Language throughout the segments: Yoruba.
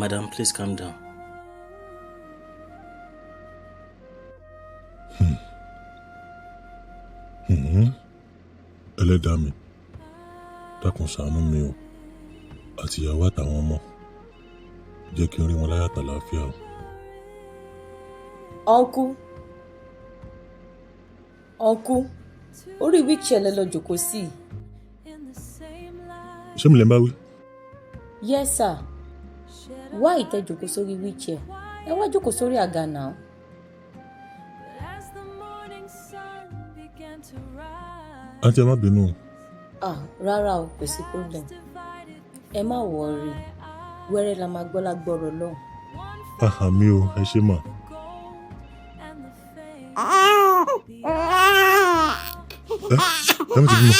Madam, please calm down. Ẹlẹ́dàá mi, dákun ṣàánú mi o, àtìyàwó àtàwọn ọmọ, jẹ́ kí n rí wọn láyọ̀ àtàlàáfíà o. Uncle, uncle, orí wheelchair lẹ lọ jókòó sí. Ṣé mi lè ń bá wí? Yes sir. Why tẹ jókòó sórí wheelchair? Ẹ wá jókòó sórí àga náà. Àǹtí, ẹ má bínú o. Ah, rárá o, kò sí problem. Ẹ má worry, wẹ́rẹ́ la máa gbọ́ lágbọ́rọ̀ lọ́hùn. Àhà mi o, ẹ ṣé mà. Ẹ ẹ mi ti bímọ.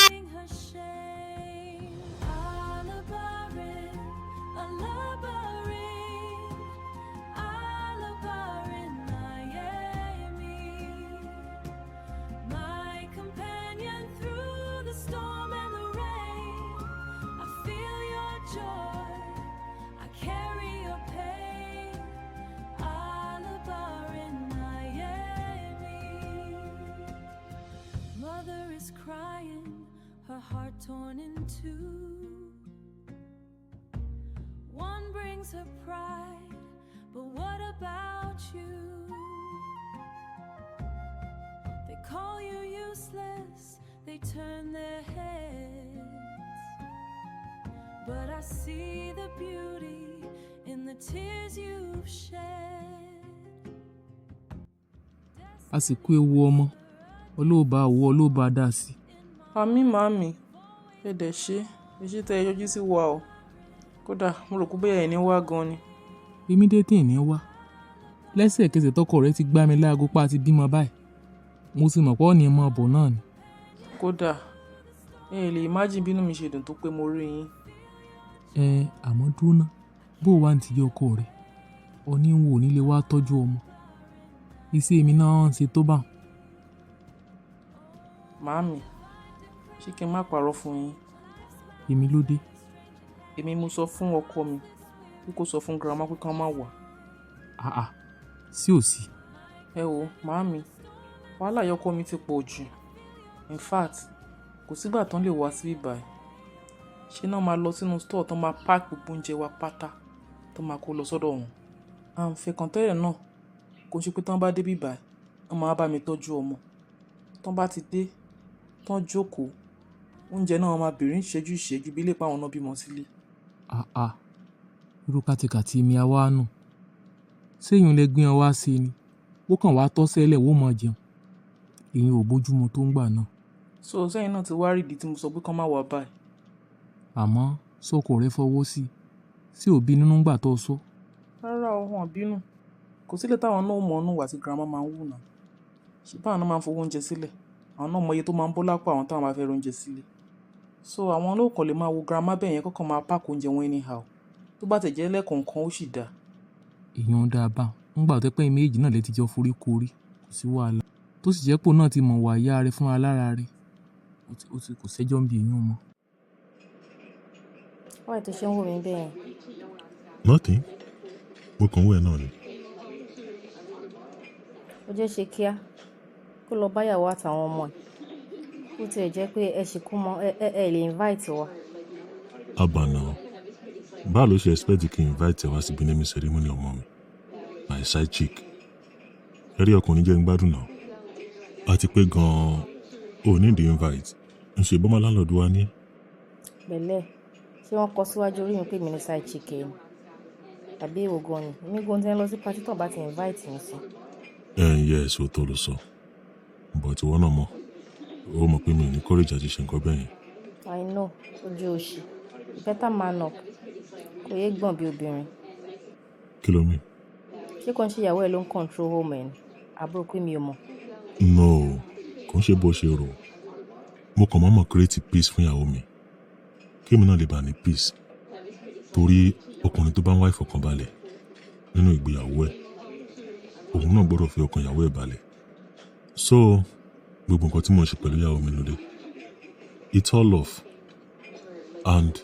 My companion through the storm and the rain. I feel your joy, I carry your pain. Alabarin Miami. Mother is crying, her heart torn in two. One brings her pride, but what about you? They call you useless, they turn their heads. But I see the beauty in the tears you've shed. A sì kú ewu ọmọ, olóòbá àwọ̀ olóòbá dá sí. Àmín màámi, ẹ dẹ̀ ṣé, ẹ ṣé tẹ́ ẹ yọjú sí wa o. Kódà mo rò pé bóyá ẹ̀ ní wá gan ni. Èmi dé tí ì ní wá. Lẹ́sẹ̀kẹsẹ̀ tọkọ rẹ ti gbá mi láago pa ti bímọ báyìí. Mo sì mọ̀ pé ọ̀nì ọmọ ọ̀bọ̀ náà ni. Kódà ẹ lè imagine bínú mi ṣe dùn tó pé mo rí yín. Ẹ àmọ́ dúró ná, bó o wá ní tìyẹ́ ọkọ rẹ, ọní ń wò nílé wá tọ́jú ọmọ. Iṣẹ́ èmi náà ń ṣe tó bá. Màámi, ṣé kí n má parọ́ fún yín? Èmi ló dé. Èmi mo sọ fún ọkọ mi pé kó sọ fún grandma pé kán má wá. Àà, sí ò sí. Ẹ wo, màámi, wàhálà ìyá ọkọ mi ti pọ̀ jù. In fact, kò sígbà tán lè wá síbí báyìí. Ṣé náà máa lọ sínú store tán máa pack gbogbo oúnjẹ wa pátá tán máa kó lọ sọ́dọ̀ wọn. À ń fẹ́ kàn tẹ́lẹ̀ náà, kò ṣe pé tán bá dé bí báyìí, wọ́n máa bá mi tọ́jú ọmọ. Tán bá ti dé, tán jókòó, oúnjẹ náà wọ́n máa bèrè ní ìṣẹ́jú ìṣẹ́jú bí ilé pa àwọn náà bímọ sílé. Àà, irú kàtìkàtì mi a wá nù. Ṣé ìyún lẹ gbé wọn wá sí ni? Ó kàn wá tọ́ sẹ́lẹ̀ wó mọ̀ jẹun. Èyí ò bójúmu tó ń gbà náà. So sẹ́yìn náà ti wá rí ìdí tí mo sọ pé kán má wá báyìí. Àmọ́ sọ́kọ rẹ fọwọ́ sí i. Sí òbí nínú ńgbà tó sọ. Rárá o, wọn ò bínú. Kò sílẹ̀ táwọn náà mọ̀ ọ́nú wà tí grandma máa ń wù náà. Ṣé báwọn náà máa ń fowó oúnjẹ sílẹ̀? Àwọn náà mọ iye tó máa ń bọ́ lápò àwọn táwọn bá fẹ́ ra oúnjẹ sílẹ̀. So àwọn náà kàn lè máa wo grandma bẹ́ẹ̀ yẹn kọ́kàn máa pack oúnjẹ wọn anyhow. Tó bá tẹ̀ jẹ́ lẹ́ẹ̀kọ̀ọ̀kan ó sì dáa. Èèyàn dáa bá. Ńgbà tó pé méjì náà lè ti jọ forí korí, kò sí wàhálà. Tó sì jẹ́ pé òun náà ti mọ̀ wà ìyá rẹ̀ fún alára rẹ̀. Ó ti kò sẹ́jọ́ ń bí èèyàn mọ́. Why tó ṣe ń wò mí bẹ́ẹ̀ yẹn? Nothing. Mo kàn ń wò ẹ́ náà ni. Ó jẹ́ ṣe kíá kó lọ báyàwó àtàwọn ọmọ ẹ̀. Ó tiẹ̀ jẹ́ pé ẹ ṣì kú mọ́ ẹ lè invite wa. Abba now. Báwo ló ṣe expect kí n invite ẹ wá síbi naming ceremony ọmọ mi? My side chick. Eré ọkùnrin jẹ́ ń gbádùn náà. Àti pé gan-an, o ní the invite. Ń ṣe bọ́mọ landlord wa ní. Pẹ̀lẹ́, ṣé wọ́n kọ síwájú orí mi pé mi ní side chick ẹ ni? Tàbí èwo gan ni? Èmi gan ti ń lọ sí party tó bá ti invite mi sí. Ẹ yes, òótọ́ ló sọ. But ìwọ náà mọ̀. Ó mọ̀ pé mi ò ní courage àti ṣe nǹkan bẹ́ẹ̀ yẹn. I know, ojú òṣì. You better man up. Kò yé gbọ̀n bí obìnrin. Kí ló mean? Ṣé kò ń ṣe ìyàwó ẹ ló ń control home ẹ ni? Àbúrò pé mi ò mọ̀. No, kò ń ṣe bó ṣe rò. Mo kàn mọ̀ọ́mọ̀ create peace fún ìyàwó mi. Kí èmi náà lè bá ní peace. Torí ọkùnrin tó bá ń wá ìfọ̀kànbalẹ̀ nínú ìgbéyàwó ẹ̀, Òun náà gbọ́dọ̀ fi ọkàn ìyàwó ẹ̀ balẹ̀. So gbogbo nǹkan tí mò ń ṣe pẹ̀lú ìyàwó mi lóde, it's all love and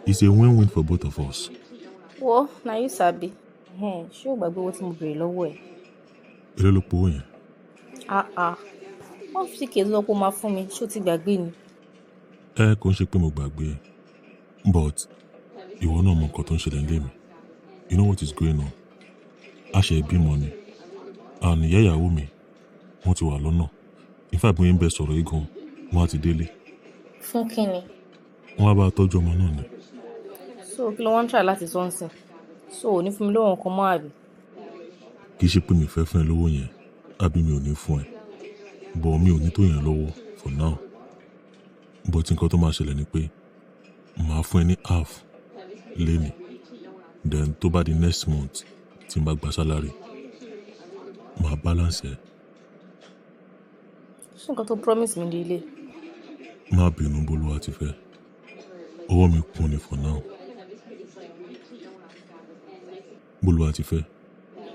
it's a win-win for both of us. Wo, na you sabi. Ẹ̀hẹ́n, ṣé o gbàgbé owó tí mo béèrè lọ́wọ́ ẹ̀? Èló ló powó yẹn? Ah ah, 150K ló sọ pé ó máa fún mi, ṣé o ti gbàgbé ni? Ẹ kò ń ṣe pé mo gbàgbé ẹ, but ìwọ náà mọ nǹkan tó ń ṣẹlẹ̀ nílé mi. You know what is going on. A ṣe ìbímọ ni and ìyá ìyàwó mi, wọ́n ti wà lọ́nà. In fact, bí mo ń bẹ sọ̀rọ̀ yìí gan, wọ́n á ti délé. Fún kíni? Wọ́n á bá a tọ́jú ọmọ náà ni. So kí ló wọ́n ń try láti sọ ń sìn? So ò ní fún mi lówó nǹkan mọ́, àbí? Kì í ṣe pé mi fẹ́ fún ẹ lówó yẹn àbí mi ò ní fún ẹ, but mi ò ní tó yẹn lọ́wọ́ for now. But nǹkan tó máa ṣẹlẹ̀ ni pé màá fún ẹ ní half lénìí, then tó bá di next month tí n bá gba salary, màá balance ẹ. Ṣé nǹkan tó promise mi di ilé? Má bínú, Bólúwa ti fẹ́. Ọwọ́ mi kún ni for now. Bólúwa ti fẹ́.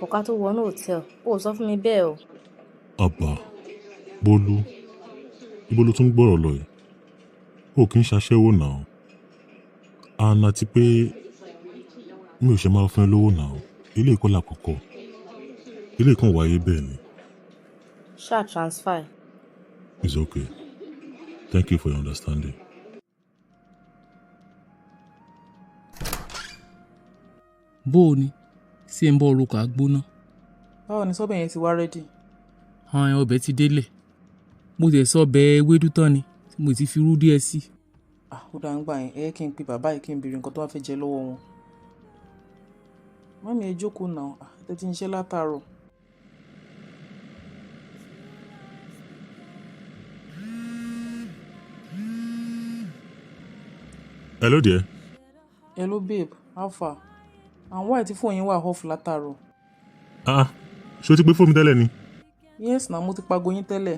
Ọ̀ká tó wọnú hòtẹ́ẹ̀lì, ó sọ fún mi bẹ́ẹ̀ o. Àbá, Bólú, ibo ló tún gbọ́rọ̀ lọ yìí? O kì í ṣaṣẹ́wó náà. And àti pé mi ò ṣe máa fún ẹ lówó náà. Ilé ìkọlà kọ̀kọ̀. Ilé kan wáyé bẹ́ẹ̀ ni. Ṣáà transfer. It's okay. Thank you for your understanding. Bó o ní ṣé ń bọ́ orúkọ àgbóná? Báwo ni sọ́bẹ̀ yẹn ti wá ready? Àwọn ọbẹ̀ ti délẹ̀. Mo tẹ̀ sọ ọbẹ̀ ewédú tán ni tí mo ti fi rú díẹ̀ sí. Ah, ó dáa ń gbà yẹn. Ẹ jẹ́ kí n pe bàbá yìí kí n béèrè nǹkan tó bá fẹ́ jẹ lọ́wọ́ wọn. Mummy, ẹ jókòó náà. Ah, ẹ ti ń ṣiṣẹ́ látàárọ̀. Hello dear. Hello babe, how far? And why tí fóònù yín wà off látàárọ̀? Ah, ṣé o ti gbé fóònù mi tẹ́lẹ̀ ni? Yes na, mo ti pago yín tẹ́lẹ̀.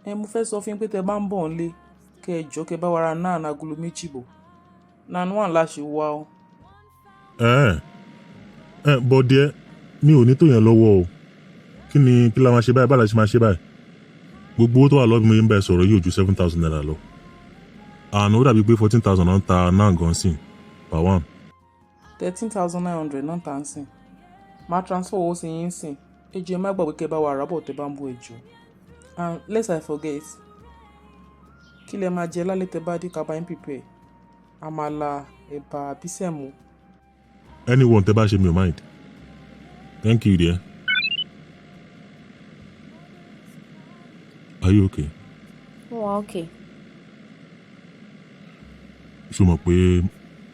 Ẹ mo fẹ́ sọ fún yín pé tẹ bá ń bọ̀ nílé, kẹ́ ẹ jọ̀ọ́ kẹ́ bá wa ra naan agolo 2 bọ̀. Naan one la ṣe wá o. Ẹ ẹ but dear, mi ò ní tó yẹn lọ́wọ́ o. Kí ni kí la máa ṣe báyìí? Báwo la ṣe máa ṣe báyìí? Gbogbo owó tó wà lọ́wọ́ mi ń bẹ sọ̀rọ̀ yóò ju ₦7,000 lọ. Àná ó dàbí pé 14,000 náà ń ta náà gan sí per one. 13,900 náà tà ń sìn. Màá transfer owó sí yín sìn. Ẹ jọ̀ọ́ ẹ má gbàgbé kẹ́ bá wa rà bọ̀ tẹ́ bá ń bọ̀, ẹ jọ̀ọ́. And lest I forget, kí lẹ máa jẹ lálẹ́ tẹ́ bá dé ká bá yín prepare? Àmàlà, ẹ̀bà àbí sẹ̀mó? Anyone tẹ́ bá ṣe, mi ò mind. Thank you dear. Are you okay? Mo wà okay. Ṣé o mọ̀ pé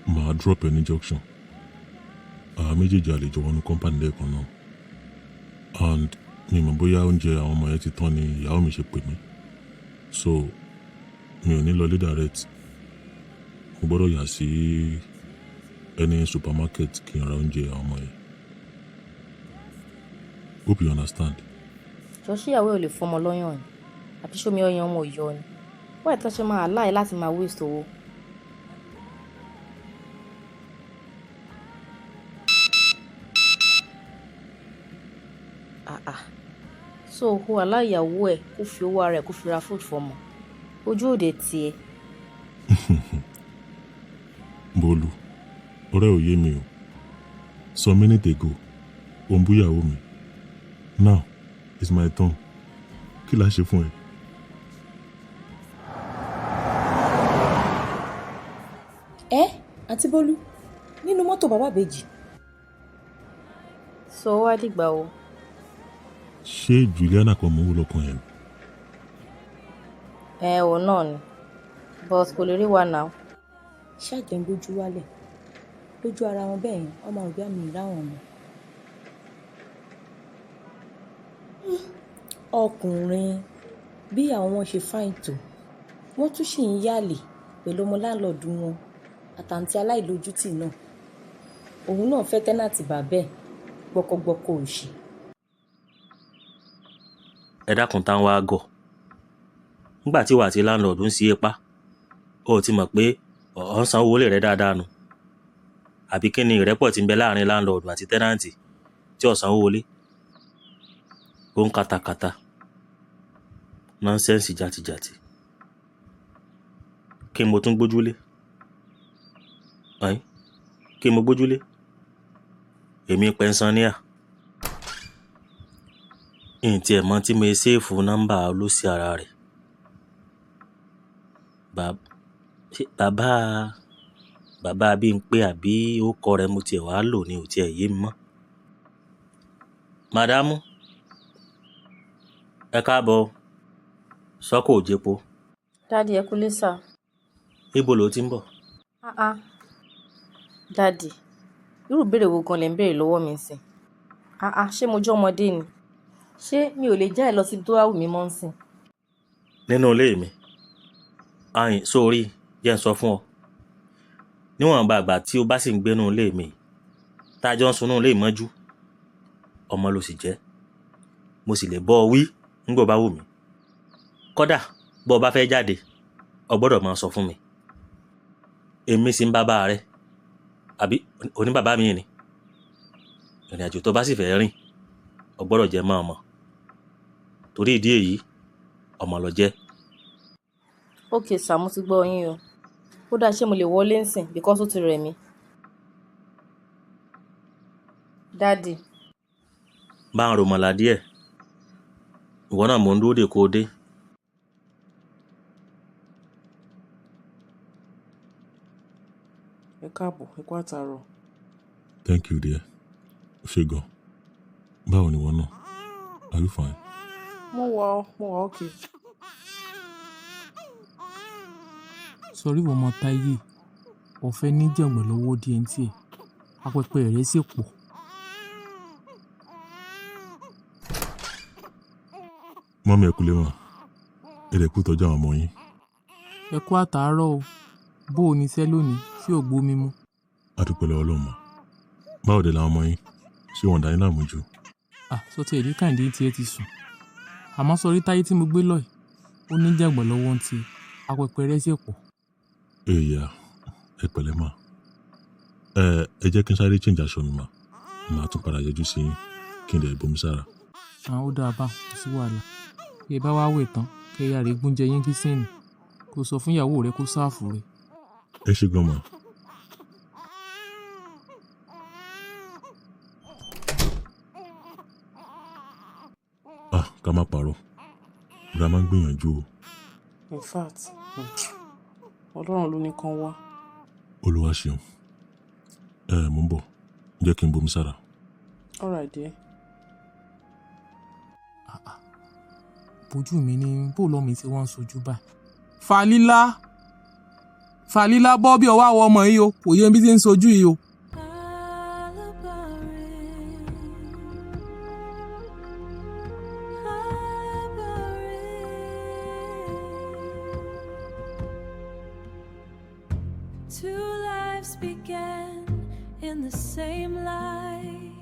màá drop ẹ ní junction? Àwa méjèèjì a lè jọ wọnú company lẹ́ẹ̀kan náà. And mi mọ̀ bóyá oúnjẹ àwọn ọmọ yẹn ti tán ni ìyàwó mi ṣe pè mí. So mi ò ní lọ lé direct. Mo gbọ́dọ̀ yà sí any supermarket kí n ra oúnjẹ àwọn ọmọ yẹn. Hope you understand. Jọ, ṣé ìyàwó ẹ ò lè fọmọ lọ́yàn ni? Àbí ṣómi ọyàn ọmọ ò yọ ni? Why tán ṣe máa allow ẹ láti máa waste owó? Ah ah. So o allow ìyàwó ẹ kó fi owó ara ẹ̀ kó fi ra food fọmọ. Ojú òde tiẹ̀. Bólú, ọ̀rẹ́ ò yé mi o. Some minutes ago, ò ń bú ìyàwó mi. Now, it's my turn. Kí la ṣe fún ẹ? Ẹ àǹtí Bólú nínú mọ́tò bàbá ìbejì. So ó wá dìgbà wo? Ṣé Juliana kan mò ń wò lọ́kàn yẹn ni? Ẹ òun náà ni. But kò lè rí wa now. Ṣáà jẹ́ ń gbójú wálẹ̀ lójú ara wọn bẹ́ẹ̀ yẹn, wọ́n máa rò bí àmì ìráwọn ni. Ọkùnrin bí àwọn wọn ṣe fine tó, wọ́n tún sì ń yàlè pẹ̀lú ọmọ landlord wọn àtàǹtí aláìlójútì náà. Òun náà fẹ́ tenant bàbá ẹ̀, gbọkọgbọkọ òṣì. Ẹ dákun, tá ń wá gọ̀ nígbà tí wà àti landlord ń ṣe é pa, ó ti mọ̀ pé ọ̀ ń sanwó ilé rẹ̀ dáadáa nu, àbí kí ni ìrẹ́pọ̀ tí ń bẹ láàrin landlord àti tenant tí ò sanwó ilé? Ó ń katakata, nonsense jatijàti. Kí n mo tún gbójúlé? Ẹ̀n, kí n mo gbójúlé? Èmi pẹnsaníà. N tí ẹ̀ mọ̀ tí mo save nọ́mbà olóṣì ara rẹ̀. Ṣé bàbá, bàbá Bímpé àbí ókọ rẹ̀ mo tiẹ̀ wá lò ni ò tiẹ̀ yé mi mọ́. Màdámù, ẹ káàbọ̀ o. Sọ́kọ̀ ò jẹpo. Daddy, ẹ kúlé sà. Níbo lo ti ń bọ̀? Ah ah. Daddy, irú ìbéèrè wo gan lẹ ń béèrè lọ́wọ́ mi ńsìn? Ah ah, ṣé mo jẹ́ ọmọdé ni? Ṣé mi ò lè jáde lọ síbi tó bá wù mí mọ́ ńsìn? Nínú ilé mi. Ayin, sórí, jẹ́ n sọ fún ọ. Níwọ̀nba ìgbà tí o bá sì ń gbé nínú ilé mi, tá a jọ ń sunú ilé mọ́jú, ọmọ ló sì jẹ́. Mo sì lè bọ́ ọ wí nígbà ó bá wù mí. Kódà bó o bá fẹ́ jáde, o gbọ́dọ̀ máa sọ fún mi. Èmi sì ń bàbá rẹ, àbí oní bàbá mi ni. Ìrìnàjò tó bá sì fẹ́ rìn, o gbọ́dọ̀ jẹ́ máa mọ̀. Torí ìdí èyí, ọmọ lọ jẹ́. Okay sir, mo ti gbọ́ yín o. Ó dáa, ṣé mo lè wọlé ńsìn because ó ti rẹ̀ mí. Daddy. Bá ń ròmọ̀là díẹ̀. Ìwọ náà mò ń dúró dè kó o dé. Ẹ káàbọ̀, ẹ kú àtàárọ̀. Thank you, dear. Ó ṣé gan. Báwo ni ìwọ náà? Are you fine? Mo wà ó, mo wà okay. Sọrí ìwọ ọmọ Táyé, ọ̀fẹ́ níjàngbọ̀n lọ́wọ́ díẹ̀ ń tiẹ̀, apẹpẹ rẹ̀ sì pọ̀. Mummy, ẹ kúlé mà. Ẹ dẹ̀ kú ìtọ́jú àwọn ọmọ yín. Ẹ kú àtàárọ̀ o. Bó o ní iṣẹ́ lónìí, ṣé ò gbó mi mú? A dúpẹ́ lọ́wọ́ Ọlọ́run mà. Báwo dẹ̀ làwọn ọmọ yín? Ṣé wọn ò dá yín láàmú jù? À, sọ ti ẹ̀rí Kàìndé tí ẹ ti sùn. Àmọ́ sọrí Táyé tí mo gbé lọ yìí, ó níjàngbọ̀n lọ́wọ́ ń tiẹ̀, apẹpẹ rẹ̀ sì pọ̀. Èyà, ẹ pẹ̀lẹ́ mà. Ẹ jẹ́ kí n sáré change aṣọ mi mà. Màá tún padà yọjú sí yín kí n dẹ̀ bomi sára. Àwọn ó dáa bá, kò sí wàhálà. Bí ẹ bá wá wẹ̀ tán, kí ẹ yá rè gbóúnjẹ yín kíṣìnì, kó sọ fún ìyàwó rẹ kó sáàfù rẹ. Ẹ ṣé gan mà. Ah, ká má parọ́. Grandma ń gbìyànjú o. In fact, Ọlọ́run ló ní kán wá. Olúwa ṣeun. Ẹ mò ń bọ̀. Jẹ́ kí n bomi sára. All right, dear. Ah ah. Bójú mi ní bó lọ́mọ tí wọ́n ń sojú báyìí. Fàlílà, Fàlílà bọ́ bí ọwọ́ àwọn ọmọ yìí o, kò yé bí tí ń sojú yìí o. Alabarin, alabarin. Two lives began in the same light.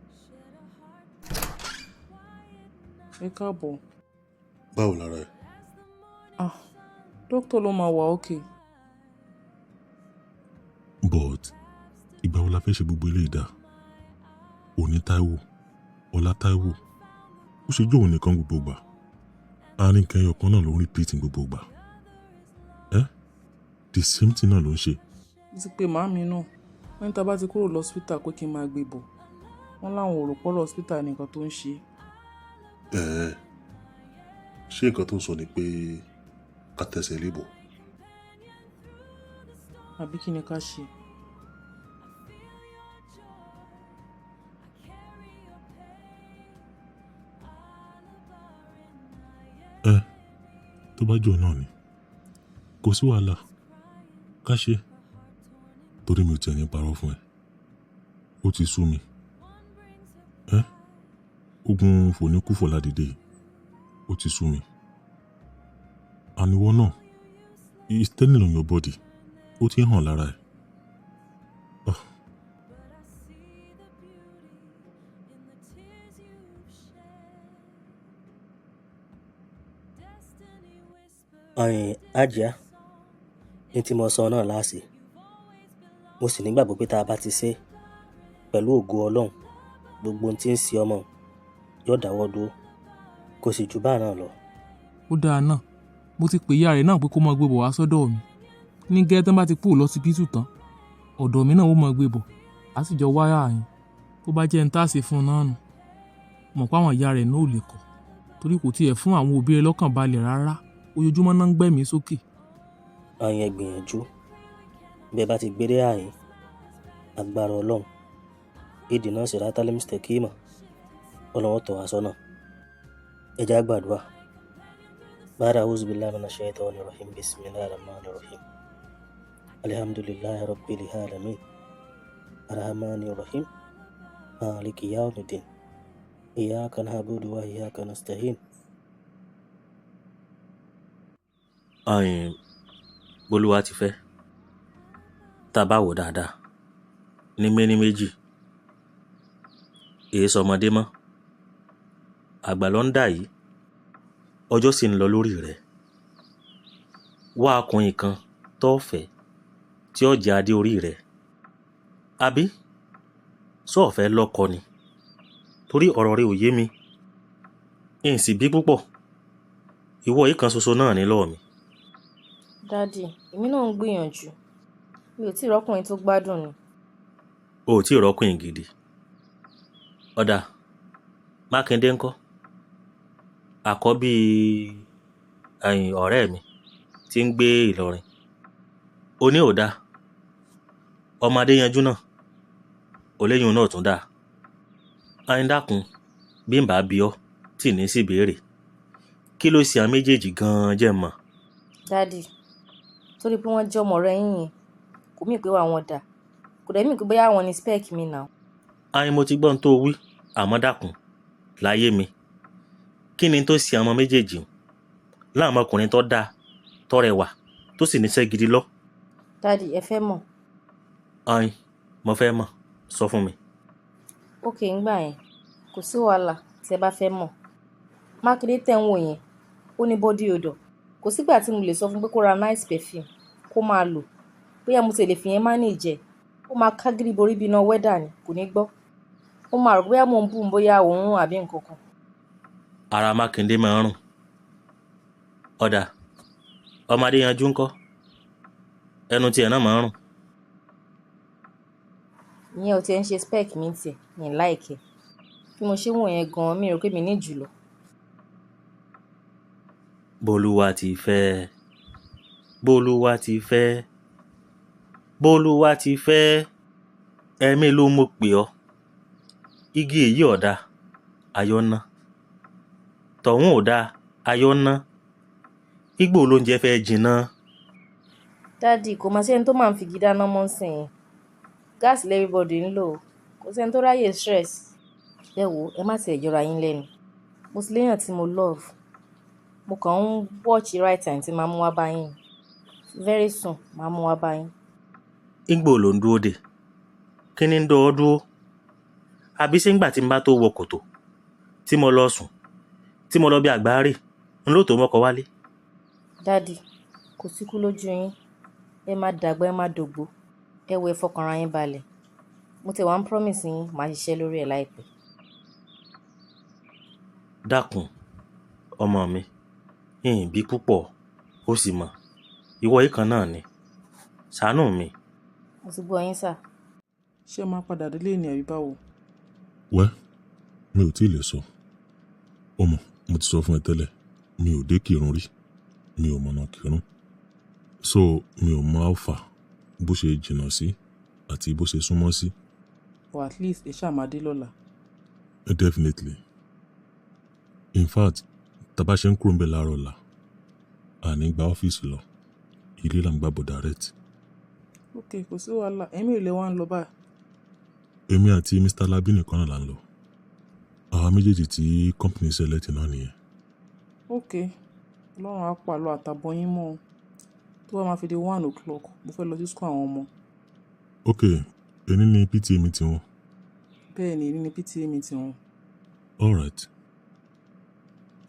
Shed a heart quiet Ẹ káàbọ̀. Báwo lára ẹ? Ah, doctor ló máa wà okay. But ìgbà wo la fẹ́ ṣe gbogbo eléyìí dá? Òní Táíwò, ọ̀la Táíwò. Ó ṣe jó òun nìkan gbogbo ìgbà. Àárín kẹyọ kan náà ló ń repeat gbogbo ìgbà. Ẹ́, the same thing náà ló ń ṣe. Mo ti pe màámi náà. Wọ́n ní tá bá ti kúrò lọ́sítà pé kí n máa gbé bọ̀. Wọ́n láwọn ò rò pọ́rọ̀ hospital ní nǹkan tó ń ṣe. Ẹ̀ẹ́, ṣé nǹkan tó ń sọ ni pé ká tẹsẹ̀ lébọ̀? Àbí kí ni ká ṣe? Ẹ, tó bá jò náà ni. Kò sí wàhálà. Ká ṣe. Torí mi ò tiẹ̀ ní parọ́ fún ẹ. Ó ti sú mi. Ẹ́, ogun fòníkúfọ̀ ládìde yìí. Ó ti sú mi. And ìwọ náà, it's telling on your body. Ó ti ń hàn lára ẹ. Ah. Ẹ̀yin Àjíá, ní tí mo sọ náà láàsì. Mo sì nígbàgbọ́ pé tá a bá ti ṣe pẹ̀lú ògo Ọlọ́run, Gbogbo ohun tí ń ṣe ọmọ yóò dáwọ́ dúró, kò sì jù bá náà lọ. Ó dáa náà, mo ti pè ìyá rẹ̀ náà pé kó máa gbé bọ̀ wá sọ́dọ̀ mi. Ní gẹ́gẹ́ tán bá ti kúrò lọ́sibítù tán, ọ̀dọ̀ mi náà ó máa gbé bọ̀, á sì jọ wáyà yín. Bó bá jẹ́ ń tá ṣe fún un náà nù. Mọ̀ pé àwọn ìyá rẹ̀ náà ò lè kọ̀, torí kò tiẹ̀ fún àwọn òbí rẹ̀ lọ́kàn balẹ̀ rárá. Ojoojúmọ́ náà ń gbẹ̀mí sókè. Àyìn ẹ gbìyànjú, bí ẹ bá ti gbé dé àyìn, agbára Ọlọ́run, ìdì náà sì rátálẹ́ Mr. Kima, Ọlọ́run tọ́ wa sọ́nà. Ẹ jẹ́ á gbàdúrà. Ba'da a'udhu billahi minash shaitani rahim, bismillahir rahmanir rahim. Alhamdulillahi rabbil alamin. Arrahmanir rahim. Maliki yawmiddin. Iyyaka na'budu wa iyyaka nasta'in. Àyìn Bolúwa ti fẹ́, tá a bá wò dáadáa ní méní méjì, èé sọmọdé mọ́, àgbà ló ń dà yìí, ọjọ́ sì ń lọ lórí rẹ̀. Wá ọkùnrin kan tó fẹ́ tí ó jẹ́ adé orí rẹ̀, àbí sọ fẹ́ lọ́kọ ni? Torí ọ̀rọ̀ rẹ ò yé mi, n sì bí púpọ̀, ìwọ yìí kan ṣoṣo náà ní lọ́wọ́ mi. Dádì, èmi náà ń gbìyànjú. Mi ò tí ì rọ́kùnrin tó gbádùn ni. O ò tí ì rọ́kùnrin gidi. Ọ̀dà, Mákindé ńkọ́? Àkọ́bí ẹ̀yìn ọ̀rẹ́ mi tí ń gbé Ìlọrin. O ní ò dáa. Ọmọ Adéyanjú náà, oléyún náà tún dáa. Àyìn dákun, bí n bá bí ọ, tì ní sí ìbéèrè. Kí ló ṣe àwọn méjèèjì gan-an jẹ́ mọ̀? Dádì, torí pé wọ́n jẹ́ ọmọ ọ̀rẹ́ yín yẹn, kò mí pé wà wọ́n dà. Kò dẹ̀ mí pé bóyá àwọn ni spec mi now. Àyìn mo ti gbọ́ ohun tó wí, àmọ́ dákun, láyé mi. Kí ni tó ṣe àwọn méjèèjì? Láwọn ọmọkùnrin tó dáa, tó rẹwà, tó sì níṣẹ́ gidi lọ. Dádì, ẹ fẹ́ mọ̀? Àyìn, mo fẹ́ mọ̀, sọ fún mi. Okay, ńgbà yẹn, kò sí wàhálà tí ẹ bá fẹ́ mọ̀. Mákindé tẹ̀ ń wò yẹn, ó ní body odor. Kò sígbà tí mo lè sọ fún pé kó ra nice perfume kó máa lò. Bóyá mo ti lè fi yẹn manage ẹ̀. Ó máa ká gírí borí bí iná weather ni, kò ní gbọ́. Ó máa rò bóyá mò ń bù ú bóyá òórùn àbí nǹkan kan. Ara Mákindé máa ń rùn. Ọ̀dà, ọmọ Adéyanjú ńkọ́? Ẹnu tiẹ̀ náà máa ń rùn. Ìyẹn ò tiẹ̀ ń ṣe spec mi tiẹ̀, mi ò like ẹ̀. Bí mo ṣe ń wò yẹn gan-an, mi rò pé mi ní jùlọ. Bolúwa ti fẹ́, Bolúwa ti fẹ́, Bolúwa ti fẹ́, ẹ̀mí ló mọ̀ pé ọ́. Igi èyí ò dáa, ayọ̀ ná. Tọ̀hún ò dáa, ayọ̀ ná. Igbó lóúnjẹ fẹ́ jiná. Dádì, kò máa sí ẹni tó máa ń fi igi dáná mọ́ ńsìnyí. Gas everybody ń lò. Kò sí ẹni tó ráyè stress. Ẹ wò, ẹ má tiẹ̀ yọra yín lẹ́nu. Mo ti léèyàn tí mo love. Mo kàn ń watch right time tí màá mú wá bá yín. Very soon, màá mú wá bá yín. Igbó ló ń dúró dè. Kí ni ń dọ́ ọ dúró? Àbí ṣé ńgbà tí n bá tó wọ kòtò, tí mo lọ sùn, tí mo lọ bí àgbáre, ń lò tó mọ́kọ wálé? Dádì, kò síkú lójú yín. Ẹ má dàgbà, ẹ má dògbó. Ẹ wo, ẹ fọkàn ara yín balẹ̀. Mo ti wá ń promise yín, màá ṣiṣẹ́ lórí ẹ̀ láìpẹ́. Dákun, ọmọ mi, ìyìn bí púpọ̀, ó sì mọ̀. Ìwọ yìí kan náà ni. Ṣàánú mi. Mo ti gbọ́ yín sà. Ṣé ẹ máa padà délé ní àbí báwo? Wẹ́, mi ò tí ì lè sọ. Ó mọ̀, mo ti sọ fún ẹ tẹ́lẹ̀, mi ò dé Kírun rí, mi ò mọ̀nà Kírun. So mi ò mọ how far bó ṣe jìnnà sí àti bó ṣe súnmọ́ sí. But at least ẹ ṣáà máa dé lọ́la. Definitely. In fact, tá bá ṣe ń kúrò ńbẹ̀ láàárọ̀ ọ̀la, a ní gba ọ́fíìsì lọ, ilé là ń gbà bọ̀ direct. Ok, kò sí wàhálà. Ẹ̀yin mélòó lẹ wá ń lọ báyìí? Èmi àti Mr. Labi nìkan náà là ń lọ. Àwa méjèèjì tí company select náà nìyẹn. Ok, Ọlọ́run á pàlọ́ àtàbọ̀ yín mọ́ o. Tó bá máa fi di 1:00, mo fẹ́ lọ sí school àwọn ọmọ. Ok, èní ni PTA meeting wọn. Bẹ́ẹ̀ ni, èní ni PTA meeting wọn. All right.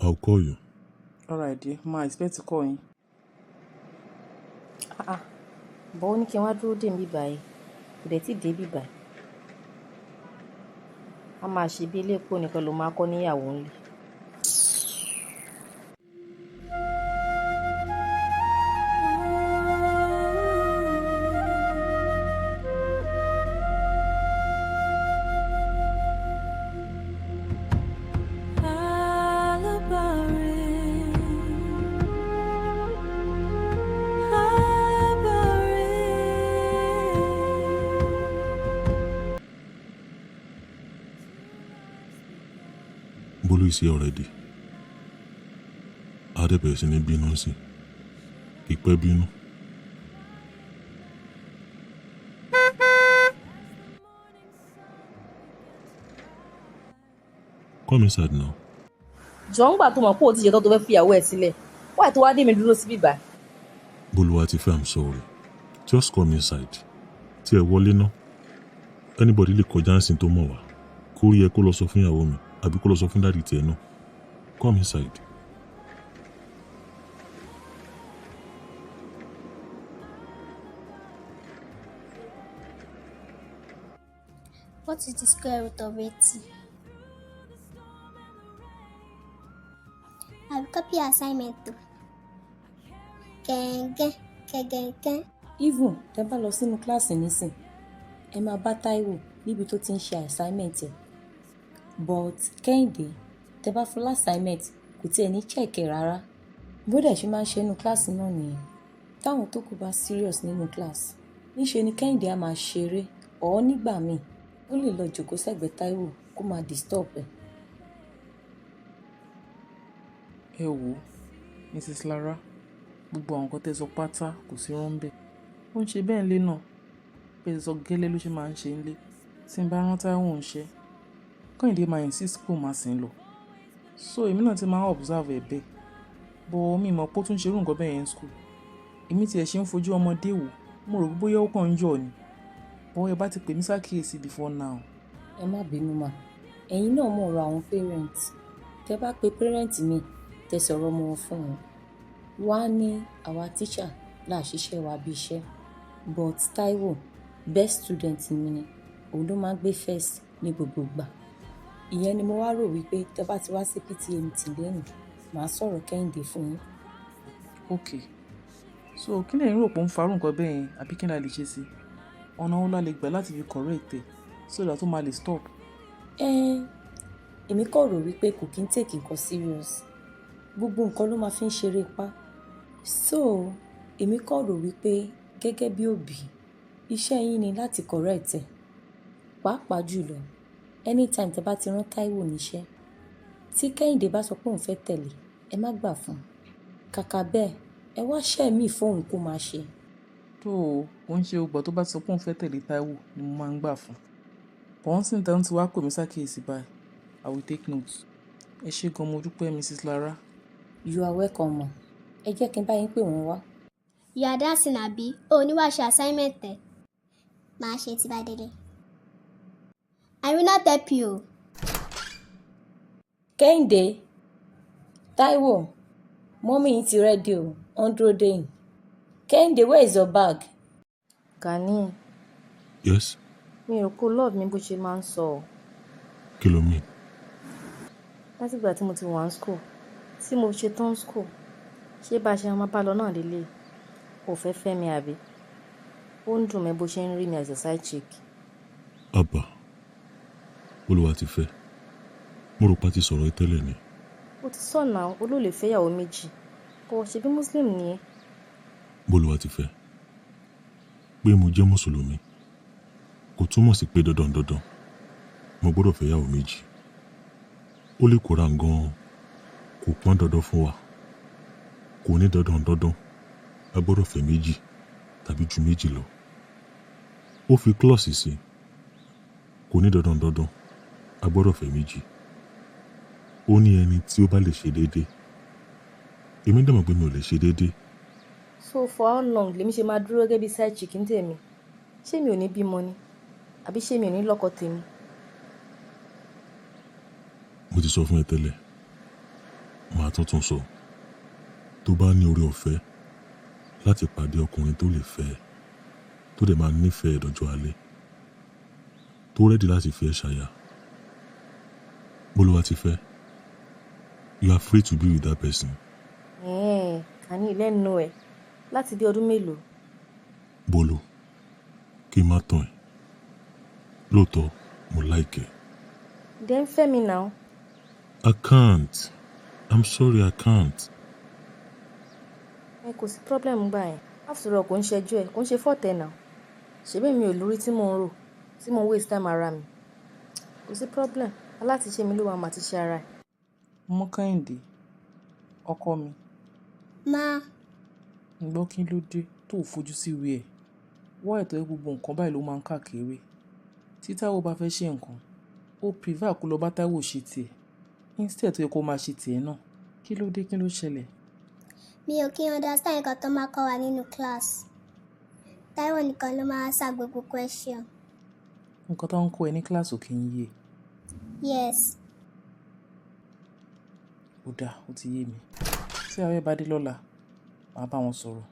I'll call you. Alright dear, máa expect call yín. Ah ah, but ó ní kí n wá dúró dè mí báyìí. Kò dẹ̀ tí dé bí báyìí. A máa ṣe bí ilé epo nìkan ló máa kọ́ níyàwó ńlé. Bólú is here already. Á dẹ̀ bẹ̀rẹ̀ sí ní bínú sí. Kì í pẹ́ bínú. Come inside now. Jọ ń gbà tó mọ̀ pé o ti ṣetán tó fẹ́ fìyàwó ẹ̀ sílẹ̀. Why tó wá dé mi dúró síbí báyìí? Bólúwatifẹ́, I'm sorry. Just come inside. Tí ẹ wọlé ná. Anybody lè kọjá ńsìn tó mọ̀ wá. Kó rí ẹ kó lọ sọ fún ìyàwó mi àbí kó lọ sọ fún daddy tiẹ̀ náà. Come inside. What is the square root of 80? I will copy your assignment too. Gẹ́ngẹ́ kẹ̀gẹ̀ǹkẹ́. Even tẹ́ bá lọ sínú kíláàsì nísìn, ẹ máa bá Táíwò níbi tó ti ń ṣe assignment ẹ̀. But Kẹ́hìndé, tẹ́ bá fún l'assignment kò tiẹ̀ ní check ẹ̀ rárá. Bó dẹ̀ ṣe máa ń ṣe nínú kíláàsì náà nìyẹn. Táwọn tó kù bá serious nínú kíláàsì, níṣe ni Kẹ́hìndé á máa ṣeré or nígbà míì, ó lè lọ jókòó sẹ́gbẹ̀ẹ́ Táíwò kó máa disturb ẹ̀. Ẹ wò ó, Mrs. Lara, gbogbo àwọn nǹkan tẹ́ ẹ sọ pátá kò sí irọ́ ńbẹ̀. Ó ń ṣe bẹ́ẹ̀ ńlé náà. Bí ẹ ṣe sọ gẹ́lẹ́ ló ṣe máa ń ṣe ńlé. Tí n bá rán Táíwò ńṣẹ́, Kẹ́hìndé máa insist pé òun máa sìn lọ. So èmi náà ti máa ń observe ẹ̀ bẹ́ẹ̀. But mi mọ̀ pé ó tún ṣe irú nǹkan bẹ́ẹ̀ yẹn ní school. Èmi tí ẹ ṣe ń fojú ọmọdé wò, mo rò pé bóyá ó kàn ń yọ̀ ni. But ẹ bá ti pè mí sákìyèsí before now. Ẹ má bínú mà. Ẹ̀yin náà mọ̀ ọ̀rọ̀ àwọn parent. Tẹ bá pe parent mi, tẹ sọ̀rọ̀ ọmọ wọn fún wọn. Wọ́n á ní àwa teacher là ṣiṣẹ́ wa bí iṣẹ́. But Táíwò, best student mi ni, òun ló máa ń gbé first ní gbogbo ìgbà. Ìyẹn ni mo wá rò wípé tẹ bá ti wá sí PTA meeting lénìí, màá sọ̀rọ̀ Kẹ́hìndé fún yín. Okay. So kí lẹ̀yin rò pé ó ń fa irú nǹkan bẹ́ẹ̀ yẹn àbí kí ni a lè ṣe sí i? Ọ̀nà wo la lè gbà láti fi correct ẹ̀ so that ó máa lè stop? Ẹ́n, èmi kàn rò wípé kò kí ń take nǹkan serious. Gbogbo nǹkan ló máa fi ń ṣeré pá. So èmi kàn rò wípé gẹ́gẹ́ bí òbí, iṣẹ́ yín ni láti correct ẹ̀. Pàápàá jùlọ, anytime tẹ bá ti rán Táíwò níṣẹ́, tí Kẹ́hìndé bá sọ pé òun fẹ́ tẹ̀lé, ẹ má gbà fún un. Kàkà bẹ́ẹ̀, ẹ wá ṣẹ́ mi fún òun kó máa ṣe. Tó o, kò ń ṣe gbogbo ìgbà tó bá ti sọ pé òun fẹ́ tẹ̀lé Táíwò ni mo máa ń gbà fún. But ńsìn tẹ́ tí wá pè mí sákìyèsí báyìí, I will take notes. Ẹ ṣé gan, mo dúpẹ́ Mrs. Lara. You are welcome ma. Ẹ jẹ́ kí n bá yín pè wọ́n wá. You are dancing àbí? O ò ní wá ṣe assignment ẹ̀. Màá ṣe tí bá délé. I will not help you. Kẹ́hìndé, Táíwò, mummy yín ti ready o, wọ́n dúró dè yín. Kẹ́hìndé, where is your bag? Gani, Yes? mi ò kó love mi bó ṣe máa ń sọ ọ́. Kí ló mean? Látìgbà tí mo ti wà ní school, tí mo ṣe tán school, ṣé bá ṣe máa bá lọ náà lélẹ̀? O fẹ́ fẹ́ mi àbí? Ó ń dùn mí bó ṣe ń rí mi as a side chick. Àbá, Bólúwatifẹ́. Mo rò pé a ti sọ̀rọ̀ yìí tẹ́lẹ̀ ni. O ti sọ now, o ló lè fẹ́ ìyàwó méjì. Kò ṣe bí Muslim ni ẹ́. Bólúwatifẹ́. Pé mo jẹ́ Mùsùlùmí, kò túmọ̀ sí pé dandan dandan mo gbọ́dọ̀ fẹ́ ìyàwó méjì. Ó lè kóra gan-an, kò pọn dandan fún wa. Kò ní dandan dandan, a gbọ́dọ̀ fẹ́ méjì tàbí ju méjì lọ. Ó fi clause sí, kò ní dandan dandan, a gbọ́dọ̀ fẹ́ méjì. Ó ní ẹni tí ó bá lè ṣe déédé. Èmi dẹ̀ mọ̀ pé mi ò lè ṣe déédé. So for how long lèmi ṣe máa dúró gẹ́gẹ́ bí side chick ní tèmi? Ṣé mi ò ní bímọ ni? Àbí ṣé mi ò ní lọ́kọ tèmi? Mo ti sọ fún ẹ tẹ́lẹ̀, màá tún tún sọ. Tó bá ní oore ọ̀fẹ́ láti pàdé ọkùnrin tó lè fẹ́ ẹ, tó dẹ̀ máa nífẹ̀ẹ́ ẹ dọjọ́ alẹ́, tó ready láti fi ẹ́ ṣaya, Bólúwatifẹ́, you are free to be with that person. Ẹ̀ẹ́n, àní lẹ́nu ẹ̀ láti bí ọdún mélòó? Bólú, kí n má tàn ẹ́. Lóòótọ́, mo like ẹ. Then fẹ́ mi now. I can't. I'm sorry, I can't. Ẹ kò sí problem gbà yẹn. After all, kò ń ṣẹjú ẹ, kò ń ṣe fault ẹ now. Ṣebí mi ò lórí tí mò ń rò, tí mò ń waste time ara mi. Kò sí problem. Alátiṣe mi ló wà mà ti ṣe ara ẹ̀. Ọmọ Kẹ́hìndé, ọkọ mi. Ma. Ń gbọ́ kí ló dé tó ò fojú sí ìwé ẹ̀. Wá ètò ẹ gbogbo nǹkan báyìí ló máa ń káàkiri. Tí Táíwò bá fẹ́ ṣe nǹkan, ó prefer kó lọ bá Táíwò ṣe tiẹ̀. Instead tó yẹ kó máa ṣe tiẹ̀ náà. Kí ló dé, kí ló ṣẹlẹ̀? Mi ò kí ń understand nǹkan tó máa kọ́ wa nínú class. Táíwò nìkan ló máa answer gbogbo question. Nǹkan tó ń kọ́ ẹ ní class ò kí ń yé. Yes. Ó dáa, ó ti yé mi. Tí ààrẹ bá dé lọ́la, màá bá wọn sọ̀rọ̀.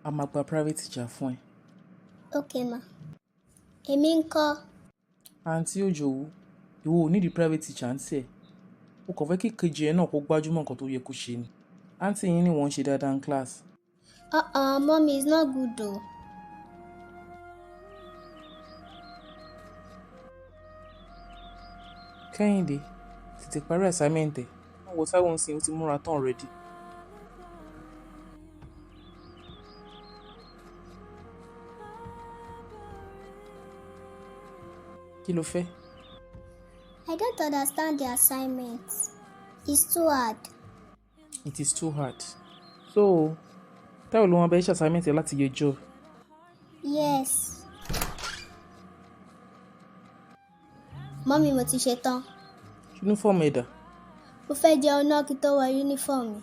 A máa gba private teacher fún ẹ. Okay ma. Èmi ń kọ́. Àǹtí Òjòwú, ìwọ ò need private teacher ń tiẹ̀. O kàn fẹ́ kí kejì ẹ náà kó gbájúmọ́ nǹkan tó yẹ kó ṣe ni. Àǹtí yín ni wọ́n ń ṣe dáadáa ní class. Uh-uh, mommy is not good though. Kẹ́hìndé, tètè parí assignment ẹ̀. Wọ́n wo Táíwò ń sìn, ó ti múra tán already. Kí ló fẹ́? I don't understand the assignment. It's too hard. It is too hard. So, Táíwò ló máa bẹ ṣe assignment ẹ láti yẹjọ́. Yes. Mummy, mo ti ṣe tán. Uniform ẹ dà? Mo fẹ́ jẹun náà kí tó wọ uniform mi.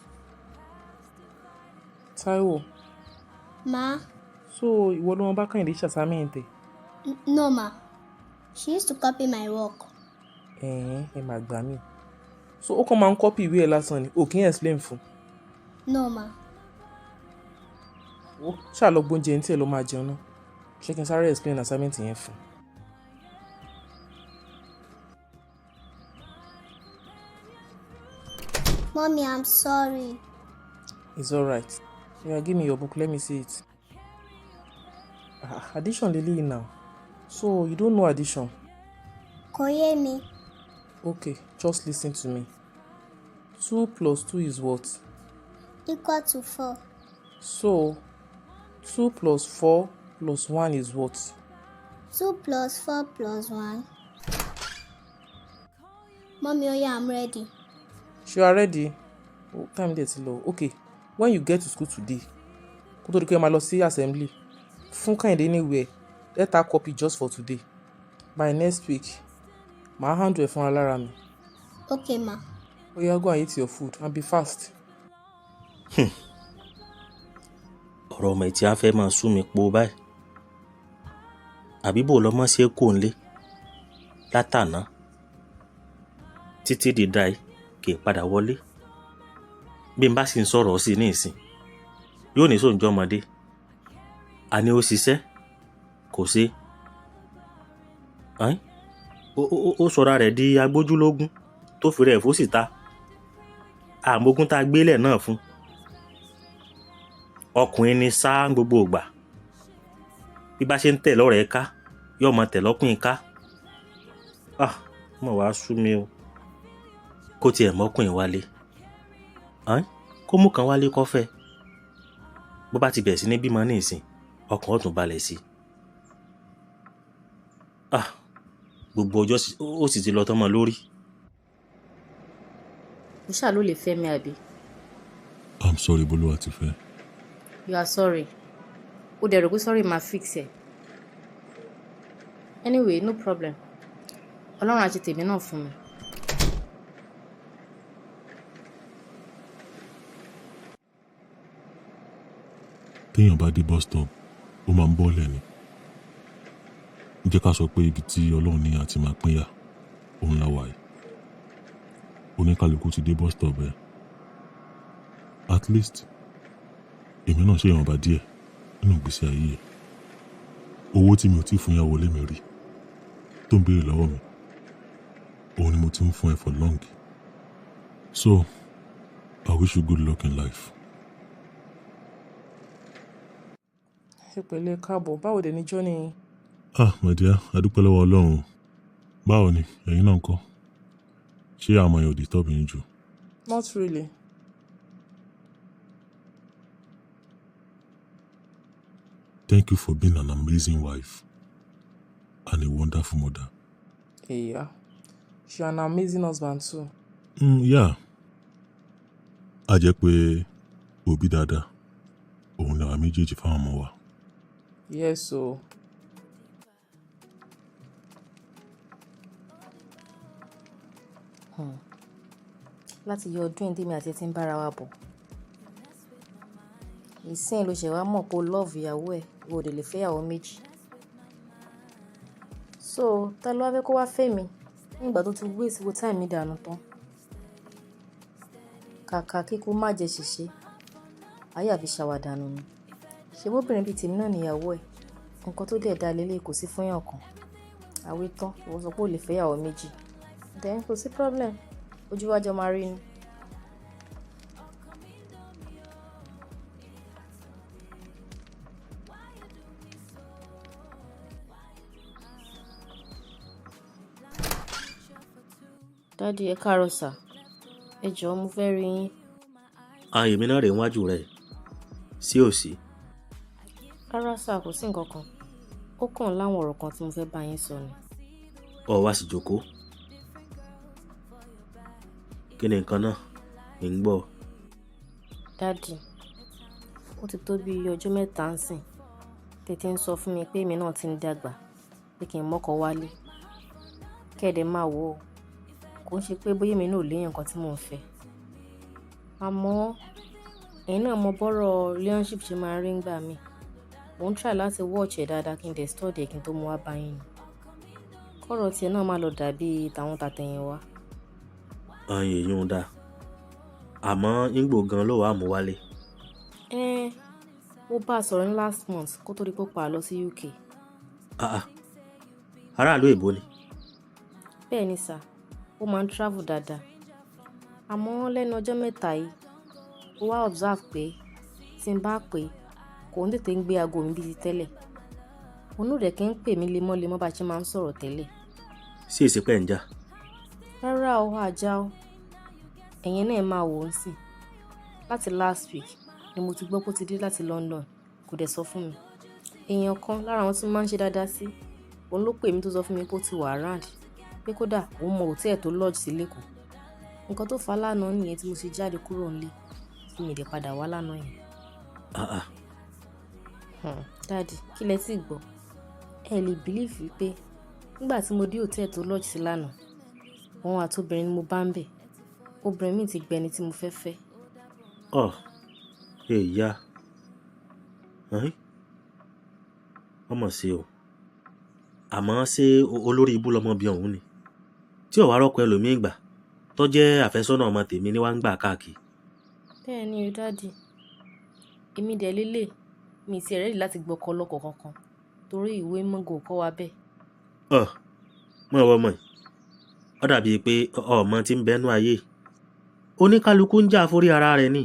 Táíwò. Ma. So, ìwọ ló máa bá Kẹ́hìndé ṣe assignment ẹ? No ma. She used to copy my work. Ẹ̀ẹ́n, ẹ máa gbà mí. So, ó kàn máa ń copy ìwé ẹ lásán ni, ò kí ń explain fún. No ma. Ó ṣáà lọ gbóúnjẹ ní tí ẹ lọ máa jẹun náà. Ṣé kí n sáré explain assignment yẹn fún? Mommy, I'm sorry. It's all right. Yeah, give me your book. Let me see it. Ah, addition leleyi now. So, you don't know addition? Kò yé mi. Okay, just listen to me. 2 plus 2 is what? Equal to 4. So, 2 plus 4 plus 1 is what? 2 plus 4 plus 1. Mommy, oh yeah, I'm ready. You are ready? Oh, time dẹ̀ ti lọ. Okay, when you get to school today, kó tó di pé ẹ máa lọ sí assembly, fún Kẹ́hìndé níwèé, let her copy just for today. By next week, màá handle ẹ̀ fúnra lára mi. Okay ma. Oya, go and eat your food and be fast. Ọ̀rọ̀ ọmọ yìí tí a fẹ́ máa sú mi po báyìí. Àbí bò lọ́mọ ṣe kò ń lé látàná títí di dai kì í padà wọlé. Bí n bá sì ń sọ̀rọ̀ sí i ní ìsìn, yóò ní sóǹjọ́ ọmọdé. Àní ó ṣiṣẹ́, kò ṣe. Ẹ́n, ó sọra rẹ̀ di agbójúlógún tó fi rẹ̀ fó síta. Àmógún tá a gbélẹ̀ náà fún. Ọkùnrin ni sáà gbogbo ìgbà. Bí bá ṣe ń tẹ̀ lọ́rẹ̀ẹ́ ká, yóò máa tẹ̀ lọ́kùnrin ká. Ah, mọ̀ wá sú mi o. Kó tiẹ̀ mọ́kùnrin wálé. Ẹ́n, kó mú kan wálé kó fẹ́. Bó bá ti bẹ̀rẹ̀ sí ní bímọ ní ìsìn, ọkàn ó tún balẹ̀ sí i. Ah, gbogbo ọjọ́ ó sì ti lọ tán mọ́ lórí. Mo ṣáà ló lè fẹ́ mi àbí? I'm sorry, Bólúwatifẹ́. You are sorry. O dẹ̀ rò pé sorry máa fix ẹ̀. Anyway, no problem. Ọlọ́run á ṣe tèmi náà fún mi. Téèyàn bá dé bus stop, ó máa ń bọ́lẹ̀ ni. Jẹ́ ká sọ pé ibi tí Ọlọ́run ní àti máa pínyà, òun la wà yìí. Oníkálukú ti dé bus stop ẹ. At least, èmi náà ṣe ìwọ̀nba díẹ̀ nínú ìgbésí ayé ẹ̀. Owó tí mi ò tí fún ìyàwó ilé mi rí, tó ń béèrè lọ́wọ́ mi. Òun ni mo ti ń fún ẹ for long. So, I wish you good luck in life. Ẹ pẹ̀lẹ́, káàbọ̀. Báwo dẹ̀ ni journey yín? Ah, my dear, a dúpẹ́ lọ́wọ́ Ọlọ́run. Báwo ni? Ẹ̀yin náà ńkọ́? Ṣé àmọ́ yẹn ò disturb yín jù? Not really. Thank you for being an amazing wife and a wonderful mother. Yeah. You're an amazing husband too. Yeah. A jẹ́ pé òbí dáadáa, òun làwa méjèèjì fáwọn ọmọ wa. Yes o. Láti yọ ọdún yìí tèmi àti ẹ ti ń bára wa bọ̀. Ìsìn ló ṣẹ̀ wá mọ̀ pé o love ìyàwó ẹ̀, o ò dẹ̀ lè fẹ́ ìyàwó méjì. So, ta ló wá fẹ́ kó wá fẹ́ mi nígbà tó ti waste gbogbo time mi dànù tán? Kàkà kíkú má jẹ ṣìṣe, ayé àfi ṣàwàdànù ni. Ṣé bóbìnrin bíi tèmi náà ni ìyàwó ẹ̀? Nǹkan tó dẹ̀ da lélẹ̀ kò sí fún èèyàn kan. Àwé tán, ìwọ sọ pé o lè fẹ́ ìyàwó méjì. Then kò sí problem, ojú wa jọ máa rí ni. Daddy, ẹ káàárọ̀ sà. Ẹ jọ̀ọ́ mo fẹ́ rí yín. Àyè mi náà rèé níwájú rẹ̀. Sí ò sí? Rárá sà, kò sí nǹkan kan. Ó kàn láwọn ọ̀rọ̀ kan tí mo fẹ́ bá yín sọ ni. Ọ wá sì jókòó. Kí ni nǹkan náà? Mi ń gbọ́. Daddy, ó ti tó bí ọjọ́ mẹ́ta ń sìn. Tètè ń sọ fún mi pé èmi náà ti ń dàgbà, pé kí n mọ́kọ wálé. Kẹ́ẹ̀dẹ̀ máa wò ó. Kò ń ṣe pé bóyá èmi náà ò léèyàn kan tí mò ń fẹ́. Àmọ́ ẹ̀yin náà mọ bọ́rọ̀ relationship ṣe máa ń rí ńgbà mí. Mò ń try láti watch ẹ̀ dáadáa kí n dẹ̀ study ẹ̀ kí n tó mú wá bá yín ni. Kọ́rọ̀ tiẹ̀ náà má lọ dàbí tàwọn tàtẹ̀yìnwá. Àyè yún un dáa. Àmọ́ ńgbò gan ló wà mú wálé. Ẹ́n, mo bá a sọ̀rọ̀ ní last month kó tó di pé ó padà lọ sí UK. Ah ah, aráàlú èbó ni. Bẹ́ẹ̀ ni sà, ó máa ń travel dáadáa. Àmọ́ lẹ́nu ọjọ́ mẹ́ta yìí, mo wá observe pé tí n bá pè, kò ń tètè ń gbé ago mi bíi ti tẹ́lẹ̀. Òun náà dẹ̀ kí ń pè mí lemọ́lemọ́ bá ṣe máa ń sọ̀rọ̀ tẹ́lẹ̀. Sí èsì pẹ́ ń jà? Rárá o, àjà o. Ẹ̀yin náà máa wò ó sìn. Láti last week ni mo ti gbọ́ pé ó ti dé láti London, kò dẹ̀ sọ fún mi. Èèyàn kan lára àwọn tí mo máa ń ṣe dáadáa sí, òun ló pè mí tó sọ fún mi pé ó ti wà around, pé kódà òun mọ hòtẹ́ẹ̀lì tó lodge sí l'Ékòó. Nǹkan tó fà á lánàá nìyẹn tí mo ṣe jáde kúrò nílé, tí mi dẹ̀ padà wá lánàá yẹn. Ah ah. Daddy, kí lẹ tí gbọ́? Ẹ lè believe wípé nígbà tí mo dé hòtẹ́ẹ̀lì tó lodge sí lánàá, òun àti obìnrin ni mo bá ń bẹ̀. Obìnrin mi ti gbẹ ẹni tí mo fẹ́ fẹ́. Ọ̀, èyá. Ẹ́n? Ọmọ sí o. Àmọ́ ṣé olórí ibú lọmọbìnrin ọ̀hún ni? Tí ò wá rọ́kọ ẹlòmíì gbà, tó jẹ́ àfẹ́sọ́nà ọmọ tèmi ní wá ń gbà káàkiri. Bẹ́ẹ̀ ni o, Daddy. Èmi dẹ̀ lélẹ̀, mi ti ready láti gbọ́kọ lọ́kọ kankan torí ìwé mọ́gò kọ́ wa bẹ́ẹ̀. Ọ̀, mọ̀ wọ ọmọ yìí. Ó dàbí pé ọmọ tí ń bẹnu ayé. Oníkálukú ń jà forí ara rẹ̀ ni.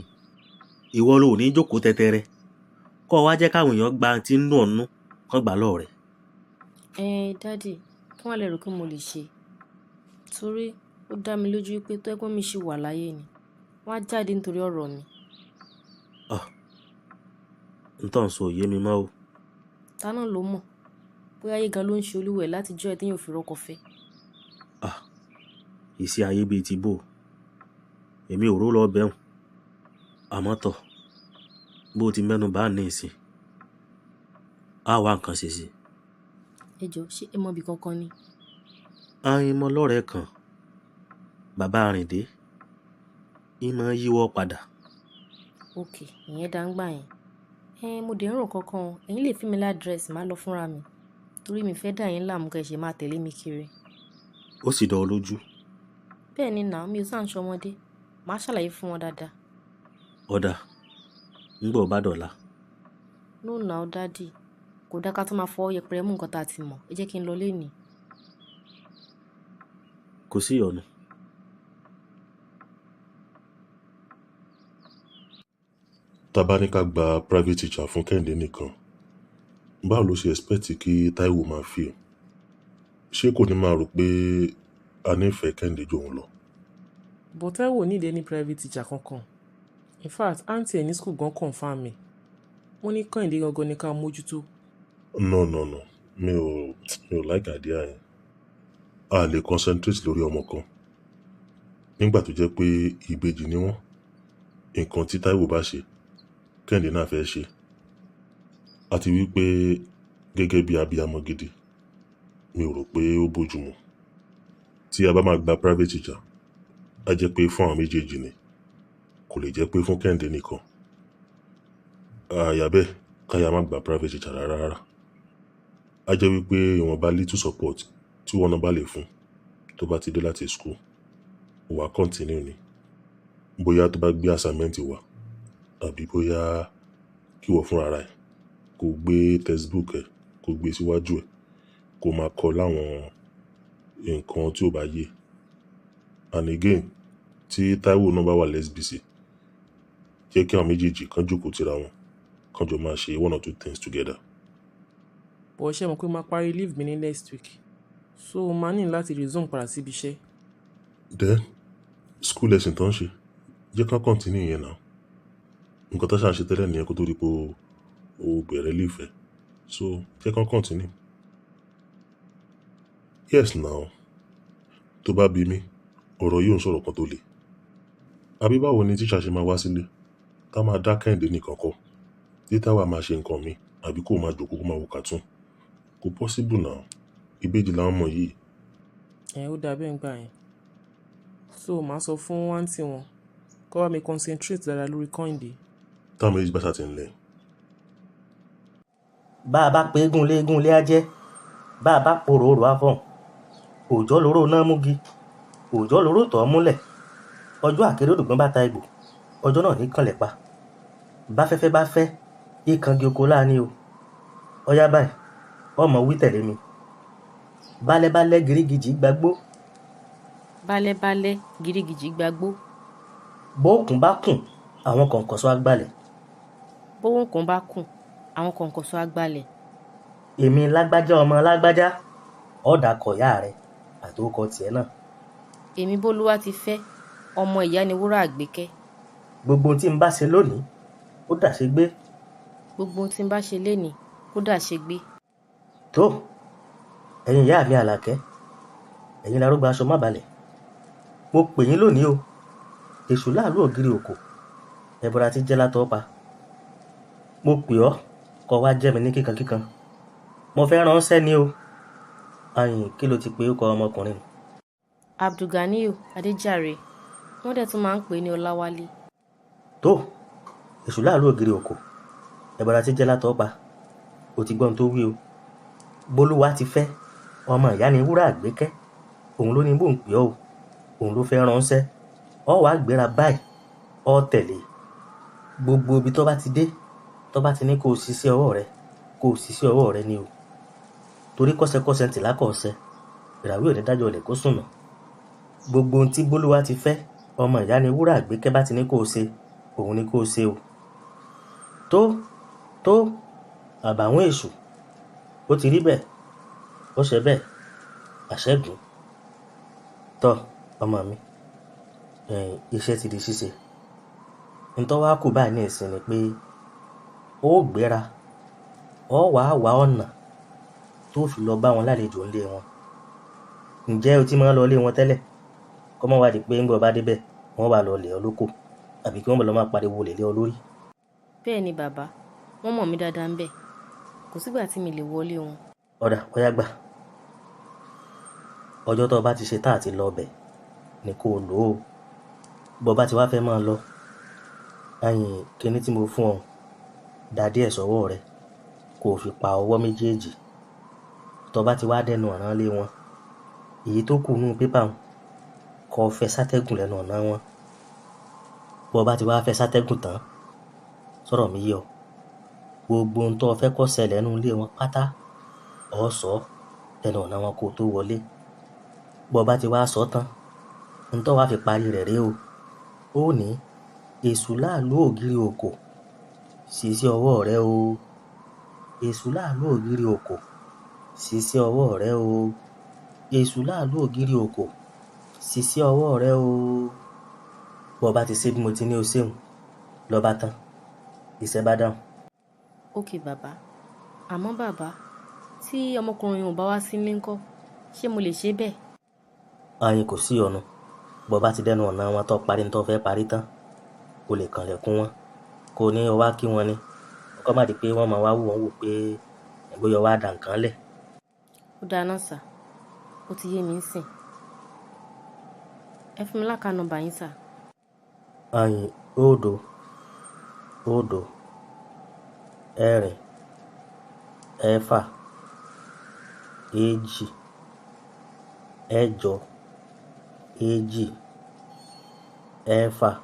Ìwọ ló ní jókòó tẹ́tẹ́rẹ́. Kọ́ wá jẹ́ káwọn èèyàn gba tí ń nù ọ́ nú, kán gbà lọ́ọ̀ rẹ̀. Ẹ́n, Daddy, kí wọ́n lè rò pé mo lè ṣe. Torí ó dá mi lójú pé tó ẹ̀gbọ́n mi ṣì wà láyé ni, wọ́n á jáde nítorí ọ̀rọ̀ mi. Ọ̀, n tó ń sọ òye mi mọ́ o. Ta náà ló mọ̀? Bóyá ayé gan ló ń ṣe olúwẹ̀ láti jọ́ ẹ tí yóò fi rọ́kọ fẹ́. Ah, ìsí ayé bíi ti bò. Èmi ò ró lọ bẹ́hùn. Àmọ́ tọ̀, bó ti mẹ́nu bá ní ìsìn, á wá nǹkan ṣe sí i. Ẹ jọ̀ọ́, ṣé ẹ mọ ibi kankan ni? Ayin mọ lọ́rẹ̀ẹ́ kan, bàbá Àrìndé, í máa ń yíwọ́ padà. Ok, ìyẹn dá ń gbà yẹn. Ẹ́n, mo dẹ̀ ń rò kankan o. Ẹ̀yin lè fún mi ládírẹ́sì, màá lọ fúnra mi. Torí mi fẹ́ dà yín láàmú kí ẹ ṣe máa tẹ̀lé mi kiri. Ó sì dán ọ lójú. Bẹ́ẹ̀ ni now, mi ò sáà ń ṣọmọdé. Màá ṣàlàyé fún wọn dáadáa. Ọ̀dà, ńgbà ó bá dọ̀la. No now, Daddy. Kò dá ká tó máa fọwọ́ yẹpẹrẹ mú nǹkan tá a ti mọ̀. Ẹ jẹ́ kí n lọ lénìí. Kò Kò sí ìyọnu. Tá bá ní ká gba private teacher fún Kẹ́hìndé nìkan, báwo ló ṣe expect kí Táíwò máa feel? Ṣé kò ní máa rò pé a nífẹ̀ẹ́ Kẹ́hìndé jù òun lọ? But Táíwò ò need any private teacher kankan. In fact, aunty ẹ̀ ní school gan confirm ẹ̀. Wọ́n ní Kẹ́hìndé gangan ni ká mójútó. No, no, no. Mi ò like idea yẹn. A lè concentrate lórí ọmọ kan. Nígbà tó jẹ́ pé ìbejì ni wọ́n, nǹkan tí Táíwò bá ṣe, Kẹ́hìndé náà fẹ́ ṣe. Àti wípé gẹ́gẹ́ bí abiyamọ gidi, mi ò rò pé ó bójú mu. Tí a bá máa gba private teacher, á jẹ́ pé fún àwọn méjèèjì ni. Kò lè jẹ́ pé fún Kẹ́hìndé nìkan. Àyà bẹ́ẹ̀ káyà má gba private teacher rárá rárá. Á jẹ́ wípé ìwọ̀nba little support tí wọ́n náà bá lè fún tó bá ti dé láti school, wà á continue ni. Bóyá tó bá gbé assignment wá, àbí bóyá kí ìwọ fúnra ra ẹ, kó gbé textbook ẹ, kó gbé síwájú ẹ, kó máa kọ láwọn nǹkan tí ò bá yé. And again, tí Táíwò náà bá wà less busy, jẹ́ kí àwọn méjèèjì kan jókòó tira wọn, kan jọ máa ṣe one or two things together. But ṣé ẹ mọ̀ pé máa parí leave mi ní next week? So màá ní láti resume padà síbi iṣẹ́. Then, school lesson tó ń ṣe, jẹ́ ká continue yẹn now. Nǹkan tó ṣà ń ṣe tẹ́lẹ̀ nìyẹn kó tó di pé o bẹ̀rẹ̀ leave ẹ. So jẹ́ ká continue. Yes now. Tó bá bi mí, ọ̀rọ̀ yìí ò ń sọ̀rọ̀ kan tó le. Àbí báwo ni teacher ṣe máa wá sílé? Tá máa dá Kẹ́hìndé nìkan kọ́. Tí Táíwò máa ṣe nǹkan mi, àbí kó máa jókòó kó máa wo cartoon. Kò possible now. Ìbejì làwọn ọmọ yìí. Ẹ̀ ó dà bẹ́ẹ̀ ń gbà yẹn. So màá sọ fún aunty wọn kó bá mi concentrate dáadáa lórí Kẹ́hìndé. Táwọn méjì bá ṣà ti ń lẹ̀. Bá a bá pe eégún ilé, eégún ilé á jẹ́. Bá a bá porò, orò á fọ̀hún. Òòjọ́ loró náà múgi, òòjọ́ loró tọ̀ ọ́ múlẹ̀. Ọjọ́ àkéré òdùgbọ́n bá ta egbò, ọjọ́ náà ní kànlẹ̀ pa. Bá fẹ́fẹ́ bá fẹ́, ìkàngi oko láàánú o. Ọyá báyìí, ọmọ wí tẹ̀lé mi. Bálẹ́bálẹ́ gírígìjì gbàgbó. Bálẹ́bálẹ́ gírígìjì gbàgbó. Bóòkùn bá kùn, àwọn kọ̀ǹkọ̀sọ á gbalẹ̀. Bóòkùn bá kùn, àwọn kọ̀ǹkọ̀sọ á gbalẹ̀. Èmi lágbájá ọmọ lágbájá, ọ̀dà kọ̀yà rẹ̀ àtòkọ tiẹ̀ náà. Èmi Bólúwá ti fẹ́, ọmọ ìyá ni wúrà àgbékẹ́. Gbogbo ohun tí n bá ṣe lónìí, ó dàṣe gbé. Gbogbo ohun tí n bá ṣe lénìí, ó dàṣe gbé. Tó, ẹ̀yin ìyá mi Àlàkẹ́, ẹ̀yin larúgbó aṣọ má balẹ̀. Mo pè yín lónìí o. Èṣù láàlú ògiri òkò, ẹbọra tí jẹ́ látọ́ pa. Mo pè ọ́ kó wá jẹ́ mi ní kíkankíkan. Mo fẹ́ ránṣẹ́ ni o. Àyìn kí ló ti pe orúkọ ọmọkùnrin? Abdulganiyu Adéjàre, wọ́n dẹ̀ tún máa ń pè é ní Ọláwálé. Tó, èṣù láàlú ògiri òkò, ẹbọra tí jẹ́ látọ́ pa. O ti gbọ́ ohun tó wí o. Bólúwa ti fẹ́, ọmọ ìyá ni wúrà àgbékẹ́. Òun ló ní bó ń pè ọ́ o. Òun ló fẹ́ ránṣẹ́. Ọ wàá gbéra báyìí, ọ tẹ̀lé. Gbogbo ibi tó bá ti dé, tó bá ti ní kó o ṣiṣẹ́ ọwọ́ rẹ, kó o ṣiṣẹ́ ọwọ́ rẹ ni o. Torí kọ́sẹkọ́sẹ ń tìlá kọ̀ ọ̀sẹ̀, ìràwé ò ní dájọ́ ilẹ̀ kó sùnà. Gbogbo ohun tí Bólúwa ti fẹ́, ọmọ ìyá ni wúrà àgbékẹ́ bá ti ní kó o ṣe, òun ni kó o ṣe o. Tó, tó, àbàwọ́n èṣù, ó ti rí bẹ́ẹ̀, ó ṣe bẹ́ẹ̀, àṣẹ́gun. Tọ́, ọmọ mi, iṣẹ́ ti di ṣíṣe. Ntọ́ wá kù báyìí ní ìsìn ni pé ó gbéra, ó wàá wá ọ̀nà tó fi lọ bá wọn lálejò ńlé wọn. Ǹjẹ́ o ti máa ń lọ ilé wọn tẹ́lẹ̀? Kọ́ mọ́ wá di pé ńgbà bá dé bẹ́ẹ̀, wọ́n wá lọ lẹ̀ ọ́ lóko, àbí kí wọ́n lọ máa pariwo lè lé ọ lórí. Bẹ́ẹ̀ ni bàbá, wọ́n mọ̀ mí dáadáa ńbẹ̀. Kò sígbà tí mi lè wọlé wọn. Ọ̀dà, ọ̀yá gbà. Ọjọ́ tó o bá ti ṣe tá àti lọ bẹ̀ ni kó o lò ó. Bó bá ti wá fẹ́ máa lọ, ẹ̀yìn kíní tí mo fún ọ, dà díẹ̀ sọ́wọ́ rẹ, kó o fi pa ọwọ́ méjèèjì. Tó bá ti wá dẹnu ọ̀nà lé wọn, èyí tó kù nínú pépà wọn, kó o fẹ́ sátẹ́gùn lẹ́nu ọ̀nà wọn. Bó bá ti wá fẹ́ sátẹ́gùn tán, sọ̀rọ̀ mi yé ọ. Gbogbo ohun tó o fẹ́ kó ṣẹlẹ̀ nínú ilé wọn pátá, ó sọ lẹ́nu ọ̀nà wọn kó o tó wọlé. Bó bá ti wá sọ tán, n tó wá fi parí rẹ̀ rèé o. Ó ní èṣù láàlú ògiri òkò ṣiṣẹ́ ọwọ́ rẹ o. Èṣù láàlú ògiri òkò ṣiṣẹ́ ọwọ́ rẹ o. Èṣù láàlú ògiri òkò ṣiṣẹ́ ọwọ́ rẹ o. Bó bá ti ṣe bí mo ti ní o ṣeun, ló bá tán, iṣẹ́ bá dáhùn. Ok bàbá, àmọ́ bàbá, tí ọmọkùnrin ò bá wá sílé ńkọ́, ṣé mo lè ṣe bẹ́ẹ̀? Ayin kò sí ọ̀nà. Bó bá ti dẹnu ọ̀nà wọn tó parí ní tó fẹ́ parí tán, o lè kànlẹ̀kùn wọn. Kò ní o wá kí wọn ni. Kó má di pé wọ́n máa wá wò wọ́n wò pé bóyá o wá dà nǹkan lẹ̀. Ó dáa náà sà, ó ti yé mi ń sìn. Ẹ fún mi láka nọ́mbà yín sà. Ayin 0 0 4 6 2 8 2 6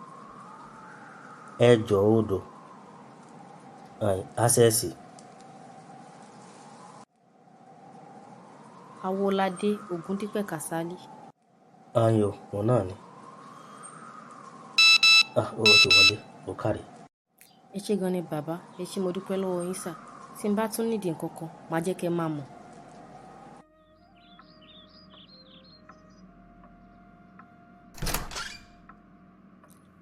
8 0. Ayin Access. Awolade Ògúndípẹ̀ Kàsálí. Ayin o, òun náà ni. Ah, ó ti wọlé, ó káre. Ẹ ṣé gan ni bàbá, ẹ ṣé mo dúpẹ́ lọ́wọ́ yín sà. Tí n bá tún nídìí nǹkan kan, màá jẹ́ kẹ́ ẹ máa mọ̀.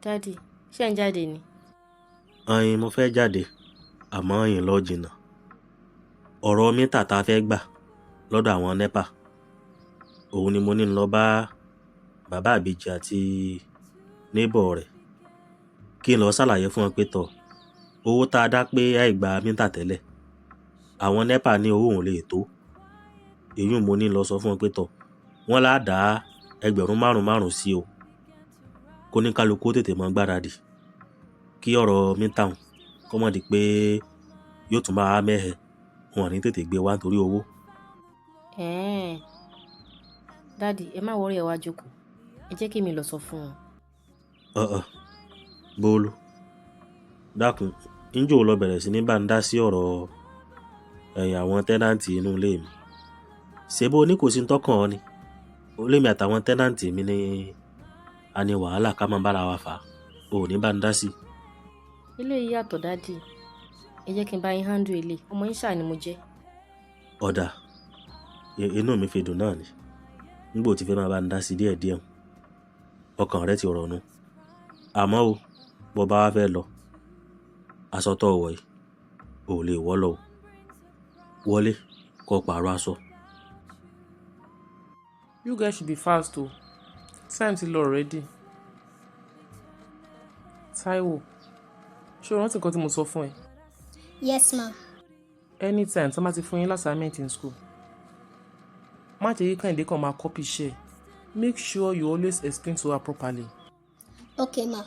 Dádì, ṣé ẹ̀ ń jáde ni? Ayin mo fẹ́ jáde, àmọ́ ayin lọ jìnnà. Ọ̀rọ̀ mítà ta fẹ́ gbà lọ́dọ̀ àwọn NEPA. Òun ni mo ní lọ bá bàbá àbèjì àti neighbor rẹ̀ kí n lọ ṣàlàyé fún wọn pé tọ̀, owó tá a dá pé àì gba mítà tẹ́lẹ̀, àwọn NEPA ní owó òun lè tó. Èyí mo ní lọ sọ fún wọn pé tọ̀, wọ́n lá dá ẹgbẹ̀rún márùn-ún márùn-ún sí o. Kó ní kálukú ó tètè mọ́ gbáradì kí ọ̀rọ̀ mítà òun kó má di pé yóò tún máa mẹ́hẹ. Wọn ò ní tètè gbé wá nítorí owó. Ẹ̀ẹ́n. Dádì, ẹ má worry, ẹ wá jókòó. Ẹ jẹ́ kí èmi lọ sọ fún wọn. Ọ̀ọ̀, Bólú, dákun, ńjọ́ o lọ bẹ̀rẹ̀ sí ní bá ń dá sí ọ̀rọ̀ ẹ̀yìn àwọn tẹ́nàntì inú ilé mi. Ṣé bó ní kò sí ń tọ́kàn ọ ni? Olé mi àtàwọn tẹ́nàntì mi ní a ní wàhálà ká máa bára wa fà. O ò ní bá ń dá sí. Eléyìí yàtọ̀ dádì. Ẹ jẹ́ kí n bá yín handle eléyìí. Ọmọ yín ṣáà ni mo jẹ́. Ọ̀dà, inú mi fi dùn náà ni. Nígbà tí fẹ́ máa bá ń dá sí díẹ̀díẹ̀, ọkàn rẹ ti rọ̀nú. Àmọ́ o, bó bá wá fẹ́ lọ, aṣọ tó wọ̀ yìí, o ò lè wọ̀ lọ o. Wọlé, kó pààrọ̀ aṣọ. You guys should be fast o. Time ti lọ already. Taiwo, ṣé o rántí nǹkan tí mo sọ fún ẹ? Yes ma. Anytime tí wọ́n bá ti fún yín assignment in school, má jẹ́ kí Kẹ́hìndé kan máa copy iṣẹ́ ẹ̀. Make sure you always explain to her properly. Okay ma.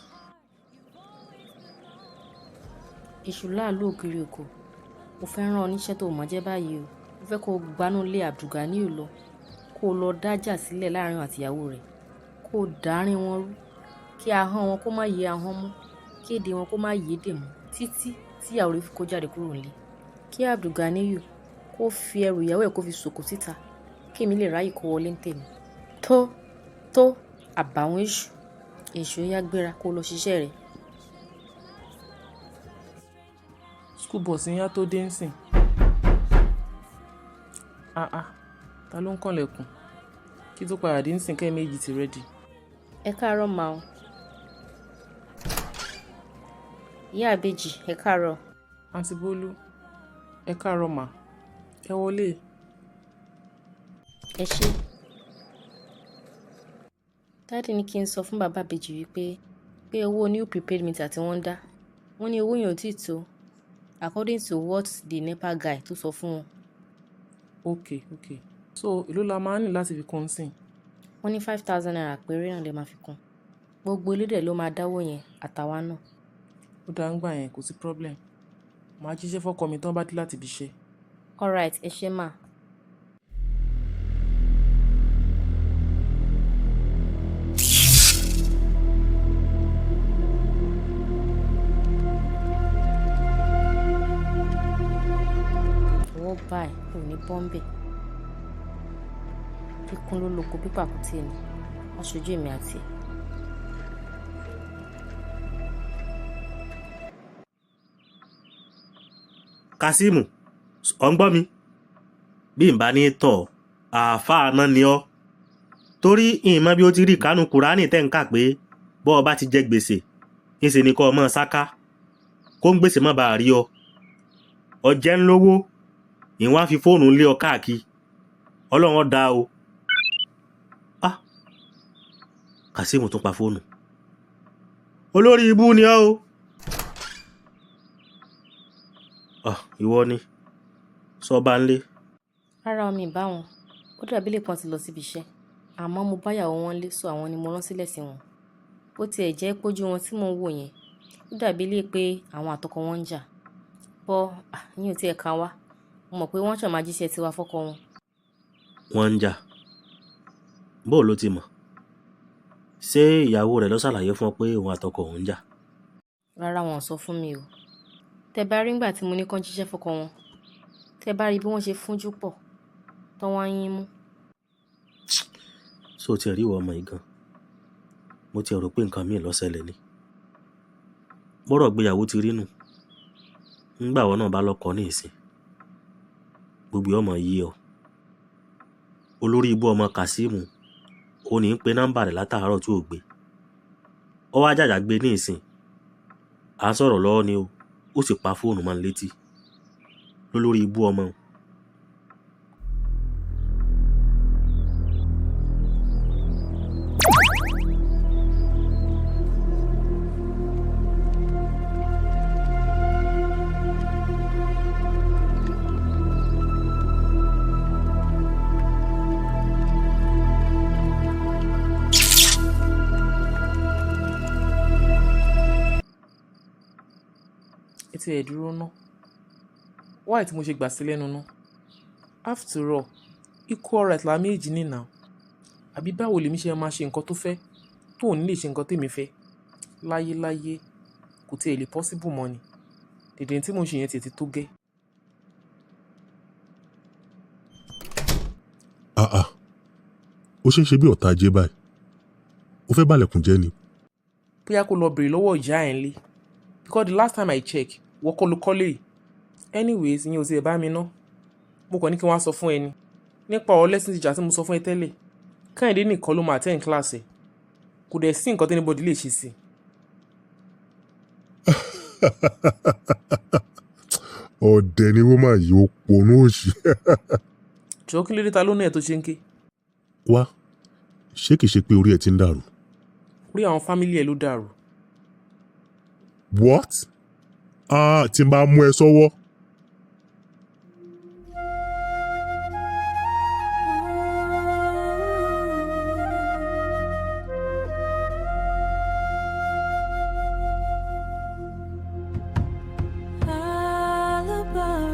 Èṣù láàlú ògiri òkò. Mo fẹ́ rán ọ níṣẹ́ tó mọ̀ jẹ́ báyìí o. Mo fẹ́ kó o gbanú ilé Abdulganiyu lọ. Kó o lọ dájà sílẹ̀ láàrin òun àti ìyàwó rẹ̀. Kó o dárín wọn rú. Kí ahọ́n wọn kó má yé ahọ́n mọ́. Kí èdè wọn kó má yé èdè mọ́. Títí tí ìyàwó rẹ̀ fi kó jáde kúrò nílé. Kí Abdulganiyu kó fi ẹrù ìyàwó ẹ̀ kó fi sòkò síta. Kí èmi lè ráyè kó wọlé ń tèmi. Tó tó àbàwọ́n èṣù. Èṣù ó yá gbéra kó lọ ṣiṣẹ́ rẹ̀. School bus yín á tó dé ńsìn. Ah ah, ta ló ń kànlẹ̀kùn? Kí tó padà dé ńsìn kẹ́yin méjì ti ready. Ẹ káàárọ̀ ma o. Ìyá àbèjì, ẹ káàárọ̀. Aunty Bólú, ẹ káàárọ̀ mà. Ẹ wọlé. Ẹ ṣé. Daddy ní kí n sọ fún bàbá àbèjì wípé pé owó new prepaid meter tí wọ́n ń dá. Wọ́n ní owó yẹn ò tí tó according to what the NEPA guy tó sọ fún wọn. Okay, okay. So èló la máa ní láti fi kún ńsìn? Wọ́n ní 5,000 naira péré náà lè máa fi kún. Gbogbo ilé dẹ̀ ló máa dáwó yẹn àtàwa náà. Ó dáa ńgbà yẹn, kò sí problem. Màá jíṣẹ́ fọ́kọ mi tán bá dé láti ibi iṣẹ́. Alright, ẹ ṣé mà. Ọwọ́ báyìí ò ní bọ́m̀bẹ̀. Ikún ló lóko bí pàkúté ni, aṣojú èmi àti ẹ̀. Kazeem, ọ̀ ń gbọ́ mi? Bí n bá ní tọ̀, àáfàá náà ni ọ́. Torí ìmọ̀ bí ó ti rí kánú Kùránì tẹ́ ń kà pé bọ́ ọ bá ti jẹ gbèsè, ńṣe ni kọ́ ọ mọ́ sáká, kó ń gbèsè má bàa rí ọ. Ọjẹ́ ń lówó, ìwọ́n á fi fóònù lé ọ káàkiri. Ọlọ́run ó dá o. Ah! Kazeem tún pa fóònù. Olórí ibú ni ọ́ o. Ah, ìwọ ni. Sọ bá ń lé. Rárá, mi ì bá wọn. Ó dàbí lè kan ti lọ síbi iṣẹ́. Àmọ́ mo bá ìyàwó wọn lé, so àwọn ni mo rán sílẹ̀ sí wọn. Bó tiẹ̀ jẹ́ pójú wọn tí mò ń wò yẹn, ó dàbí lè pé àwọn àtọkọ wọn ń jà. Bọ́, ìyẹn ò tiẹ̀ kan wá. Mo mọ̀ pé wọ́n ṣà máa jíṣẹ́ tiwa fọ́kọ wọn. Wọ́n ń jà. Bó ló ti mọ̀? Ṣé ìyàwó rẹ̀ ló ṣàlàyé fún ọ pé òun àtọkọ òun ń jà? Rárá, wọn ò sọ fún mi o. Tẹ bá rí ńgbà tí mo ní kán jíṣẹ́ fọ́kọ wọn, tẹ bá rí bí wọ́n ṣe fúnjú pọ̀, tán wá ń yín mú. Ṣé o ti rí ìwọ ọmọ yìí gan? Mo ti rò pé nǹkan míì ló ṣẹlẹ̀ ni. Bọ́rọ̀ ìgbéyàwó ti rí nù. Ńgbà wọ́n náà bá lọ́kọ ní ìsìn, gbogbo ọmọ yìí ọ. Olórí ibú ọmọ Kazeem, ó ní ń pe nọ́mbà rẹ̀ látàárọ̀ tí ò gbé. Ó wá jàjà gbé ní ìsìn. À ń sọ̀rọ̀ lọ́wọ́ ni o, ó sì pa fóònù mọ́ ní létí. Lólórí ibú ọmọ. Ẹ ti ẹ̀ dúró ná. Why tí mo ṣe gbà sí lẹ́nu ná? After all, equal right la méjì ní now. Àbí báwo lèmi ṣe máa ṣe nǹkan tó fẹ́, tó ò ní lè ṣe nǹkan tèmi fẹ́? Láyé láyé, kò tiẹ̀ lè possible mọ́ ni. Dèdè tí mo ṣe yẹn tiẹ̀ ti tó gẹ́. Ah ah, ó ṣe ń ṣe bí ọ̀tá ajé báyìí. Ó fẹ́ bàlẹ̀kùn jẹ́ ni. Bóyá kó lọ bèrè lọ́wọ́ ìyá ẹ̀ ńlé. Because the last time I check, wọ́n kọ́ ló kọ́lé yìí. Anyways, ìyẹn ò tiẹ̀ bá mi ná. Mo kàn ní kí wọ́n á sọ fún ẹ ni. Nípa ọ̀rọ̀ lesson teacher tí mo sọ fún ẹ tẹ́lẹ̀. Kẹ́hìndé nìkan ló máa attend class ẹ̀. Kò dẹ̀ sí nǹkan tí anybody lè ṣe sí i. Ọ̀dẹ̀ ni woman yìí, ó ponú òṣì. Jọ̀ọ́, kí ló dé, ta ló ní ẹ̀ tó ṣe ń ké? Wá, ṣé kìí ṣe pé orí ẹ ti ń dàrú? Orí àwọn family ẹ̀ ló dàrú. What? Ah, tí n bá mú ẹ sọ́wọ́.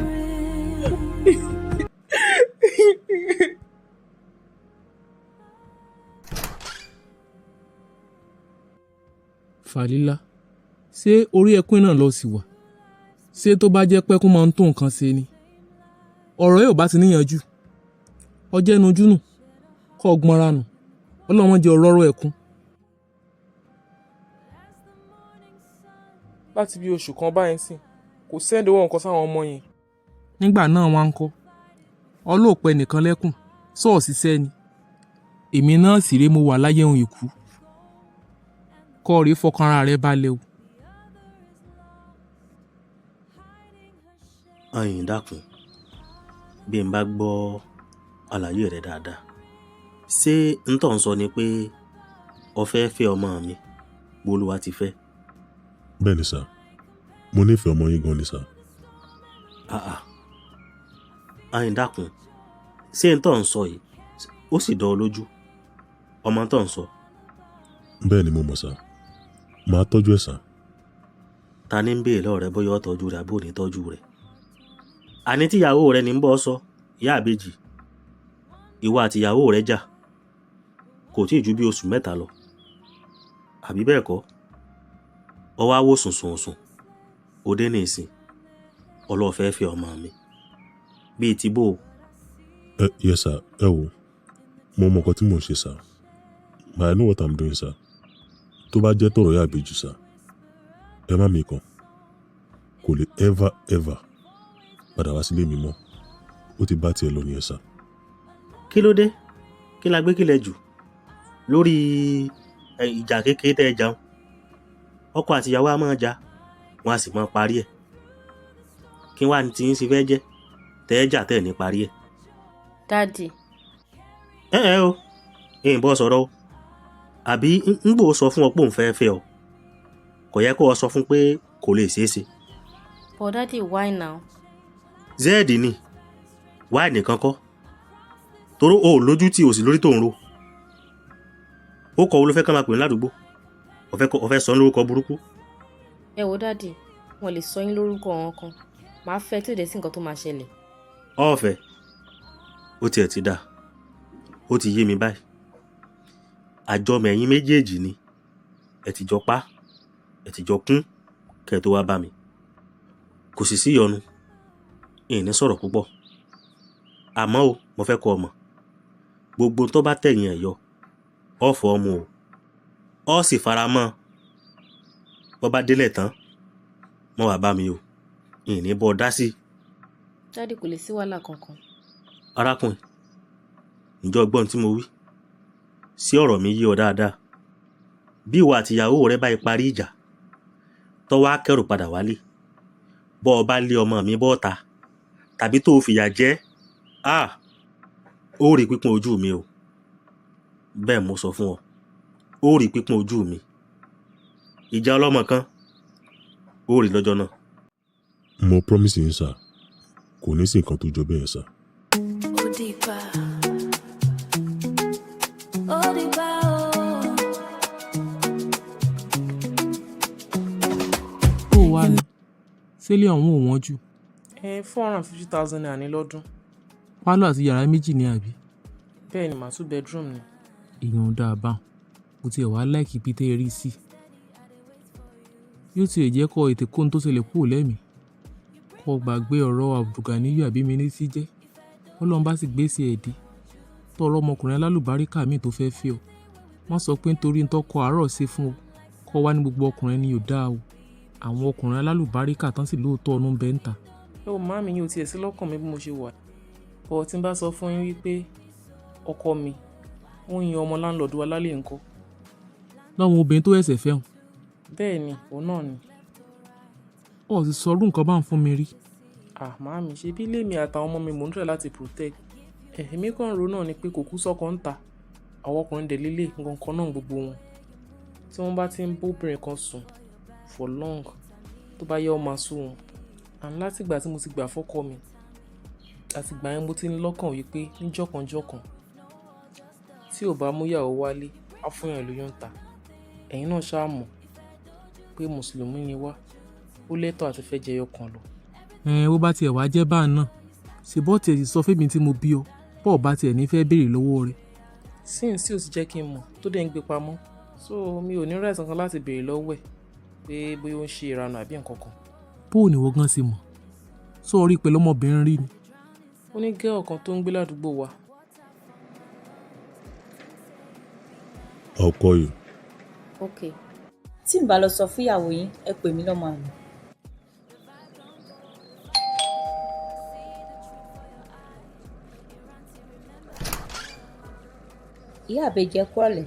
Alabarin. Fàlílà, ṣé orí ẹkún náà lọ sí wà? Ṣé tó bá jẹ́ pẹ́kún máa ń tó nǹkan ṣe ni? Ọ̀rọ̀ yóò bá ti níyanjú. Ọjẹ́ nujú nù, kọ́ ọgbọ́n ranù, ọlọ́run jẹ́ ọ̀rọ̀rọ̀ ẹkún. Láti bí oṣù kan báyìí sìn, kò send owó nǹkan sáwọn ọmọ yẹn. Nígbà náà wá ń kọ́ ọlọ́ọ̀pẹ nìkan lẹ́kùn ṣọ́ọ̀ṣì sẹ́ni. Èmi náà sì rèé, mo wà láyé òun ìkú. Kọ́ rèé fọkàn ara rẹ balẹ̀ o. Ayin, dákun, bí n bá gbọ́ àlàyé rẹ dáadáa, ṣé n tó ń sọ ni pé o fẹ́ fẹ́ ọmọ mi Bolúwa ti fẹ́? Bẹ́ẹ̀ ni sir, mo nífẹ̀ẹ́ ọmọ yín gan ni sir. Ah ah, Ayin, dákun, ṣé n tó ń sọ yìí ó sì dán ọ lójú ọmọ tó ń sọ? Bẹ́ẹ̀ ni mo mọ̀ sir, màá tọ́jú ẹ̀ sir. Ta ni ń béèrè lọ́wọ́ rẹ bóyá ó tọ́jú rẹ̀ àbí ò ní tọ́jú rẹ̀? Àní tíyàwó rẹ ní ń bọ́ sọ, ìyá àbèjì. Ìwọ àti ìyàwó rẹ jà kò tí ì ju bí oṣù 3 lọ, àbí bẹ́ẹ̀ kọ́? Ọ wá wò sùn sùn sùn òde ní ìsìn, ọlọ́ọ̀fẹ́ fẹ́ ọmọ mi bíi ti bó o. Ẹ yes sir, ẹ wò, Mo mọ nǹkan tí mò ń ṣe, sir. I know what I'm doing, sir. Tó bá jẹ́ tọ̀rọ̀ ìyá ìbejì, sir, ẹ má mi kàn. Kò lè ever ever padà wá sílé mi mọ́. Ó ti bá tiẹ̀ lọ nìyẹn, sir. Kí ló dé? Kí la gbé kílẹ̀ jù lórí ìjà kékeré tẹ́ ẹ jàun? Ọkọ àti ìyàwó a máa jà, wọn a sì máa parí ẹ̀. Kí wàá ní tí ń ṣe fẹ́ jẹ́ tẹ́ ẹ jà tẹ́ ẹ ní parí ẹ̀? Daddy. Ẹ ẹ o, ìyìnbọn sọ̀rọ̀ o, àbí ń gbò sọ fún ọ pé òun fẹ́ẹ́ fẹ́ ọ, kò yẹ kó o sọ fún pé kò lè ṣeé ṣe. But daddy, why now? Zed ni wáì nìkan kọ́, toró o ò lójú tí o sì lórí tó ń ro. Ó kọ́ wo ló fẹ́ ká máa pè ní ládùúgbò? O fẹ́ sọ ní lórúkọ burúkú? Ẹ wo daddy, wọn lè sọ yín lórúkọ ọ̀hún kan. Màá fẹ́ tí ò dé sí nǹkan tó máa ṣẹlẹ̀. Ọ̀fẹ́ ó tiẹ̀ ti dà, ó ti yé mi báyìí. Àjọmọ̀ ẹ̀yin méjèèjì ni ẹ ti jọ pa, ẹ ti jọ kún kẹ́ ẹ tó wá bá mi. Kò sì sí ìyọnu, ìní sọ̀rọ̀ púpọ̀. Àmọ́ o, mo fẹ́ kọ́ ọ mọ̀, gbogbo tó bá tẹ̀yìn ẹ̀ yọ, ọ fọ́ ọmú o, ọ sì fara mọ́. Bọ́ bá délẹ̀ tán, mọ́ wàá bá mi o, ìní bọ́ ọ dá sí. Daddy, kò lè sí wàhálà kankan. Arákùnrin, ǹjọ́ gbọ́n tí mo wí sí ọ̀rọ̀ mi yé ọ dáadáa? Bí ìwọ àti ìyàwó rẹ bá parí ìjà, tó wá kẹ́rù padà wálé, bọ́ ọ bá lé ọmọ mi bọ́ta tàbí tó o fìyà jẹ á, ó rí pípọ́n ojú mi o. Bẹ́ẹ̀ mo sọ fún ọ, ó rí pípọ́n ojú mi. Ìjà ọlọ́mọ kan ó rí lọ́jọ́ náà. Mo promise yín, sir, kò ní sí nǹkan tó jọ bẹ́ẹ̀, sir. Ó dìgbà. Ó dìgbà o. Ó wà ní sílé ọ̀hún ò wọ́n jù? Ẹ ₦450,000 ní lọ́dún. Pálọ̀ àti yàrá méjì ni, àbí? Bẹ́ẹ̀ ni mà, two bedroom ni. Èèyàn dáa báun. Mo tiẹ̀ wá like ibi tẹ́ ẹ rí sí. Yóò tiẹ̀ jẹ́ kó ètè kóhun tó ṣẹlẹ̀ kúrò lẹ́mìí. Kó gbàgbé ọ̀rọ̀ Abdulganiyu àbí mi ní sí jẹ́. Ọlọ́run bá sì gbé sí ẹ̀ dé. Tọrọ ọmọkùnrin alálùbáríkà mi tó fẹ́ fẹ́ ọ. Wọ́n sọ pé nítorí ń tọ́kọ àárọ̀ ṣe fún ọ, kó wá ní gbogbo ọkùnrin ni ò dáa o. Àwọn ọkùnrin alálùbáríkà tán sì lóòótọ́ ọ̀nù ń bẹ ń ta. Ẹ ò má mi yín o tiẹ̀ sí lọ́kàn mi bí mo ṣe wà. Bọ̀ tí n bá sọ fún yín wípé ọkọ mi ó ń yan ọmọ láńlọ́ọ̀dù wa lálẹ́ ńkọ́? Lọ́wọ́n obìnrin tó ẹsẹ̀ fẹ́ hàn. Bẹ́ẹ̀ ni, òun náà ni. Ó sì sọrú nǹkan bá ń fún mi rí. À màámi, ṣe bí ilé mi àtàwọn ọmọ mi mò ń try láti protect. Ẹ̀ èmi kàn ń ro náà ni pé kò kú sọ́kọ ń ta. Àwọn ọkùnrin dẹ̀ lélẹ̀ nǹkan kan náà gbogbo wọn. Tí wọ́n bá ti ń bó obìnrin kan sùn for long, tó bá yẹ ó máa sú wọn. And láti ìgbà tí mo ti gbà fọ́kọ mi, àti ìgbà yẹn mo ti ń lọ́kàn wípé ní jọ̀kanjọ̀kan tí ò bá mú ìyàwó wálé, á fún èèyàn lóyún ń ta. Ẹ̀yin náà ṣá mọ̀ pé Mùsùlùmí ni wá, ó lẹ́tọ̀ọ́ àti fẹ́ jẹyọ kan lọ. Ẹn, bó bá tiẹ̀ wá jẹ́ báà náà, ṣe bọ́ tiẹ̀ sì sọ fémi tí mo bí ọ, bọ́ ọ bá tiẹ̀ ní fẹ́ béèrè lọ́wọ́ rẹ̀. Since tí ò sì jẹ́ kí n mọ̀ tó dẹ̀ ń gbé pamọ́, so mi ò ní right kankan láti béèrè lọ́wọ́ ẹ̀ pé bóyá ó ń ṣe ìranù àbí nǹkan kan. Bó ò ní wọ́n gan ṣe mọ̀? Sọ rí pẹ̀lú ọmọbìnrin rí ni. Ó ní girl kan tó ń gbé ládùúgbò wa. I'll call you. Okay. Tí n bá lọ sọ fún ìyàwó yín, ẹ pè mí lọ́mọ àlè. Ìyá àbèjì, ẹ kúrọ̀lẹ́.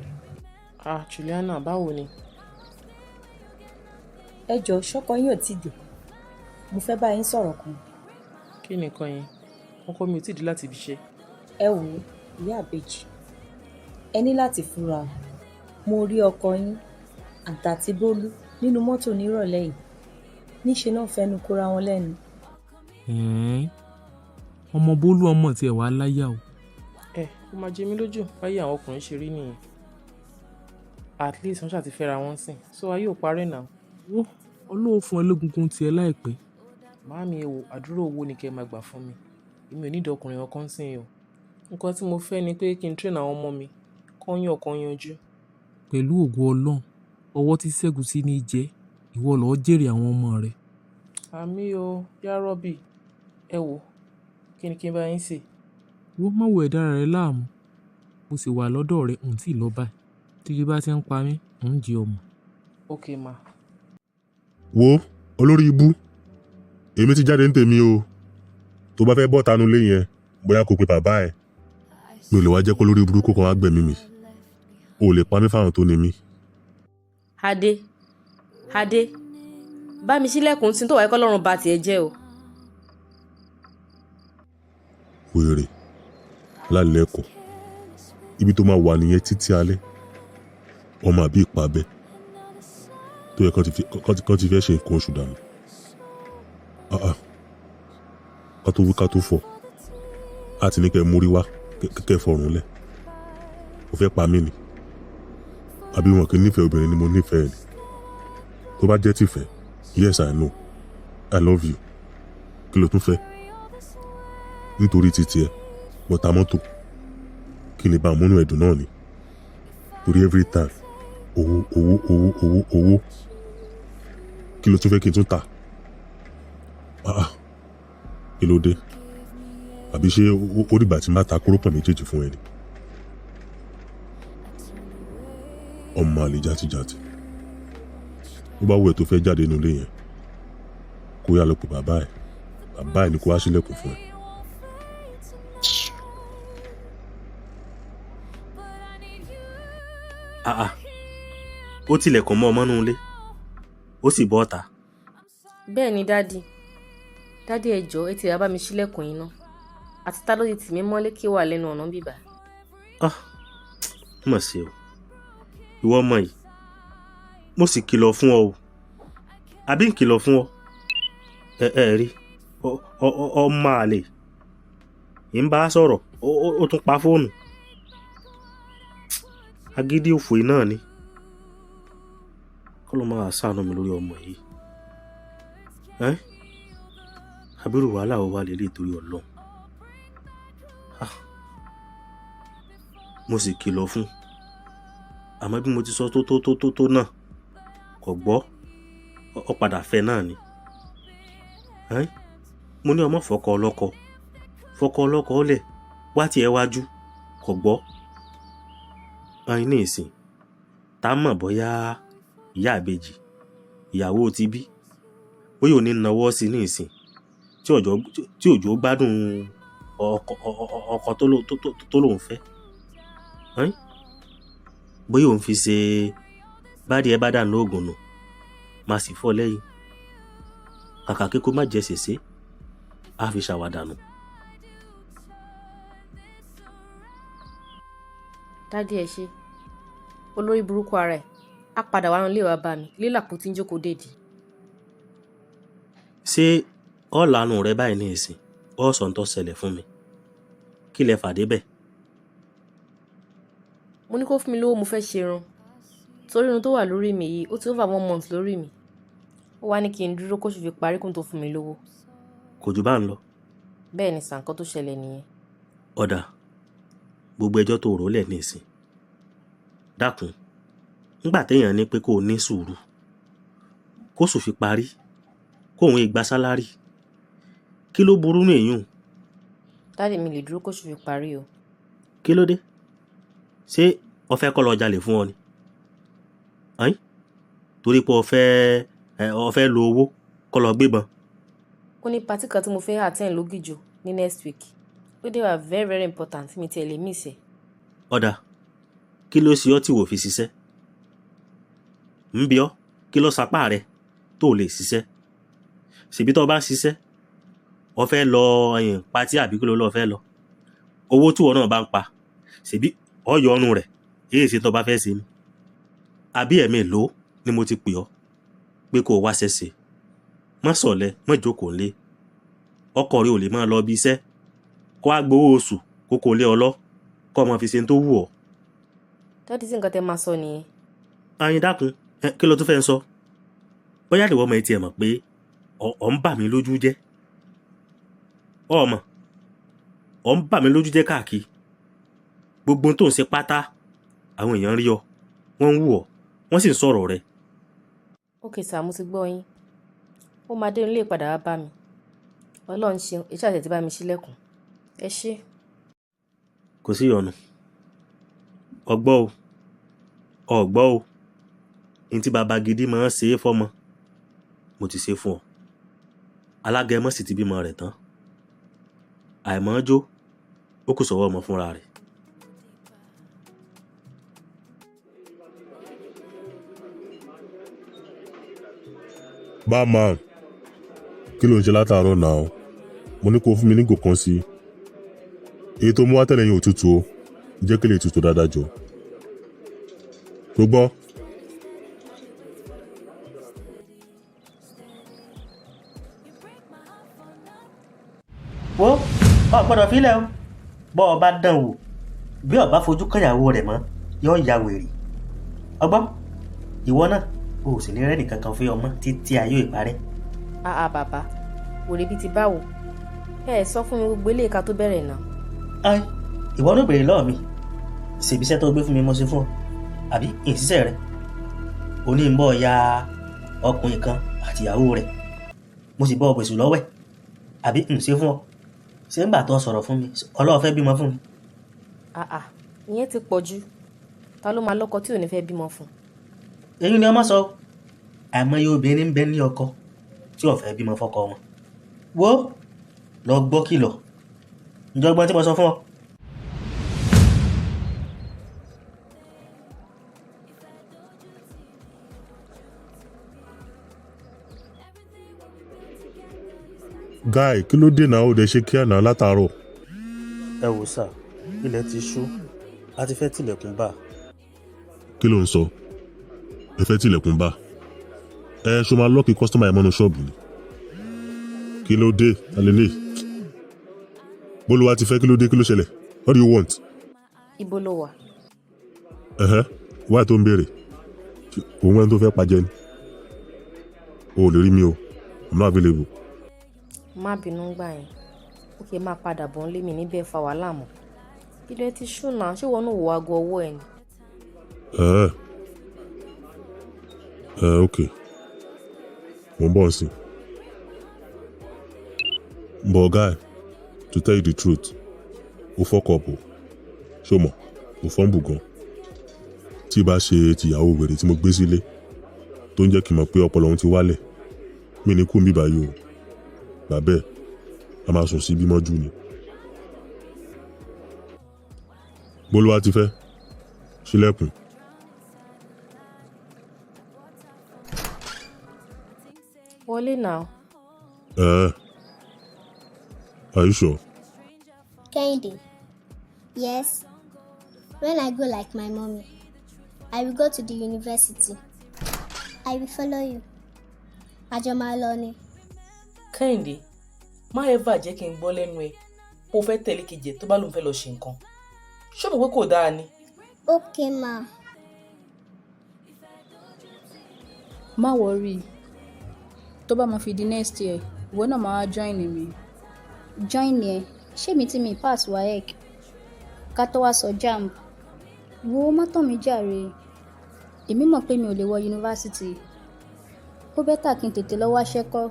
Ah, Juliana, báwo ni? Ẹ jọ̀ọ́, ṣọ́kọ yín ò tíì dé? Mo fẹ́ bá yín sọ̀rọ̀ kan. Kí ni nǹkan yẹn? Ọkọ mi ò tíì dé láti ibi iṣẹ́. Ẹ wò ó, ìyá àbèjì, ẹ ní láti fura o. Mo rí ọkọ yín àtàtì Bólú nínú mọ́tò nírọ̀lẹ́ yìí. Níṣe náà fẹnu kóra wọn lẹ́nu. Ẹ̀ẹ́n, ọmọ Bólú ọmọ tiẹ̀ wá láyà o. Ẹ ó máa jẹ mí lójú báyìí àwọn ọkùnrin ṣe rí nìyẹn. At least wọ́n ṣáà ti fẹ́ra wọn sìn, so ayé ò parẹ́ náà. Wo, Ọlọ́run fún ẹ lógungun tiẹ̀ láìpẹ́. Màámi, ẹ wò, àdúrà owó ni kí ẹ máa gbà fún mi. Èmi ò need ọkùnrin kankan sìn o. Nǹkan tí mo fẹ́ ni pé kí n train àwọn ọmọ mi, kán yàn kán yanjú. Pẹ̀lú ògo Ọlọ́run, ọwọ́ tí Ṣẹ́gun sí ní jẹ́, ìwọ lọ̀ọ́ jèrè àwọn ọmọ rẹ. Àmín o, yá Rọ́bì. Ẹ wò, kí ni kí n bá yín sè? Wo má wo ẹ̀dá ara rẹ láàmú. Mo sì wà lọ́dọ̀ rẹ, n tí ì lọ báyìí. Tí ebi bá ti ń pa mí, ń jẹ ọmọ. Ok ma. Wo olórí ibú, èmi ti jáde ní tèmi o. Tó bá fẹ́ bọ́ tanu lé yẹn, bóyá kò pe bàbá ẹ̀. Mi ò lè wá jẹ́ kó lórí burúkú kan wá gbẹ̀mí mi. O ò lè pa mí fáwọn tó ní mi. Adé, Adé, bá mi ṣílẹ̀kùn tí tó wáyé kọ́lọ́run ba tiẹ̀ jẹ́ o. Wèrè lálẹ́kọ̀ọ́, ibi tó máa wà nìyẹn títí alẹ́. Ọmọ àbí ìpabẹ́ tó yẹ kán ti fẹ́ ṣe nǹkan oṣù dànù. Ah ah. Ká tó wí ká tó fọ̀, á ti ní kẹ́ ẹ mórí wá kẹ́ ẹ fọrùn lẹ̀. O fẹ́ pa mí ni? Àbí wọn kì í nífẹ̀ẹ́ obìnrin ni mo nífẹ̀ẹ́ ni? Tó bá jẹ́ tìfẹ́, yes, I know I love you. Kí ló tún fẹ́? Nítorí títí ẹ, mo ta mọ́tò kí lè bá a múnú ẹ̀dùn náà ni. Torí every time, owó, owó, owó, owó, owó. Kí ló tún fẹ́ kí n tún ta? Ah ah, kí ló dé? Àbí ṣé ó dìgbà tí n bá ta kórópọ̀n méjèèjì fún ẹ ni? Ọmọ àlè játijàti. Bó bá wù ẹ́ tó fẹ́ jáde nínú ilé yẹn, kó yá lọ pè bàbá ẹ̀. Bàbá ẹ̀ ni kó wá ṣílẹ̀kùn fún ẹ. Ah ah, ó tilẹ̀kùn mọ́ ọmọ nínú ilé, ó sì bọ́ ọ̀tá. Bẹ́ẹ̀ ni dádì. Dádì, ẹ jọ̀ọ́, ẹ ti rà bá mi ṣílẹ̀kùn yín ná. Àti ta ló ti tì mí mọ́lé kí wà lẹ́nu ọ̀nà bíbá. Ah, mọ̀ sí o. Ìwọ ọmọ yìí, mo sì kìlọ̀ fún ọ o. Àbí ń kìlọ̀ fún ọ? Ẹ ẹ rí, ọmọ àlè. Ń bá sọ̀rọ̀, ó tún pa fóònù. Agídí òfò yìí náà ni. Kọ́ ló máa ṣàánú mi lórí ọmọ yìí. Ẹ́, àbírù wàhálà wo wà lélẹ̀ torí Ọlọ́run. Ah, mo sì kìlọ̀ fún. Àmọ́ bí mo ti sọ tó tó tó tó tó náà, kò gbọ́. Ó padà fẹ́ náà ni. Ẹ́, mo ní ọmọ fọkọ ọlọ́kọ. Fọkọ ọlọ́kọ ó lẹ̀, wá tí ẹ wájú, kò gbọ́. Ayin ní ìsìn, tá mọ̀ bóyá ìyá àbèjì, ìyàwó ti bí, bóyá òní nawọ́ sí ní ìsìn, tí òjò gbádùn ọkọ tó lóun fẹ́. Ẹ́n, bóyá òun fi ṣe bá díẹ̀ bá dà ní ògùn nù, má sì fọ́ lẹ́yìn. Kàkà kí kó má jẹ sèse, á fi ṣàwàdà nù. Dádì, ẹ ṣé. Olórí burúkú ara ẹ̀ á padà wá nílé wa bá mi lílà kó tí ń jókòó dèdí. Ṣé ọ́ lanu rẹ báyìí ní ìsìn? Ọ́ sọ ń tó ṣẹlẹ̀ fún mi. Kí lẹ fà débẹ̀? Mo ní kó fún mi lówó, mo fẹ́ ṣe irun. Torí irun tó wà lórí mi yìí, ó ti over 1 month lórí mi. Ó wá ní kí n dúró kó sì fi parí kó tó fún mi lówó. Kò jù bá ń lọ. Bẹ́ẹ̀ ni sà, nǹkan tó ṣẹlẹ̀ nìyẹn. Ọ̀dà, gbogbo ẹjọ́ tó rò lẹ̀ ní ìsìn. Dákun, ńgbà téèyàn ní pé kó o ní sùúrù, kó sùn fi parí, kó òun gba sálárì. Kí ló burú nù èyún? Dádì, mi lè dúró kó sùn fi parí o. Kí ló dé? Ṣé o fẹ́ kó lọ jalè fún ọ ni? Ẹ́n? Torí pé o fẹ́ lo owó kó lọ gbébọn. Ó ní patí kan tí mo fẹ́ attend lógìjò ní next week. Ó dé wà very very important mi tí ẹ lè miss ẹ. Ọ̀dà, kí ló ṣe ọ́ tí wò fi ṣiṣẹ́? Ń bi ọ́, kí ló sapá rẹ tó lè ṣiṣẹ́? Ṣèbí tó bá ń ṣiṣẹ́, o fẹ́ lọ ẹ̀yìn patí àbí kí ló lọ fẹ́ lọ? Owó tí ìwọ náà bá ń pa, ṣèbí ọ yọ ọrùn rẹ̀, èyí ṣe tó bá fẹ́ ṣe ni. Àbí ẹ̀mí ló ni mo ti pè ọ́ pé kó o wá ṣẹ̀ṣẹ̀. Má sọ̀lẹ̀, má jókòó lé. Ọkọ rẹ ò lè máa lọ ibi iṣẹ́. Kó wá gbowó oṣù, kó kó lé ọ lọ, kó o máa fi ṣe ohun tó wù ọ́. Dádì, sí nǹkan tẹ máa sọ nìyẹn. Ayin dákun, kí ló tún fẹ́ ń sọ? Bóyá ìwọ ọmọ ẹ tiẹ̀ mọ̀ pé ọ̀ ń bà mí lójú jẹ́. Ọ mọ̀, ọ̀ ń bà mí lójú jẹ́ káàkiri. Gbogbo ohun tó ń ṣe pátá, àwọn èèyàn rí ọ, wọ́n ń wù ọ́, wọ́n sì ń sọ̀rọ̀ rẹ. Ok sir, mo ti gbọ́ yín. Ó máa dé ilé ìpadà wá bá mi. Ọlọ́run ṣeun, iṣẹ́ àti ẹ̀ ti bá mi ṣílẹ̀kùn. Ẹ ṣé. Kò sí ìyọnu. Ọgbọ́ o, ọgbọ́ o, ní tí baba gidi máa ń ṣe é fọ́mọ, mo ti ṣe fún ọ. Alágẹmọ sì ti bímọ rẹ̀ tán. Àìmọ́jó, ó kù sọ́wọ́ ọmọ fúnra rẹ̀. Barman, kí ló ń ṣe látàárọ̀ náà? Mo ní kó fún mi ní ìgò kan sí i. Èyí tó mú wá tẹ́lẹ̀ yẹn ò tutù o. Jẹ́ kí lè tutù dáadáa jọ. Tó gbọ́? Wo, ọ gbọ́dọ̀ fílẹ̀ o. Bọ́ ọ bá dán wò, bí ọ bá fojú kọ̀yàwó rẹ̀ mọ́, yóò ya wèrè. Ọgbọ́n, ìwọ náà o ò sì ní rẹ́nì kankan fún ọmọ títí ayé ìparẹ́. Àà bàbá, wèrè bíi ti báwo? Ẹ ẹ sọ fún mi gbogbo eléyìí ká tó bẹ̀rẹ̀ náà. Ai, ìwọ ló béèrè lọ́ọ̀ mi. Ṣèbíṣẹ́ tó gbé fún mi mo ṣe fún ọ, àbí ìṣiṣẹ́ rẹ? O ní ń bọ̀ ya ọkùnrin kan àti ìyàwó rẹ̀. Mo sì bọ́ ọ pèsè lọ́wẹ̀, àbí ń ṣe fún ọ? Ṣé ń gbà tó sọ̀rọ̀ fún mi, Ọlọ́run fẹ́ bímọ fún mi? Àà, ìyẹn ti pọ̀ jù. Ta ló máa lọ́kọ tí ò ní fẹ́ bímọ fún? Èyí ni ọmọ sọ. Àìmọye obìnrin ń bẹ ní ọkọ tí ò fẹ́ bímọ fọ́kọ wọn. Wo, lọ gbọ́ kìlọ̀. Ǹjẹ́ ọgbọ́n tí mo sọ fún ọ? Guy, kí ló dé náà ó dẹ̀ ṣe kíá náà látàárọ̀? Ẹ wò sà, ilẹ̀ ti ṣú, a ti fẹ́ tilẹ̀kùn bá. Kí ló ń sọ? Ẹ fẹ́ tilẹ̀kùn bá. Ẹ ṣo máa lock customer ẹ̀ mọ́nú ṣọ́ọ̀bù ni. Kí ló dé? Alele. Bólúwa ti fẹ́, kí ló dé, kí ló ṣẹlẹ̀? What do you want? Ibo ló wà? Ẹ̀hẹ́, wáyé tó ń béèrè. Òun ẹni tó fẹ́ pajẹ ni. O ò lè rí mi o. I'm not available. Má bínú gbà yẹn. Ó kì í máa padà bọ̀ nílé mi níbẹ̀ fa wàhálà mọ́. Ilẹ̀ ti ṣú náà, ṣé ìwọ náà wo aago ọwọ́ ẹ ni? Ẹ̀ẹ́. Ẹ̀ okay. Mo ń bọ̀ nsìn. But guy, to tell you the truth, o fuck up o. Ṣé o mọ̀? O fumble gan. Tí bá ṣe tìyàwó wèrè tí mo gbé sílé, tó ń jẹ́ kí n mọ̀ pé ọpọlọ òun ti wálẹ̀, mi ní kú mi báyìí o. Gbà bẹ́ẹ̀, a máa sùn sí bímọ jù ni. Bólúwa ti fẹ́, ṣílẹ̀kùn. Wọlé náà. Ẹ̀ẹ́. Are you sure? Kehinde, yes. When I go like my mommy, I will go to the university. I will follow you. Àjọ máa lọ ni. Kẹ́hìndé, má ever jẹ́ kí n gbọ́ lẹ́nu ẹ pé o fẹ́ tẹ̀lé kejì ẹ̀ tó bá lóun fẹ́ lọ ṣe nǹkan. Ṣé o mọ̀ pé kò dáa ni? Okay ma. Má worry. Tó bá máa fi di next year, ìwọ náà máa wá join mi. Join ẹ? Ṣé mi tí mi pass WAEC? Ká tó wá sọ JAMB. Wo, má tàn mí jàre. Èmi mọ̀ pé mi ò lè wọ yunifásítì. Ó better kí n tètè lọ wáṣẹ́ kọ́.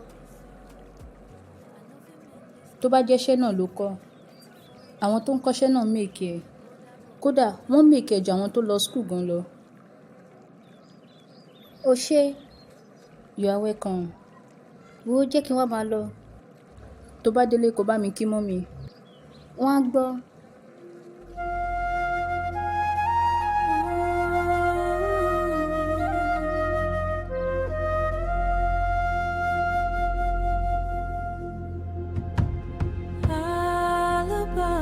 Tó bá jẹ́ṣẹ́ náà ló kọ́. Àwọn tó ń kọ́ṣẹ́ náà make ẹ̀. Kódà wọ́n make ẹ̀ ju àwọn tó lọ school gan lọ. O ṣé. You are welcome. Wo, jẹ́ kí n wá máa lọ. Tó bá délé, kó bá mi kí mummy. Wọ́n á gbọ́.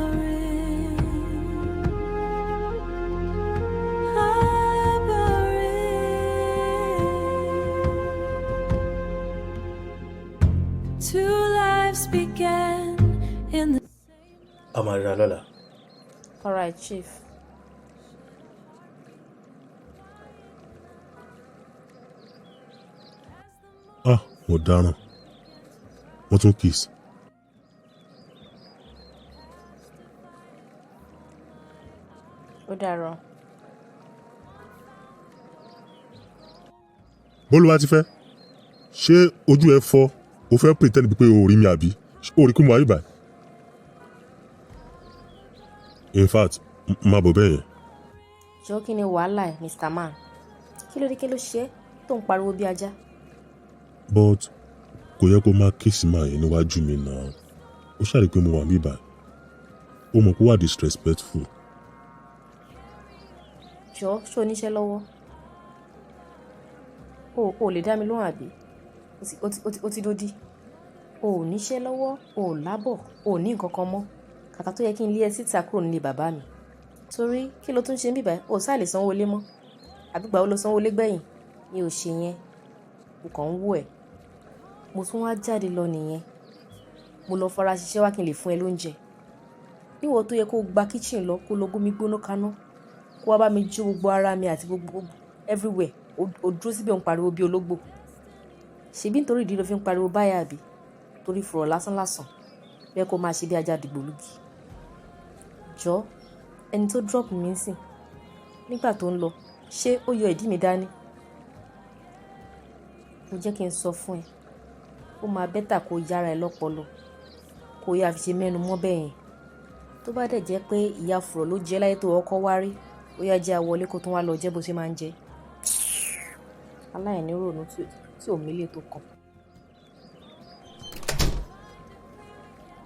Alabarin, Alabarin. Two lives began in the A máa ríra lọ́la. All right, chief. Ah, mo dáràn. Wọ́n tún kiss. Ó dàárọ̀. Bólúwa ti fẹ́. Ṣé ojú ẹ fọ́? O fẹ́ pretend pé o ò rí mi àbí? Ṣé o rí kí mo wá rí báyìí? In fact, má bọ̀ bẹ́ẹ̀ yẹn. Jọ, kí ni wàhálà ẹ, Mr. Man? Kí ló dé? Kí ló ṣe é tó ń pariwo bí ajá? But kò yẹ kó máa kiss man yẹn níwájú mi náà. Ó ṣàrí pé mo wà níbí báyìí. Ó mọ̀ pé ó wà disrespectful. Jọ, ṣó o níṣẹ́ lọ́wọ́? O ò lè dá mi lóhùn, àbí? Ó ti dódì. O ò níṣẹ́ lọ́wọ́, o ò lábọ̀, o ò ní nǹkan kan mọ́. Kàkà tó yẹ kí n lé ẹ síta kúrò nílé bàbá mi. Torí kí ló tún ṣe ń bíbá? O ò sáà lè sanwó ilé mọ́. Àbí gbà ó lọ sanwó ilé gbẹ̀yìn? Mi ò ṣe yẹn. Mo kàn ń wò ẹ́. Mo tún wá jáde lọ nìyẹn. Mo lọ fara ṣiṣẹ́ wá kí n lè fún ẹ lóúnjẹ. Níwọ tó yẹ kó gba kitchen lọ, kó lọ gómi gbóná kaná, kó wá bá mi jó gbogbo ara mi àti gbogbo everywhere. O dúró síbẹ̀, ń pariwo bí ológbò. Ṣebí nítorí ìdí ló fi ń pariwo báyà, àbí? Torí fùrọ̀ lásán lásán. Bẹ́ẹ̀ kó máa ṣe bí ajá dìgbòlugi. Jọ, ẹni tó drop mi ń sìn, nígbà tó ń lọ, ṣé ó yọ ìdí mi dání? Mo jẹ́ kí n sọ fún ẹ. Ó máa better kó yára ẹ lọ́pọlọ. Kó yá fi ṣe mẹ́nu mọ́ bẹ́ẹ̀ yẹn. Tó bá dẹ̀ jẹ́ pé ìyá fùrọ̀ ló jẹ́ láyé tó ọkọ wá rí, ó yá, jẹ́ a wọlé kó tún wá lọ jẹ́ bó ṣe máa ń jẹ́. Aláìní rònú tí ò mílé tó kàn.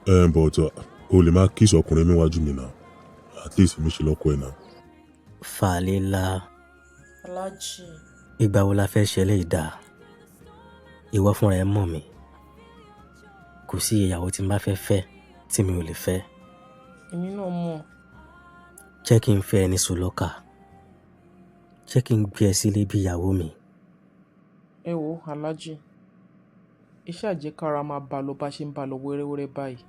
But o lè máa kiss ọkùnrin níwájú mi náà. At least mi ṣe lọ́kọ ẹ̀ náà. Fàlélà. Aláàjì. Ìgbà wo la fẹ́ ṣe eléyìí dáa? Ìwọ fúnra ẹ mọ̀ mi. Kò sí ìyàwó tí n bá fẹ́ fẹ́ tí mi ò lè fẹ́. Èmi náà mọ̀. Jẹ́ kí n fẹ́ ẹ ní sùlọ́kà. Jẹ́ kí n gbé ẹ sílé bí ìyàwó mi. Ẹ wo, Aláàjì, iṣẹ́ àjẹkára máa bá lọ bá ṣe ń bá lọ wẹ́rẹ́wẹ́rẹ́ báyìí.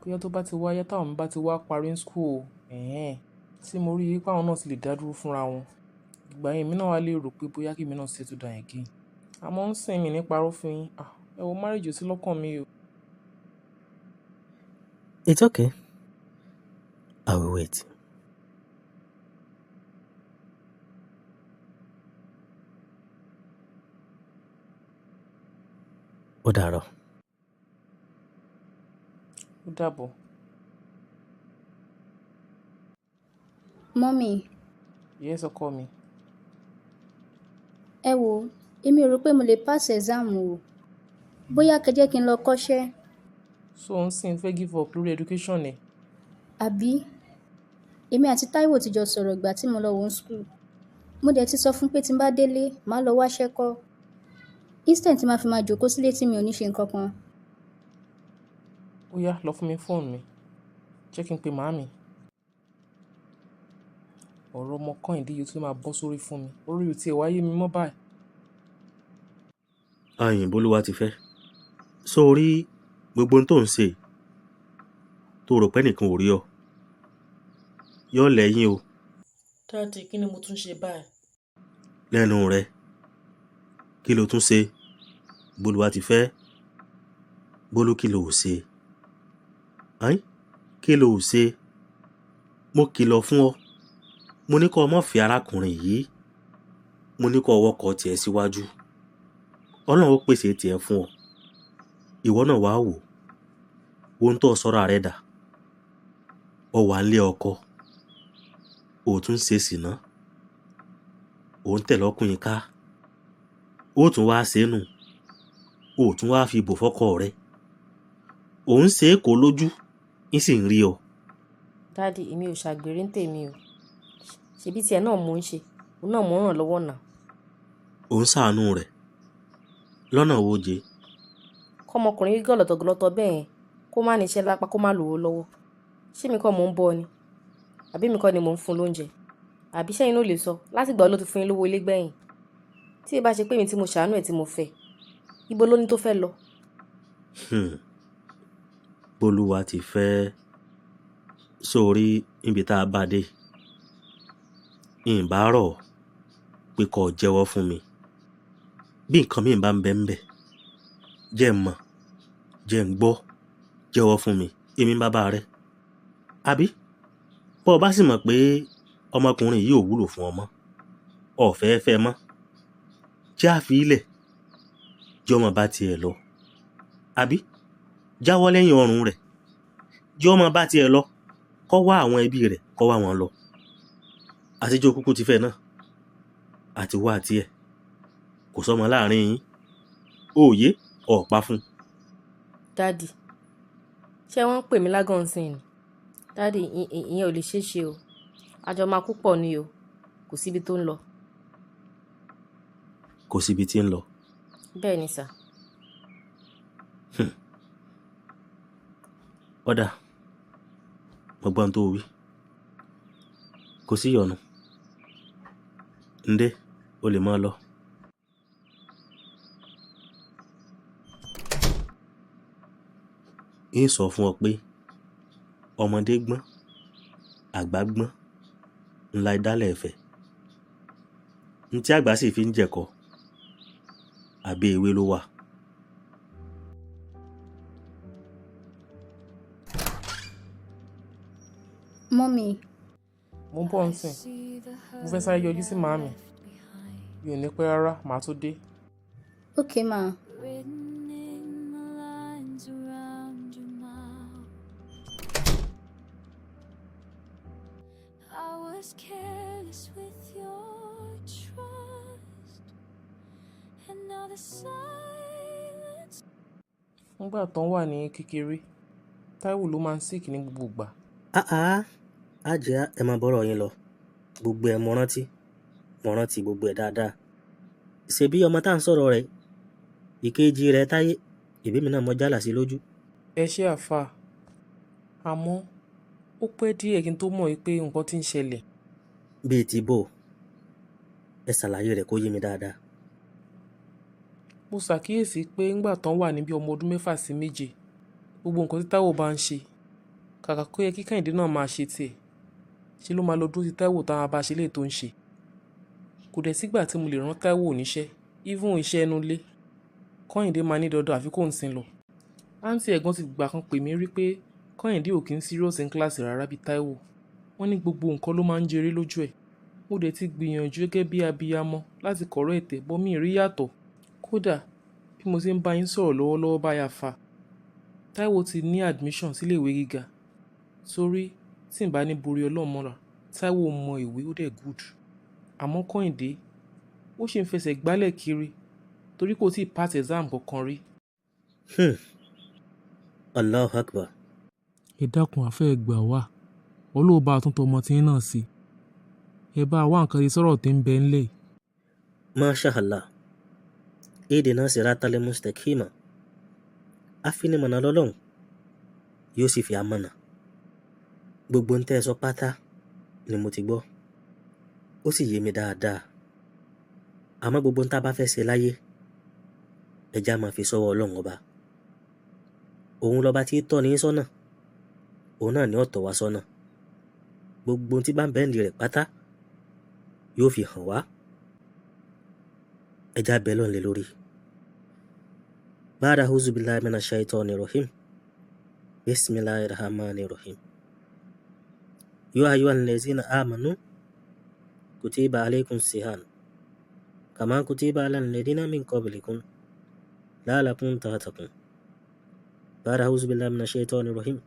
Bóyá tó bá ti wáyé, táwọn mi bá ti wá parí ní school o, ẹ̀hẹ́n, tí mo rí i pé àwọn náà ti lè dá dúró fúnra wọn. Ìgbà yẹn èmi náà wá lè rò pé bóyá kí èmi náà settle down again. Àmọ́ ń sìn mí ní parọ́ fún yín. Ah, ẹ wo, marriage ò sí lọ́kàn mi o. It's okay. I will wait. Ó dàárọ̀. Ó dàbọ̀. Mummy. Yes, ọkọ mi. Ẹ wo, èmi ò rò pé mo lè pass exam o. Bóyá kẹ́ jẹ́ kí n lọ kọ́ṣẹ́. So ń sìn fẹ́ give up lórí education ẹ̀? Àbí? Èmi àti Táíwò ti jọ sọ̀rọ̀ ìgbà tí mo lọ wò ó school. Mo dẹ̀ ti sọ fún pé tí n bá délé, màá lọ wáṣẹ́ kọ́. Instead tí màá fi máa jókòó sílé tí mi ò ní ṣe nǹkan kan. Ó yá, lọ fún mi fóònù mi. Jẹ́ kí n pe màámi. Ọ̀rọ̀ ọmọ Kẹ́hìndé yìí tún máa bọ́ sórí fún mi. Orí ò tí ì wáyé mi mọ́ báyìí. Ayìn bólúwa ti fẹ́. Sórí gbogbo ohun tó ń ṣe, tó rò pé ẹnìkan ò rí ọ, yóò lẹ́yìn o. Daddy, kí ni mo tún ṣe báyìí? Lẹ́nu rẹ̀, kí ló tún ṣe? Bólúwa ti fẹ́. Bólú, kí ló ò ṣe? Ayin, kí ló ò ṣe? Mo kìlọ̀ fún ọ. Mo ní kó o má fi arákùnrin yìí. Mo ní kó o wọkọ̀ tiẹ̀ síwájú. Ọlọ́run ó pèsè tiẹ̀ fún ọ. Ìwọ náà wàá wò. Ohun tó sọ̀rọ̀ rẹ dà. Ọ wà nílé ọkọ. Ò tún ṣe sìná. Ò ń tẹ̀lé ọkùnrin ká. Ó tún wá ṣe nù. Ó tún wá fi bò fọ́kọ rẹ. Ò ń ṣe é kó lójú, ń sì ń rí ọ. Daddy, èmi ò ṣàgbèrè ń tèmi o. Ṣebí tiẹ̀ náà mò ń ṣe, òun náà mò ń ràn lọ́wọ́ náà. Ò ń ṣàánú rẹ̀. Lọ́nà wo jẹ? Kọ́mọkùnrin rí gọ̀lọ̀tọ̀gọ̀lọ̀tọ̀ bẹ́ẹ̀ yẹn, kó má ní iṣẹ́ lápá, kó má lówó lọ́wọ́. Ṣé mi kọ́ mò ń bọ́ ni? Àbí mi kọ́ ni mò ń fún lóúnjẹ? Àbí ṣẹ́yìn ló lè sọ láti ìgbà wo ló ti fún yín lówó ilé gbẹ̀yìn? Tí ì bá ṣe pé èmi tí mo ṣàánú ẹ̀ tí mo fẹ́, ibo ló ní tó fẹ́ lọ? Bólúwa ti fẹ́. Sórí níbi tá a bá dé. Ìǹ bá rọ̀ pé kó jẹ́wọ́ fún mi. Bí nǹkan mi bá ń bẹ ń bẹ, jẹ́ n mọ̀, jẹ́ n gbọ́, jẹ́wọ́ fún mi, èmi bàbá rẹ. Àbí? Bó o bá sì mọ̀ pé ọmọkùnrin yìí ò wúlò fún ọ mọ́, ò fẹ́ fẹ́ mọ́, jẹ́ á fi í lẹ̀, jẹ́ ọmọ bá tiẹ̀ lọ. Àbí? Jáwọ́ lẹ́yìn ọrùn rẹ̀, jẹ́ ọmọ bá tiẹ̀ lọ, kó wá àwọn ẹbí rẹ̀, kó wá wọn lọ. Àtijọ́ kúkú ti fẹ́ náà àti wá àti ẹ̀ kò sọ́mọ láàrin yín, òye ọ̀pá fún un. Daddy, ṣé wọ́n ń pè mí lágànsìn ni? Daddy, ìyẹn ò lè ṣeé ṣe o. Àjọ máa kú pọ̀ ni o. Kò síbi tó ń lọ. Kò síbi tí ń lọ. Bẹ́ẹ̀ ni sà. Ọ̀dà, mo gbọ́ ohun tó wí. Kò sí ìyọnu. Ǹdé, o lè máa lọ. Ń sọ fún ọ pé ọmọdé gbọ́n, àgbà gbọ́n, ńlá ìdálẹ̀ ẹ̀fẹ̀. N tí àgbà sì fi ń jẹ̀kọ, àbí ewé ló wà. Mummy. Mo ń bọ̀ nsìn. Mo fẹ́ sáré yọjú sí màámi. Mi ò ní pẹ́ rárá, màá tó dé. Okay, ma. Written in the lines around your mouth. I was careless with your trust, and now the silence. Nígbà tán wà ní kékeré, Táíwò ló máa ń sick ní gbogbo ìgbà. Áá, á jẹ́ ẹ máa bọ́rọ̀ yín lọ. Gbogbo ẹ̀ mo rántí, mo rántí gbogbo ẹ̀ dáadáa. Ṣebí ọmọ tá à ń sọ̀rọ̀ rẹ̀, ìkejì rẹ̀ Táyé, ìbí mi náà mo jálà sí lójú. Ẹ ṣé àfà. Àmọ́ ó pẹ́ díẹ̀ kí n tó mọ̀ pé nǹkan tí ń ṣẹlẹ̀. Bíi ti bò, ẹ ṣàlàyé rẹ̀ kó yé mi dáadáa. Mo ṣàkíyèsí pé ńgbà tán wà ní bí ọmọ ọdún 6 sí 7, gbogbo nǹkan tí Táíwò bá ń ṣe, kàkà kó yẹ kí Kẹ́hìndé náà máa ṣe tiẹ̀, ṣe ló máa lọ dúró ti Táíwò táwọn bá ṣe léè tó ń ṣe. Kò dẹ̀ sígbà tí mo lè rán Táíwò níṣẹ́, even iṣẹ́ inú ilé. Kẹ́hìndé máa ní dandan àfi kó ń sin lọ. Àǹtí ẹ̀gbọ́n ti gbà kan pè mí rí pé Kẹ́hìndé ò kí ń serious in class rárá bí Táíwò. Wọ́n ní gbogbo nǹkan ló máa ń jẹré lójú ẹ̀. Mo dẹ̀ ti gbìyànjú gẹ́gẹ́ bí abiyamọ láti correct ẹ̀, but mi rí yàtọ̀. Kódà bí mo ṣe ń bá yín sọ̀rọ̀ lọ́wọ́lọ́wọ́ báyìí àfà, Táíwò ti ní admission sí ilé ìwé gíga. Torí tí ń bá ní borí Ọlọ́run mọ́ra, Táíwò mọ ìwé ó dẹ̀ good. Àmọ́ Kẹ́hìndé, ó sì ń fẹsẹ̀ gbálẹ̀ kiri torí kò tíì pass exam kankan rí. Allahu Akbar. Ẹ dákun àfẹ́ ẹ gbà wá. Ọlọ́run bá tún tọmọ tí ń náà sí. Ẹ bá wá nǹkan ṣe sọ̀rọ̀ tí ń bẹ ńlẹ̀ yìí. Masha Allah. Ihdina siratal mustaqima. Afinimọ̀nà lọ́lọ́run yóò sì fi amọ̀nà. Gbogbo ń tẹ́ ẹ sọ pátá ni mo ti gbọ́. Ó sì yé mi dáadáa. Àmọ́ gbogbo ń tá bá fẹ́ ṣe láyé, ẹja máa fi sọ́wọ́ Ọlọ́run ọba. Òun lọba tí í tọ́ ni sọ́nà. Òun náà ni ó tọ́ wa sọ́nà. Gbogbo ohun tí bá ń bẹ́ǹdì rẹ̀ pátá yóò fi hàn wá. Ẹja bẹ́ẹ̀ lọ́n lé lórí. Ba'da a'udhu billahi minash shaitani rahim. Bismillahir rahmanir rahim. Ya ayyuhal ladzina amanu kutiba alaykum siyam kama kutiba alal ladzina min qablikum la'allakum tattaqun. Ba'da a'udhu billahi minash shaitani rahim.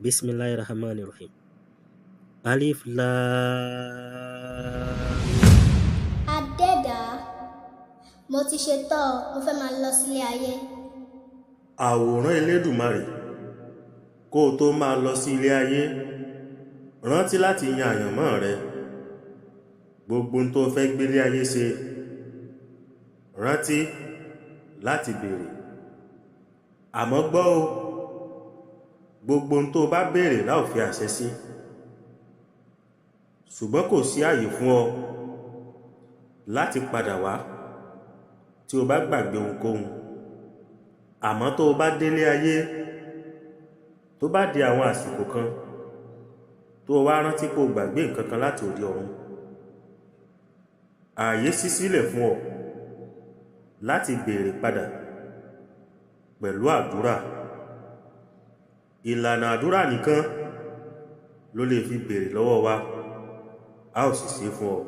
Bismillahir rahmanir rahim. Alif Lam. Adẹ́dàá, mo ti ṣe tán, mo fẹ́ máa lọ sílé ayé. Àwòrán Elédùmarè, kó o tó máa lọ sí ilé ayé, rántí láti yan àyànmọ́ rẹ. Gbogbo ohun tó fẹ́ gbélé ayé ṣe, rántí láti béèrè. Àmọ́ gbọ́ o, gbogbo ohun tó bá béèrè la ó fi àṣẹ sí. Ṣùgbọ́n kò sí ààyè fún ọ láti padà wá tí o bá gbàgbé ohunkóhun. Àmọ́ tó o bá délé ayé, tó bá di àwọn àsìkò kan, tó o wá rántí pé o gbàgbé nǹkan kan láti òde ọ̀run, ààyè ṣí sílẹ̀ fún ọ láti béèrè padà pẹ̀lú àdúrà. Ìlànà àdúrà nìkan ló lè fi béèrè lọ́wọ́ wa, a ó sì ṣe fún ọ.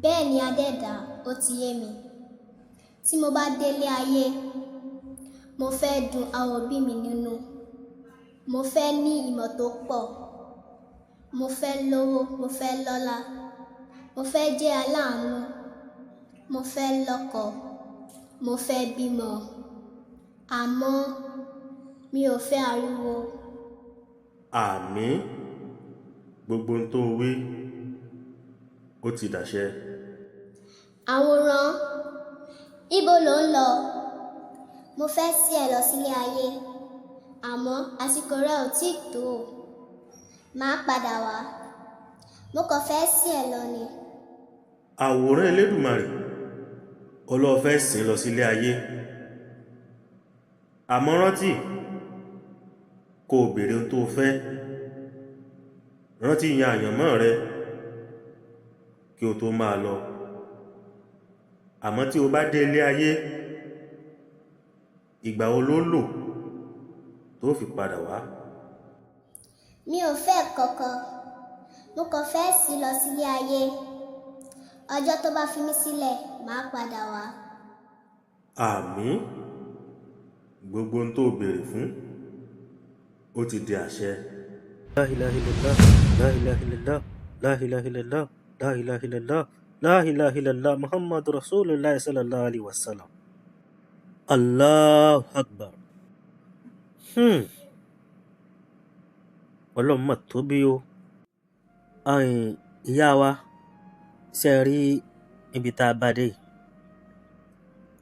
Bẹ́ẹ̀ ni Adẹ́dàá, ó ti yé mi. Tí mo bá délé ayé, mo fẹ́ dun àwọn òbí mi nínú. Mo fẹ́ ní ìmọ̀ tó pọ̀. Mo fẹ́ lówó, mo fẹ́ lọ́lá, mo fẹ́ jẹ́ aláàánú, mo fẹ́ lọ́kọ, mo fẹ́ bímọ. Àmọ́ mi ò fẹ́ ariwo. Àmín, gbogbo ohun tó o wí ó ti dàṣẹ. Àwòrán, ibo lò ń lọ? Mo fẹ́ sí ẹ lọ sílé ayé, àmọ́ àsìkò rẹ ò tíì tó. Màá padà wá. Mo kàn fẹ́ sí ẹ lọ ni. Àwòrán Elédùmarè, ọlọ́ọ̀ fẹ́ sìn lọ sílé ayé. Àmọ́ rántí kó o béèrè ohun tó o fẹ́. Rántí yan àyànmọ́ rẹ kí o tó máa lọ. Àmọ́ tí o bá dé ilé ayé, ìgbà wo ló lò tó fi padà wá? Mi ò fẹ́ kankan. Mo kàn fẹ́ sí lọ sílé ayé. Ọjọ́ tó bá fi mí sílẹ̀, màá padà wá. Àmín, gbogbo ohun tó o béèrè fún ó ti di àṣẹ. La ilaha illallah, la ilaha illallah, la ilaha illallah, la ilaha illallah, la ilaha illallah, Muhammadu Rasulullah sallallahu alaihi wasallam. Allahu Akbar. Ọlọ́run mà tóbi o. Àìn ìyá wa, ṣé ẹ rí ibi tá a bá dé yìí?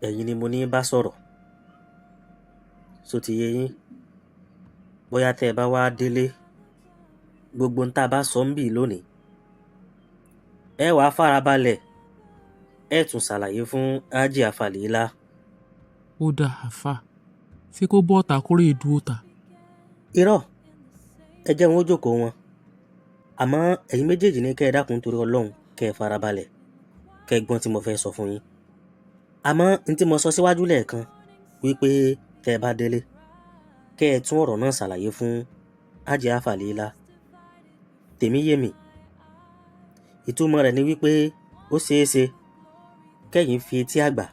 Ẹ̀yin ni mo ní bá sọ̀rọ̀. Ṣó ti yé yín? Bóyá tẹ́ ẹ bá wá délé, gbogbo ohun tá a bá sọ ń bì lónìí, ẹ wàá farabalẹ̀, ẹ tún ṣàlàyé fún Hájì Àfàlílà. Ó dáa àáfà, ṣé kó bọ́ ọ̀tá kórè dúró ta? Irọ́, ẹ jẹ́ wọn ó jókòó wọn. Àmọ́ ẹ̀yin méjèèjì ní kẹ́ ẹ dákun torí Ọlọ́run kẹ́ ẹ farabalẹ̀, kẹ́ ẹ gbọ́n tí mo fẹ́ sọ fún yín. Àmọ́ n tí mo sọ síwájú lẹ́ẹ̀kan wípé tẹ́ ẹ bá délé, kẹ́ ẹ tún ọ̀rọ̀ náà ṣàlàyé fún Hájì Àfàlílà. Tèmi yé mi. Ìtumọ̀ rẹ̀ ni wípé ó ṣeé ṣe kẹ́yìn fi etí àgbà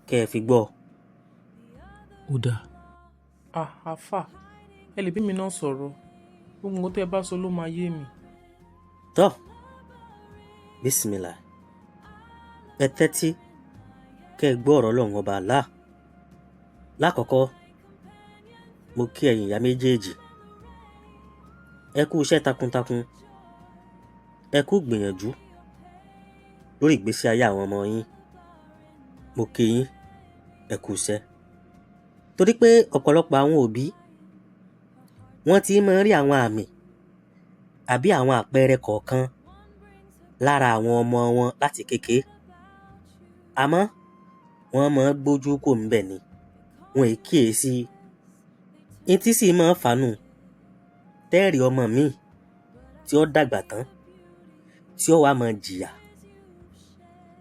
kẹ́ ẹ fi gbọ́. Ó dáa. Ah, àáfà, ẹ lè bí mi náà sọ̀rọ̀. Gbogbo nǹkan tẹ́ ẹ bá sọ ló máa yé mi. Tọ́, bísímilà, ẹ tẹ́tí kẹ́ ẹ gbọ́ ọ̀rọ̀ Ọlọ́run ọba Allah. Lákọ̀ọ́kọ́, mo kí ẹ̀yin ìyá méjèèjì. Ẹ kú iṣẹ́ takuntakun. Ẹ kú gbìyànjú lórí ìgbésí ayé àwọn ọmọ yín. Mo kí yín, ẹ kú iṣẹ́. Torí pé ọ̀pọ̀lọpọ̀ àwọn òbí wọ́n ti máa ń rí àwọn àmì àbí àwọn àpẹẹrẹ kọ̀ọ̀kan lára àwọn ọmọ wọn láti kékeré. Àmọ́ wọ́n máa ń gbójú kò ń bẹ̀ ni, wọn è kíyèsí. Etí sì máa ń fàánù tẹ́ẹ̀rì ọmọ mi tí ó dàgbà tán tí ó wá máa jìyà.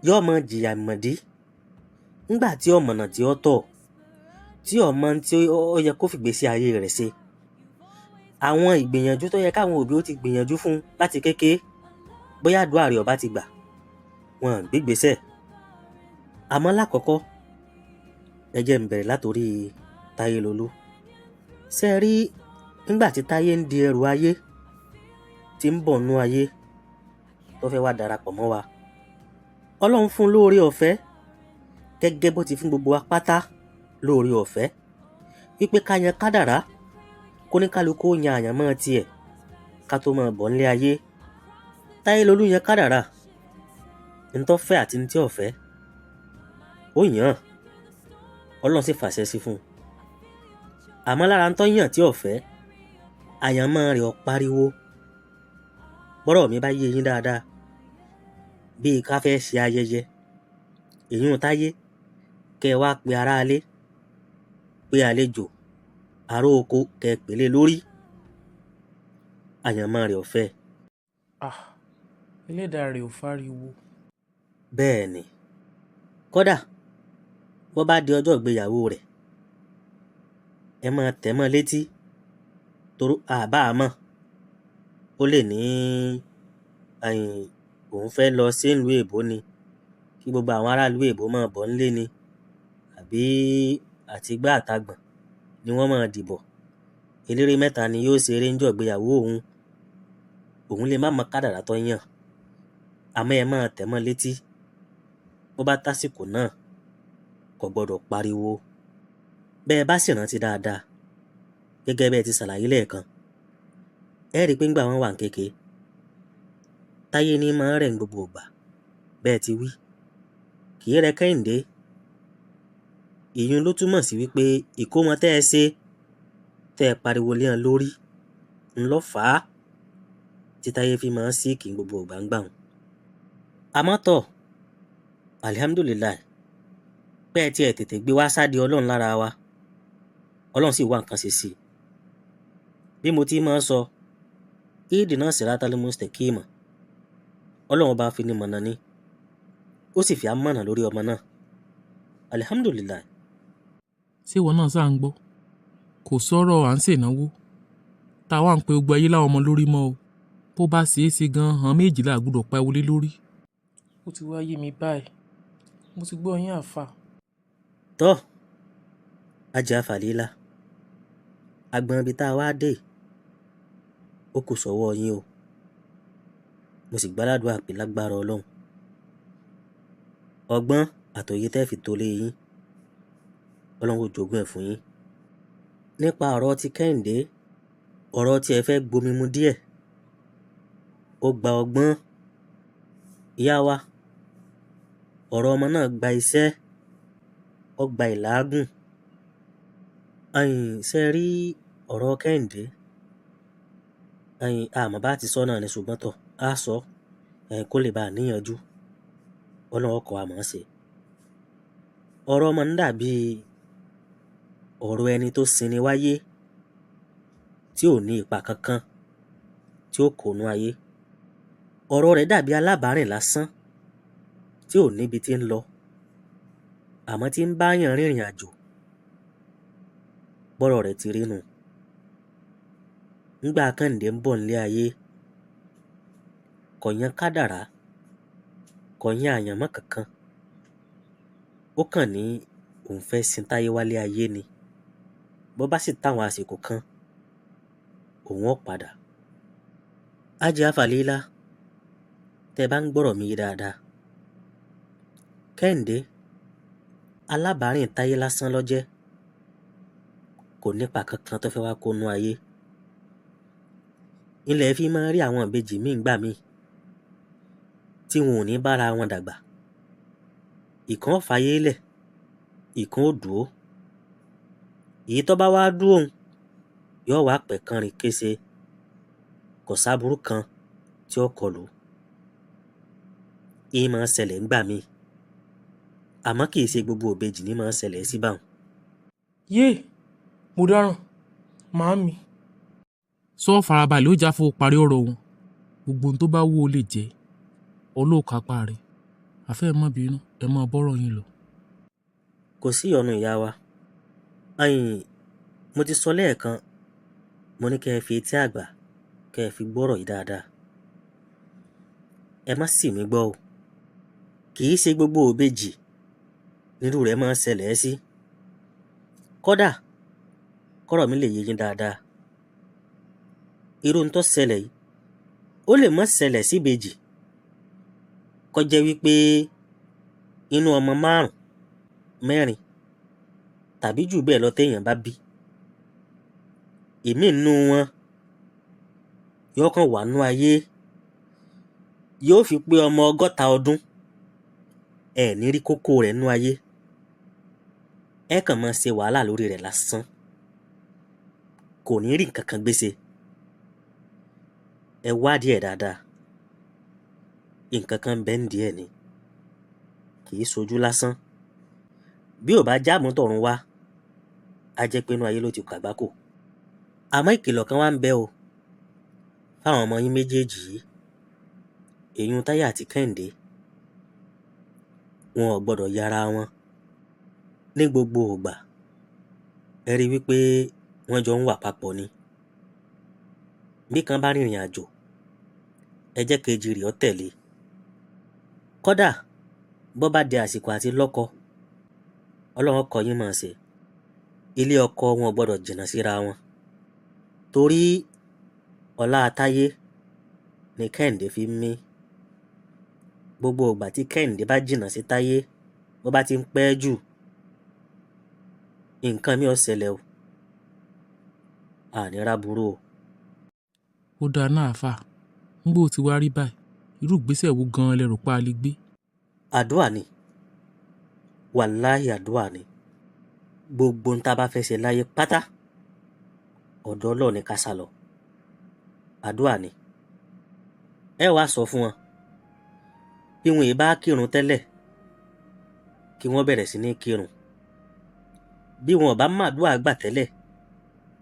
Yóò máa jìyà ìmọ̀dí nígbà tí ọmọnà tí ó tọ̀, tí ọmọ tí ó yẹ kó fìgbésí ayé rẹ̀ ṣe. Àwọn ìgbìyànjú tó yẹ káwọn òbí ó ti gbìyànjú fún láti kékeré, bóyá àdúrà rẹ̀ ọba ti gbà, wọn ò gbégbèsẹ̀. Àmọ́ lákọ̀ọ́kọ́, ẹ jẹ́ n bẹ̀rẹ̀ látorí Táyélolú. Ṣé ẹ rí nígbà tí Táyé ń di ẹrù ayé, tí ń bọ̀ nú ayé, tó fẹ́ wá darapọ̀ mọ́ wa. Ọlọ́run fún un lóore ọ̀fẹ́ gẹ́gẹ́ bó ti fún gbogbo wa pátá lóore ọ̀fẹ́ wípé ká yan kádàrá, kóníkálukú ó yan àyànmọ́ tiẹ̀ ká tó máa bọ̀ nílé ayé. Táyélolú yan kádàrá, n tó fẹ́ àti n tí ò fẹ́, ó yàn án, Ọlọ́run sì fàṣẹ sí fún un. Àmọ́ lára n tó yàn tí ò fẹ́, àyànmọ́ rẹ̀ ò pariwo. Bọ́rọ̀ mi bá yé yín dáadáa, bí ká fẹ́ ṣe ayẹyẹ, èyún Táyé, kẹ́ ẹ wá pe aráalé, pe àlejò, ará oko kẹ́ ẹ pèlé lórí. Àyànmọ́ rẹ̀ ò fẹ́. Ah, ẹlẹ́dàá rẹ̀ ò fáriwo. Bẹ́ẹ̀ ni. Kódà bó bá di ọjọ́ ìgbéyàwó rẹ̀, ẹ máa tẹ̀ mọ́ létí toró àbá àmọ́. Ó lè ní òun fẹ́ lọ sí ìlú èbó ni, kí gbogbo àwọn aráàlú èbó máa bọ̀ nílé ni, àbí àtigbá àtagbọ̀n ni wọ́n máa dìbò. Eléré mẹ́ta ni yóò ṣeré níjọ́ ìgbéyàwó òun. Òun lè má mọ kádàrá tó yàn, àmọ́ ẹ máa tẹ̀ mọ́ létí. Bó bá tásìkò náà, kò gbọ́dọ̀ pariwo. Bẹ́ẹ̀ bá sì rántí dáadáa, gẹ́gẹ́ bẹ́ẹ̀ ti ṣàlàyé lẹ́ẹ̀kan, ẹ rí i pé ńgbà wọ́n wà ní kéke, Táyé ní máa ń rẹ̀ ní gbogbo ìgbà. Bẹ́ẹ̀ ti wí, kì í rẹ Kẹ́hìndé. Ìyún ló túmọ̀ sí wípé ìkómọ tẹ́ ẹ ṣe, tẹ́ ẹ pariwo lé wọn lórí, ń lọ́ fà á tí Táyé fi máa ń síìkì ní gbogbo ìgbà ń gbà wọn. Àmọ́ tọ̀, alihamdulilayi, pé ẹ tiẹ̀ tètè gbé wá sáde Ọlọ́run lára wa, Ọlọ́run sì wá nǹkan ṣe sí i. Bí mo ti máa ń sọ, ìdí náà siratal mustaqima, Ọlọ́run bá fi ní mọ̀nà ni, ó sì fi á mọ̀nà lórí ọmọ náà. Alihamdulilayi. Ṣé ìwọ náà sáà ń gbọ́? Kò sọ̀rọ̀ à ń ṣènáwó tá a wá ń pe gbogbo ayé láwọn ọmọ lórí mọ́ o. Bó bá ṣeé ṣe gan-an, àwọn méjì la gbọ́dọ̀ pa wọlé lórí. Ó ti wá yé mi báyìí. Mo ti gbọ́ yín àáfà. Tọ́, Ajá Fàlílà, agbọn ibi tá a wá dé, ó kù sọ́wọ́ yín o. Mo sì gbàládùá pé lágbára Ọlọ́run, ọgbọ́n àtòyé tẹ́ fi tolé yín, Ọlọ́run ó jogún ẹ̀ fún yín. Nípa ọ̀rọ̀ ti Kẹ́hìndé, ọ̀rọ̀ tí ẹ fẹ́ gbomi mu díẹ̀, ó gba ọgbọ́n. Ìyá wa, ọ̀rọ̀ ọmọ náà gba iṣẹ́, ó gba ìlágùn. Ẹ̀yin ṣe rí ọ̀rọ̀ Kẹ́hìndé? Ẹ̀yin àmọ́ bá ti sọ náà ni, ṣùgbọ́n tọ̀, á sọ, ẹ̀yin kó lè bá a níyanjú. Ọlọ́run ọkọ̀ àmọ́ ṣe. Ọ̀rọ̀ ọmọ ń dàbí ọ̀rọ̀ ẹni tó sinmi wáyé, tí ò ní ipa kankan tí ó kó nú ayé. Ọ̀rọ̀ rẹ̀ dàbí alábàárìn lásán tí ò níbi tí ń lọ, àmọ́ tí ń báyàn rìnrìn àjò. Bọ́rọ̀ rẹ̀ ti rí nù. Ńgbà Kẹ́hìndé ń bọ̀ nílé ayé, kò yan kádàrá, kò yan àyànmọ́ kankan. Ó kàn ní òun fẹ́ sin Táyé wálé ayé ni. Bó bá sì táwọn àsìkò kan, òun ó padà. Ajá Fàlílà, tẹ́ ẹ bá ń gbọ́rọ̀ mi yé dáadáa, Kẹ́hìndé alábàárìn Táyé lásán ló jẹ́, kò nípa kankan tó fẹ́ wá kó nú ayé. Ilẹ̀ fi máa ń rí àwọn ìbejì míì ńgbà míì tí wọn ò ní bára wọn dàgbà. Ìkan ó fayé lẹ̀, ìkan ó dúró. Èyí tó bá wá dúró òun, yóò wá pẹ́ kánrin kése, kò sáburú kan tí ó kọlù. Ìyí máa ń ṣẹlẹ̀ ńgbà míì, àmọ́ kì í ṣe gbogbo ìbejì ní máa ń ṣẹlẹ̀ sí báun. Yé! Mo dáràn. Màámi. Sọ farabalẹ̀ ó jáfó parí ọ̀rọ̀ òun. Gbogbo ohun tó bá wù ó lè jẹ́. Ọlọ́ọ̀kápá rẹ̀. Àfẹ́ ẹ má bínú, ẹ má bọ́rọ̀ yín lọ. Kò sí ìyọnu ìyá wa. Ẹ̀yin, mo ti sọ lẹ́ẹ̀kan, mo ní kí ẹ fi etí àgbà, kí ẹ fi gbọ́rọ̀ yìí dáadáa. Ẹ má sì mí gbọ́ o. Kì í ṣe gbogbo ìbejì nírú rẹ̀ máa ń ṣẹlẹ̀ sí. Kódà, kọ́rọ̀ mi lè yé yín dáadáa. Irú ohun tó ṣẹlẹ̀ yìí, ó lè má ṣẹlẹ̀ sí ìbejì. Kó jẹ́ wípé inú ọmọ márùn-ún, mẹ́rin tàbí jù bẹ́ẹ̀ lọ téèyàn bá bí, ìmíì nínú wọn yóò kàn wà nú ayé, yóò fi pé ọmọ 60 ọdún, ẹ ní rí kókó rẹ̀ nú ayé. Ẹ kàn máa ṣe wàhálà lórí rẹ̀ lásán. Kò ní rí nǹkan kan gbé ṣe. Ẹ wádìí ẹ̀ dáadáa. Nǹkan kan ń bẹ ń díẹ̀ ni. Kì í ṣojú lásán. Bí ò bá jámútọ̀run wá, á jẹ́ pé inú ayé ló ti kàgbákò. Àmọ́ ìkìlọ̀ kan wá ń bẹ o fáwọn ọmọ yín méjèèjì yìí, èyún Táyé àti Kẹ́hìndé. Wọn ò gbọdọ̀ yára wọn ní gbogbo ìgbà. Ẹ rí i wípé wọ́n jọ ń wà papọ̀ ni. Bí kan bá rìnrìn àjò, ẹ jẹ́ kejì rẹ̀ ó tẹ̀lé. Kódà bó bá di àsìkò àti lọ́kọ, Ọlọ́run kọ́ yín máa ṣe. Ilé ọkọ wọn ò gbọdọ̀ jìnnà síra wọn. Torí ọlá Táyé ni Kẹ́hìndé fi ń mí. Gbogbo ìgbà tí Kẹ́hìndé bá jìnnà sí Táyé, bó bá ti ń pẹ́ jù, nǹkan mi ò ṣẹlẹ̀ o. Àní ráburú o. Ó dáa náà àáfàá, ńgbó ti wá rí báyìí, irú ìgbésẹ̀ wo gan-an lẹ rò pé a lè gbé? Àdúà ni. Wàláhì àdúà ni. Gbogbo ohun tá a bá fẹ́ ṣe láyé pátá, ọ̀dọ̀ Ọlọ́run ni ká sá lọ. Àdúà ni. Ẹ wá sọ fún wọn bí wọn ì bá kírun tẹ́lẹ̀, kí wọ́n bẹ̀rẹ̀ sí ní kírun. Bí wọn ò bá màdúà gbà tẹ́lẹ̀,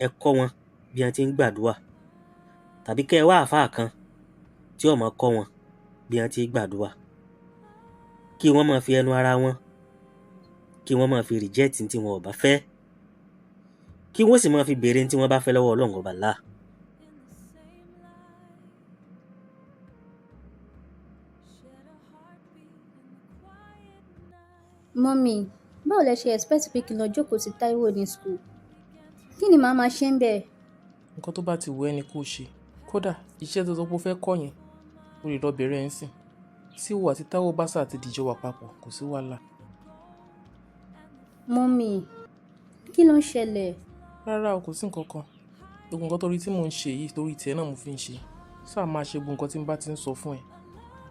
ẹ kọ́ wọn bí wọ́n ti ń gbàdúà. Tàbí kẹ́ ẹ wá àáfàá kan tí ó máa kọ́ wọn bí wọ́n ti ń gbàdúà. Kí wọ́n máa fi ẹnu ara wọn, kí wọ́n máa fi reject tí wọn ò bá fẹ́. Kí wọ́n sì máa fi béèrè tí wọ́n bá fẹ́ lọ́wọ́ Ọlọ́run Ọba Allah. Mummy, báwo lẹ ṣe expect pé kí n lọ jókòó sí Táíwò ní school? Kí ni màá máa ṣe ń bẹ̀? Nǹkan tó bá ti wù ẹ́ ni kó ṣe. Kódà iṣẹ́ tó sọ pé o fẹ́ kọ́ yẹn, o lè lọ bẹ̀rẹ̀ ẹ̀ ń sìn. Tí ìwọ àti Táíwò bá ṣáà ti dìjọ wà papọ̀, kò sí wàhálà. Mummy, kí ló ń ṣẹlẹ̀? Rárá o, kò sí nǹkan kan. Gbogbo nǹkan tó rí tí mò ń ṣe yìí torí tiẹ̀ náà mo fi ń ṣe. Ṣáà máa ṣe gbogbo nǹkan tí n bá ti ń sọ fún ẹ.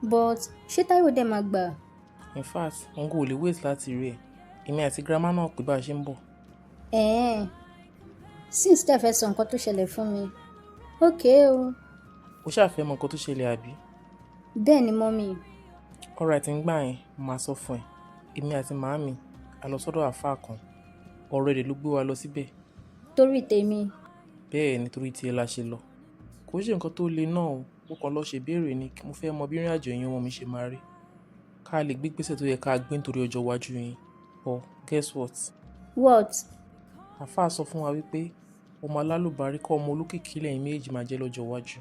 But ṣé Táíwò dẹ̀ máa gbà? In fact, òun kò lè wait láti rí ẹ. Èmi àti grandma náà pé bá a ṣe ń bọ̀. Ẹ̀ẹ́n, since tẹ́ fẹ́ sọ nǹkan tó ṣẹlẹ̀ fún mi. Okay o. O ṣáà fẹ́ mọ nǹkan tó ṣẹlẹ̀ àbí? Bẹ́ẹ̀ ni mummy. Alright, ńgbà yẹn, mo máa sọ fún ẹ. Èmi àti màámi, a lọ sọ́dọ̀ àáfàá kan. Ọ̀rẹ́ rẹ̀ ló gbé wa lọ síbẹ̀. Torí tèmi. Bẹ́ẹ̀ ni, torí tiẹ̀ la ṣe lọ. Kò ṣe nǹkan tó le náà o. Mo kàn lọ ṣe ìbéèrè ni, mo fẹ́ mọ bí ìrìnàjò ẹ̀yin ọmọ mi ṣe máa rí. Ká lè gbé ìgbésẹ̀ tó yẹ ká gbé nítorí ọjọ́ iwájú yín. But guess what? What? Àáfàá sọ fún wa wípé ọmọ alálùbáríkà, ọmọ olókìkí lẹ́yìn méjèèjì máa jẹ́ lọ́jọ́ iwájú.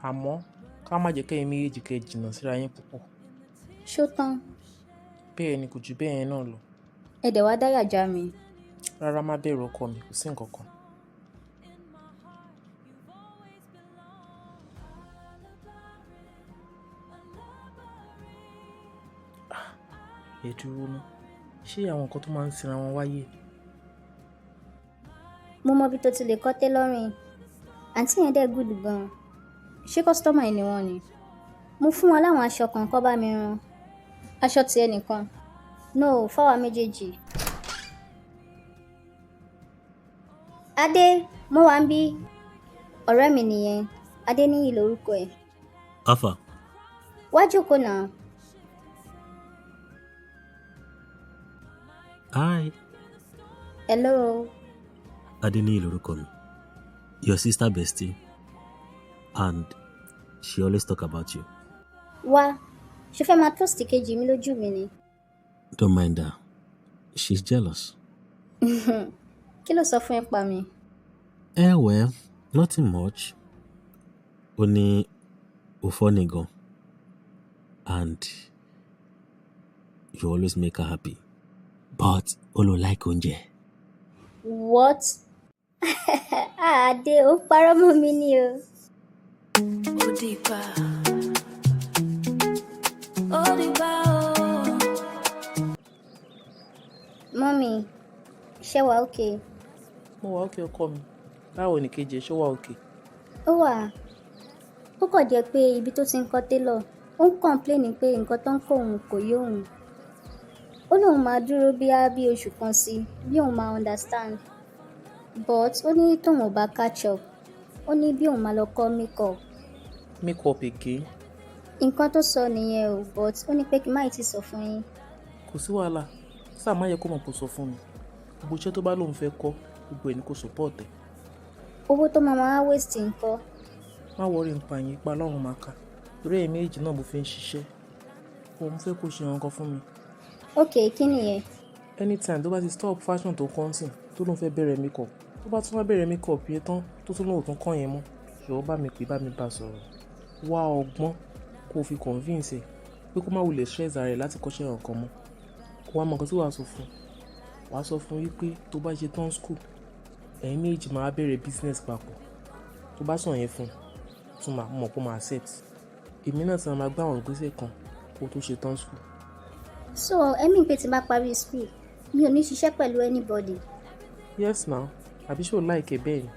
Àmọ́ ká má jẹ́ kẹ́yin méjèèjì kẹ́ jìnnà síra yín púpọ̀. Ṣó tán? Bẹ́ẹ̀ ni, kò jù bẹ́ẹ̀ yẹn náà lọ. Ẹ dẹ̀ wá dáyà já mi. Rárá, má bẹ̀rù ọkọ mi, kò sí nǹkan kan. Ẹ dúró ná. Ṣé àwọn nǹkan tó máa ń sinra wọn wáyé? Mo mọ ibi tó ti lè kọ́ tailoring. Àǹtí yẹn dẹ̀ good gan. Ṣé customer ẹ̀ ni wọ́n ni? Mo fún wọn láwọn aṣọ kan kó bá mi rán. Aṣọ ti ẹnìkan. No, fáwa méjèèjì. Adé, mo wà ń bí. Ọ̀rẹ́ mi nìyẹn. Adéníyì lorúkọ ẹ̀. Alpha. Wá jókòó náà. Hi. Hello. Adéníyì lorúkọ mi. Your sister bestie. And she always talk about you. Wá, ṣe fẹ́ máa toast kejì mi lójú mi ni? Don't mind her. She's jealous. Kí ló sọ fún ẹ pa mi? Eh well, nothing much. Ó ní o funny gan. And you always make her happy. But ó ló like oúnjẹ. What? Ah, Adé, ó parọ́ mọ́ mi ni o. Ó dìgbà. Ó dìgbà o. Mummy, ṣé wà okay? Mo wà okay ọkọ mi. Báwo ni kejì ẹ, ṣó wà okay? Ó wà. Ó kàn jẹ́ pé ibi tó ti ń kọ́ tailor, ó ń complain pé nǹkan tó ń kọ́ òun kò yé òun. Ó lóun máa dúró bíá bí oṣù kan sí bí òun máa understand. But ó ní tóun ò bá catch up, ó ní bí òun máa lọ kọ́ makeup. Makeup again? Nǹkan tó sọ nìyẹn o, but ó ní pé kí n má ì tí sọ fún yín. Kò sí wàhálà. Sáà má yẹ kó mọ̀ kó sọ fún mi. Gbogbo iṣẹ́ tó bá lóun fẹ́ kọ́, gbogbo ẹ̀ ni kó support ẹ̀. Owó tó máa máa waste ńkọ́? Má worry nípa yẹn, ipa Ọlọ́run máa ka. Torí ẹ̀yin méjèèjì náà mo fi ń ṣiṣẹ́. But mo fẹ́ kó ṣe nǹkan fún mi. Okay, kí nìyẹn? Anytime tó bá ti stop fashion tó kọ́ ń sìn, tó lóun fẹ́ bẹ̀rẹ̀ makeup. Tó bá tún wá bẹ̀rẹ̀ makeup yẹn tán, tó tún lóun ò tún kọ́ yẹn mọ́. Jọ̀wọ́ bá mi pè, bá mi bá sọ̀rọ̀. Wá ọgbọ́n kó fi convince ẹ̀ pé kó má wulẹ̀ stress ara rẹ̀ láti kọ́ṣẹ́ nǹkan mọ́. Kó wá mọ nǹkan tí wàá sọ fún un. Wàá sọ fún un wípé tó bá ṣe tán school, ẹ̀yin méjèèjì máa bẹ̀rẹ̀ business papọ̀. Tó bá sọ yẹn fún un, tún máa mọ̀ pé ó máa accept. Èmi náà ti máa máa gbé àwọn ìgbésẹ̀ kan kó tó ṣe tán school. So ẹ mean pé tí n bá parí school, mi ò ní ṣiṣẹ́ pẹ̀lú anybody? Yes now, àbí ṣé o like ẹ bẹ́ẹ̀ ni?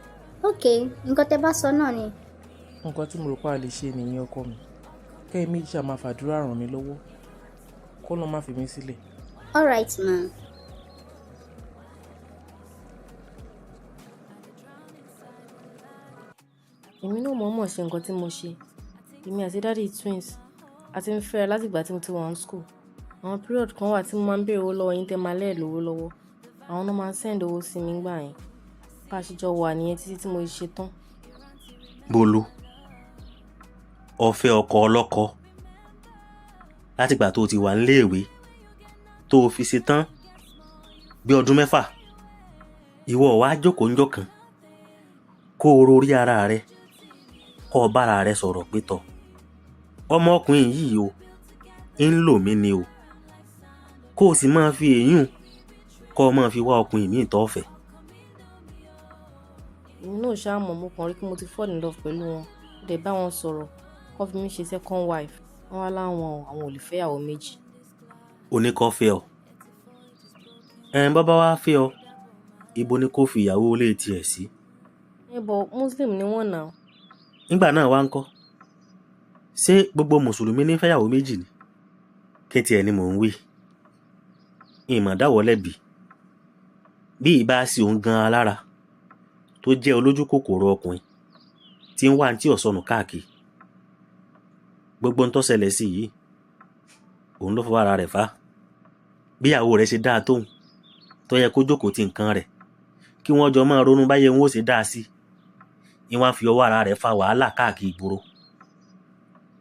Ok, nǹkan tẹ́ bá sọ náà ni. Nǹkan tí mo rò pé a lè ṣe nìyẹn, ọkọ mi. Kẹ́yin méjì ṣáà máa fàdúrà ràn mí lọ́wọ́. K'Ọlọ́run má fi mí sílẹ̀. Alright ma. Èmi náà mọ̀ọ́mọ̀ ṣe nǹkan tí mo ṣe. Èmi àti daddy twins a ti ń fẹ́ra láti ìgbà tí mo ti wà ní school. Àwọn period kan wà tí mo máa ń béèrè owó lọ́wọ́ yín tẹ́ máa lẹ́ẹ̀ lówó lọ́wọ́. Àwọn náà máa ń send owó sí mi nígbà yẹn. Bá ṣe jọ wà nìyẹn títí tí mo ṣe tán. Bólú, o fẹ́ ọkọ ọlọ́kọ láti ìgbà tó ti wà nílé ìwé tó o fi ṣe tán bí ọdún 6. Ìwọ wá jókòó ńjọ́ kan kó o rorí ara rẹ, kó o bára rẹ sọ̀rọ̀ pé tọ̀, ọmọkùnrin yìí o, ń lò mí ni o. Kó o sì máa fi èyún kó o máa fi wá ọkùnrin míì tó fẹ́. Èmi náà ṣá mọ̀, mo kàn rí pé mo ti fall in love pẹ̀lú wọn. Mo dẹ̀ bá wọn sọ̀rọ̀, kó fi mí ṣe second wife. Wọ́n wá láwọn, àwọn ò lè fẹ́ ìyàwó méjì. O ní kó fẹ́ ọ. Ẹn, bọ́ bá wá fẹ́ ọ, ibo ni kó fi ìyàwó ilé tiẹ̀ sí? Ẹ bọ̀ Muslim ni wọ́n now. Nígbà náà wá ń kọ́. Ṣé gbogbo Mùsùlùmí ní fẹ́ ìyàwó méjì ni? Kí tiẹ̀ ni mò ń wí? Ìmọ̀ dáwọ́ lẹ́bi. Bí ìbá sí òun gan-an lára tó jẹ́ olójú kòkòrò ọkùnrin tí ń wá tí ò sọnù káàkiri. Gbogbo ohun tó ṣẹlẹ̀ sí yìí, òun ló fọwọ́ ara rẹ̀ fà. Bí ìyàwó rẹ̀ ṣe dáa tóun, tó yẹ kó jókòó ti nǹkan rẹ̀, kí wọ́n jọ máa ronú báyé wọn ó ṣe dáa sí. Ìwọ́n á fi ọwọ́ ara rẹ̀ fa wàhálà káàkiri ìgboro.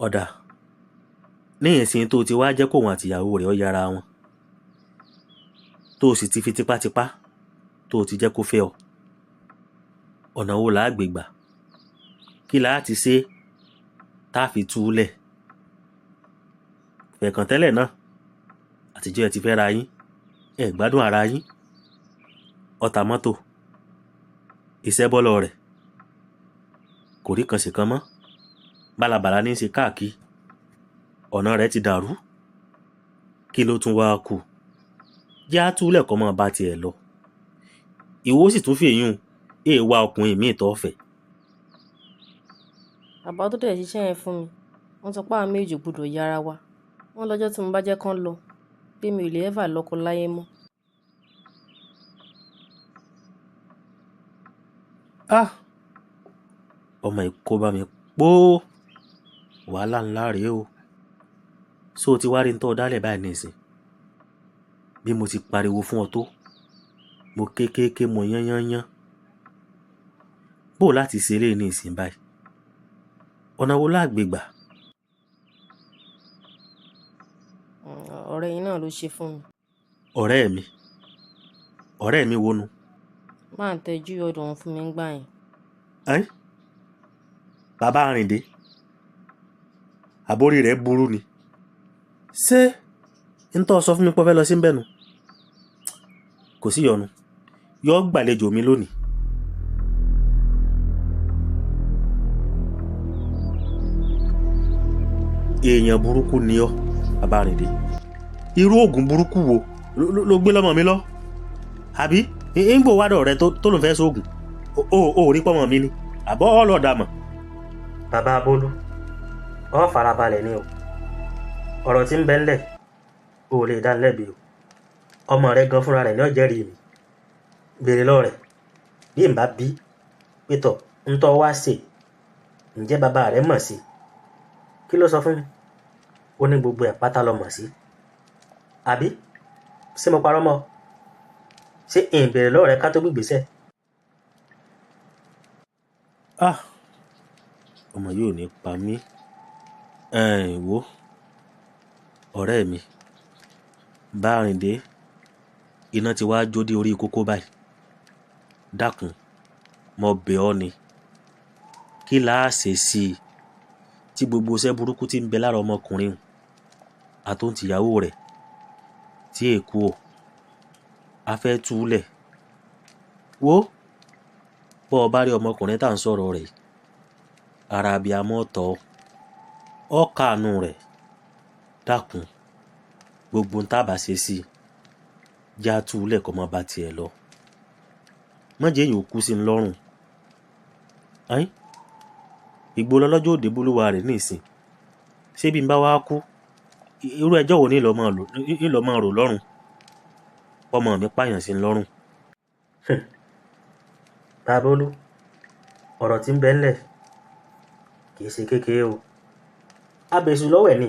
Ọ̀dà, ní ìsìn tó ti wá jẹ́ kóun àti ìyàwó rẹ̀ ó yára wọn, tó sì ti fi tipátipá tó ti jẹ́ kó fẹ́ ọ. Ọ̀nà wo là á gbé gbà? Kí là á ti ṣe tá fi tú u lẹ̀? Fẹ̀kàn tẹ́lẹ̀ náà, àtijọ́ ẹ ti fẹ́ ra yín, ẹ gbádùn ara yín. Ọta mọ́tò, iṣẹ́ bọ́lọ̀ rẹ̀, kò rí kan ṣe kan mọ́. Bálabàla ní í ṣe káàkiri, ọ̀nà rẹ̀ ti dàrú. Kí ló tún wá kù? Jẹ́ á tú u lẹ̀ kó máa bá tiẹ̀ lọ. Ìwọ sì tún fi èyún, èè wá ọkùnrin míì tó fẹ́. Bàbá tó dẹ̀ ṣiṣẹ́ yẹn fún mi, wọ́n sọ pé àwọn méjì ò gbọdọ̀ yára wa. Wọ́n lọ́jọ́ tí mo bá jẹ́ kán lọ, pé mi ò lè ever lọ́kọ láyé mọ́. Ah! Ọmọ yìí kó bá mi póó. Wàhálà ńlá rèé o. Ṣé o ti wá rí n tó dálẹ̀ báyìí nísìnyí? Bí mo ti pariwo fún ọ tó, mo ké ké ké mo yán yán yán. Bó láti ṣe eléyìí nísìnyí báyìí? Ọ̀nà wo la gbé gbà? Ọ̀rẹ́ yín náà ló ṣe fún mi. Ọ̀rẹ́ mi? Ọ̀rẹ́ mi wo nu? Máa ń tẹ́jú ọ̀dọ̀ wọn fún mi nígbà yẹn. Ẹ́n? Bàbá Àrìndé? Àbórí rẹ̀ burú ni. Ṣé n tó sọ fún mi pé o fẹ́ lọ sí ń bẹ̀ nu? Kò sí ìyọnu. Yọ gbàlejò mi lónìí. Èèyàn burúkú ni ọ́, Bàbá Àrìndé. Irú oògùn burúkú wo ló gbé lọ́mọ mi lọ? Àbí ń gbò wádọ̀ rẹ tó ló ń fẹ́ sóògùn? O ò rí pọ́mọ mi ni. Àbọ̀ ọ́ lọ́ọ́ dà mọ̀. Bàbá Bólú, ọ farabalẹ̀ ni o. Ọ̀rọ̀ tí ń bẹ ńlẹ̀, o ò lè dá lẹ́bi o. Ọmọ rẹ gan fúnra rẹ̀ ní ó jẹ́rìí mi. Béèrè lọ́wọ́ rẹ̀. Bí n bá bí, pé tọ̀, ń tọ́ wá ṣe, ǹjẹ́ bàbá rẹ mọ̀ sí? Kí ló sọ fún mi? Ó ní gbogbo ẹ̀ pátá lọ mọ̀ sí. Àbí? Ṣé mo parọ́ mọ́ ọ? Ṣé ìn béèrè lọ́wọ́ rẹ ká tó gbégbèsẹ̀? Ah! Ọmọ yìí ò ní pa mí. Ẹ̀n, wo, ọ̀rẹ́ mi, Bá Àrìndé, iná ti wá jó dé orí kókó báyìí. Dákun, mo bẹ̀ ọ́ ni. Kí là á ṣe sí i tí gbogbo iṣẹ́ burúkú tí ń bẹ lára ọmọkùnrin àti ìyàwó rẹ̀ tí èkú ò, a fẹ́ tú u lẹ̀. Wo, bó o bá rí ọmọkùnrin tá ń sọ̀rọ̀ rẹ̀, ara abiyamọ tọ̀ ọ́. Ọ káàánú rẹ̀. Dákun, gbogbo ń tábà ṣe sí i, já tú u lẹ̀ kó má bá tiẹ̀ lọ. Má jẹ́ èèyàn ó kú sí i lọ́rùn. Ayin, ìgbó lọ́lọ́jọ́ òde bólúwa rẹ̀ nísìn. Ṣé bí n bá wá kú, irú ẹjọ́ wo ní ìlọ máa rò lọ́rùn? Ọmọ mi pààyàn sí i lọ́rùn. Bàbá Olú, ọ̀rọ̀ tí ń bẹ ńlẹ̀ kì í ṣe kékeré o. Abèṣù lọ́wẹ̀ ni.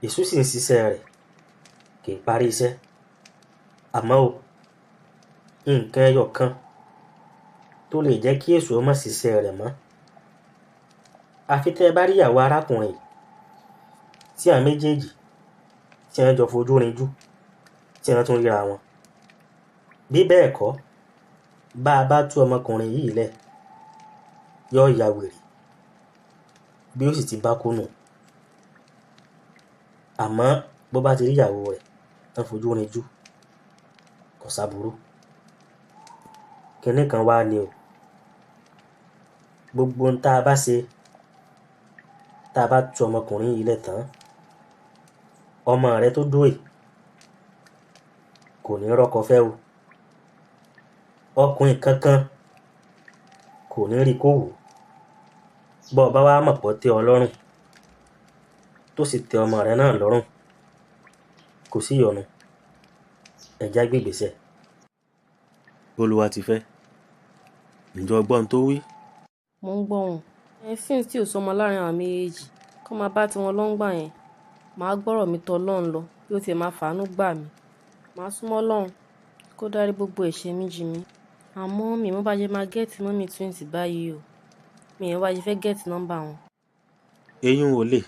Èṣù sì ń ṣiṣẹ́ rẹ̀, kì í parí iṣẹ́. Àmọ́ o, nǹkan ẹyọ kan tó lè jẹ́ kí èṣù ó má ṣiṣẹ́ rẹ̀ mọ́. Àfi tẹ́ ẹ bá rí ìyàwó arákùnrin yìí tí àwọn méjèèjì tí wọ́n jọ fojú rinjú, tí wọ́n tún ríra wọn. Bí bẹ́ẹ̀ kọ́, bá a bá tú ọmọkùnrin yìí lẹ̀, yóò ya wèrè bí ó sì ti bá kú nù. Àmọ́ bó bá ti rí ìyàwó rẹ̀ tán fojú rinjú, kò sáburú. Kinní kan wá ni o. Gbogbo ohun tá a bá ṣe, tá a bá tú ọmọkùnrin yìí lẹ̀ tán, ọmọ rẹ̀ tó dúró yìí kò ní rọ́kọ fẹ́ o. Ọkùnrin kankan kò ní rí kó wò. Bọ́ ọ bá wá mọ̀ pé ó tẹ́ ọ lọ́rùn, tó sì tẹ́ ọmọ rẹ náà lọ́rùn, kò sí ìyọnu. Ẹ já gbé ìgbésẹ̀. Bólúwa ti fẹ́. Ǹjọ́ gbọ́ ohun tó wí? Mo ń gbọ́ wọn. Ẹ since tí ò sọmọ láàrin àwọn méjèèjì, kó máa bá tiwọn lọ́ngbà yẹn. Màá gbọ́rọ̀ mi tọ Ọlọ́run lọ bí ó tiẹ̀ máa fàánú gbà mí. Màá súnmọ́ Ọlọ́run kó dárí gbogbo ẹ̀ṣẹ̀ mi jì mí. Àmọ́ mi ò mọ̀ bá ṣe máa get mummy twins báyìí o. Mi ò mọ̀ bá ṣe fẹ́ get number wọn. Eyín ò lè.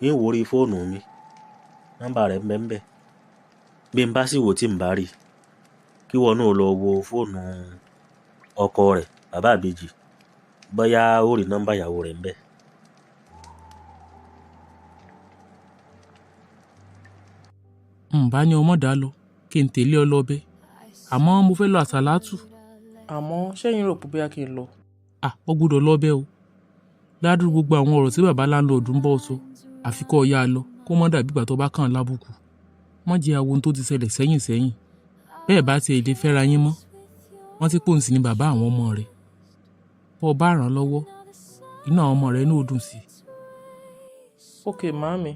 Ń wo orí fóònù mi. Nọ́mbà rẹ̀ ń bẹ ńbẹ̀. Bí n bá sì wò tí n bá rí, kí ìwọ náà lọ wo fóònù ọkọ rẹ̀, bàbá ìbejì. Bóyá ó rí nọ́mbà ìyàwó rẹ̀ ńbẹ̀. N bá ní ọmọ dá lọ, kí n tẹ̀lé ọ lọ bẹ́. Àmọ́ mo fẹ́ lọ àsàlátù. Àmọ́ ṣẹ́yìn rò pé bóyá kí n lọ? À, ó gbọ́dọ̀ lọ bẹ́ o. Ládùrú gbogbo àwọn ọ̀rọ̀ tí bàbá láńlọ́ọ̀dù ń bọ̀ sọ, àfi kó yá lọ, kó má dàbí ìgbà tó bá kàn lábùkù. Má jẹ́ àwo ohun tó ti ṣẹlẹ̀ sẹ́yìn sẹ́yìn. Bẹ́ẹ̀ bá ti lè fẹ́ra yín mọ́, wọ́n ti pòun sí ni bàbá àwọn ọmọ rẹ̀. Bọ́ ọ bá ràn án lọ́wọ́, inú àwọn ọmọ rẹ̀ náà ó dùn sí i. Ok, màámi,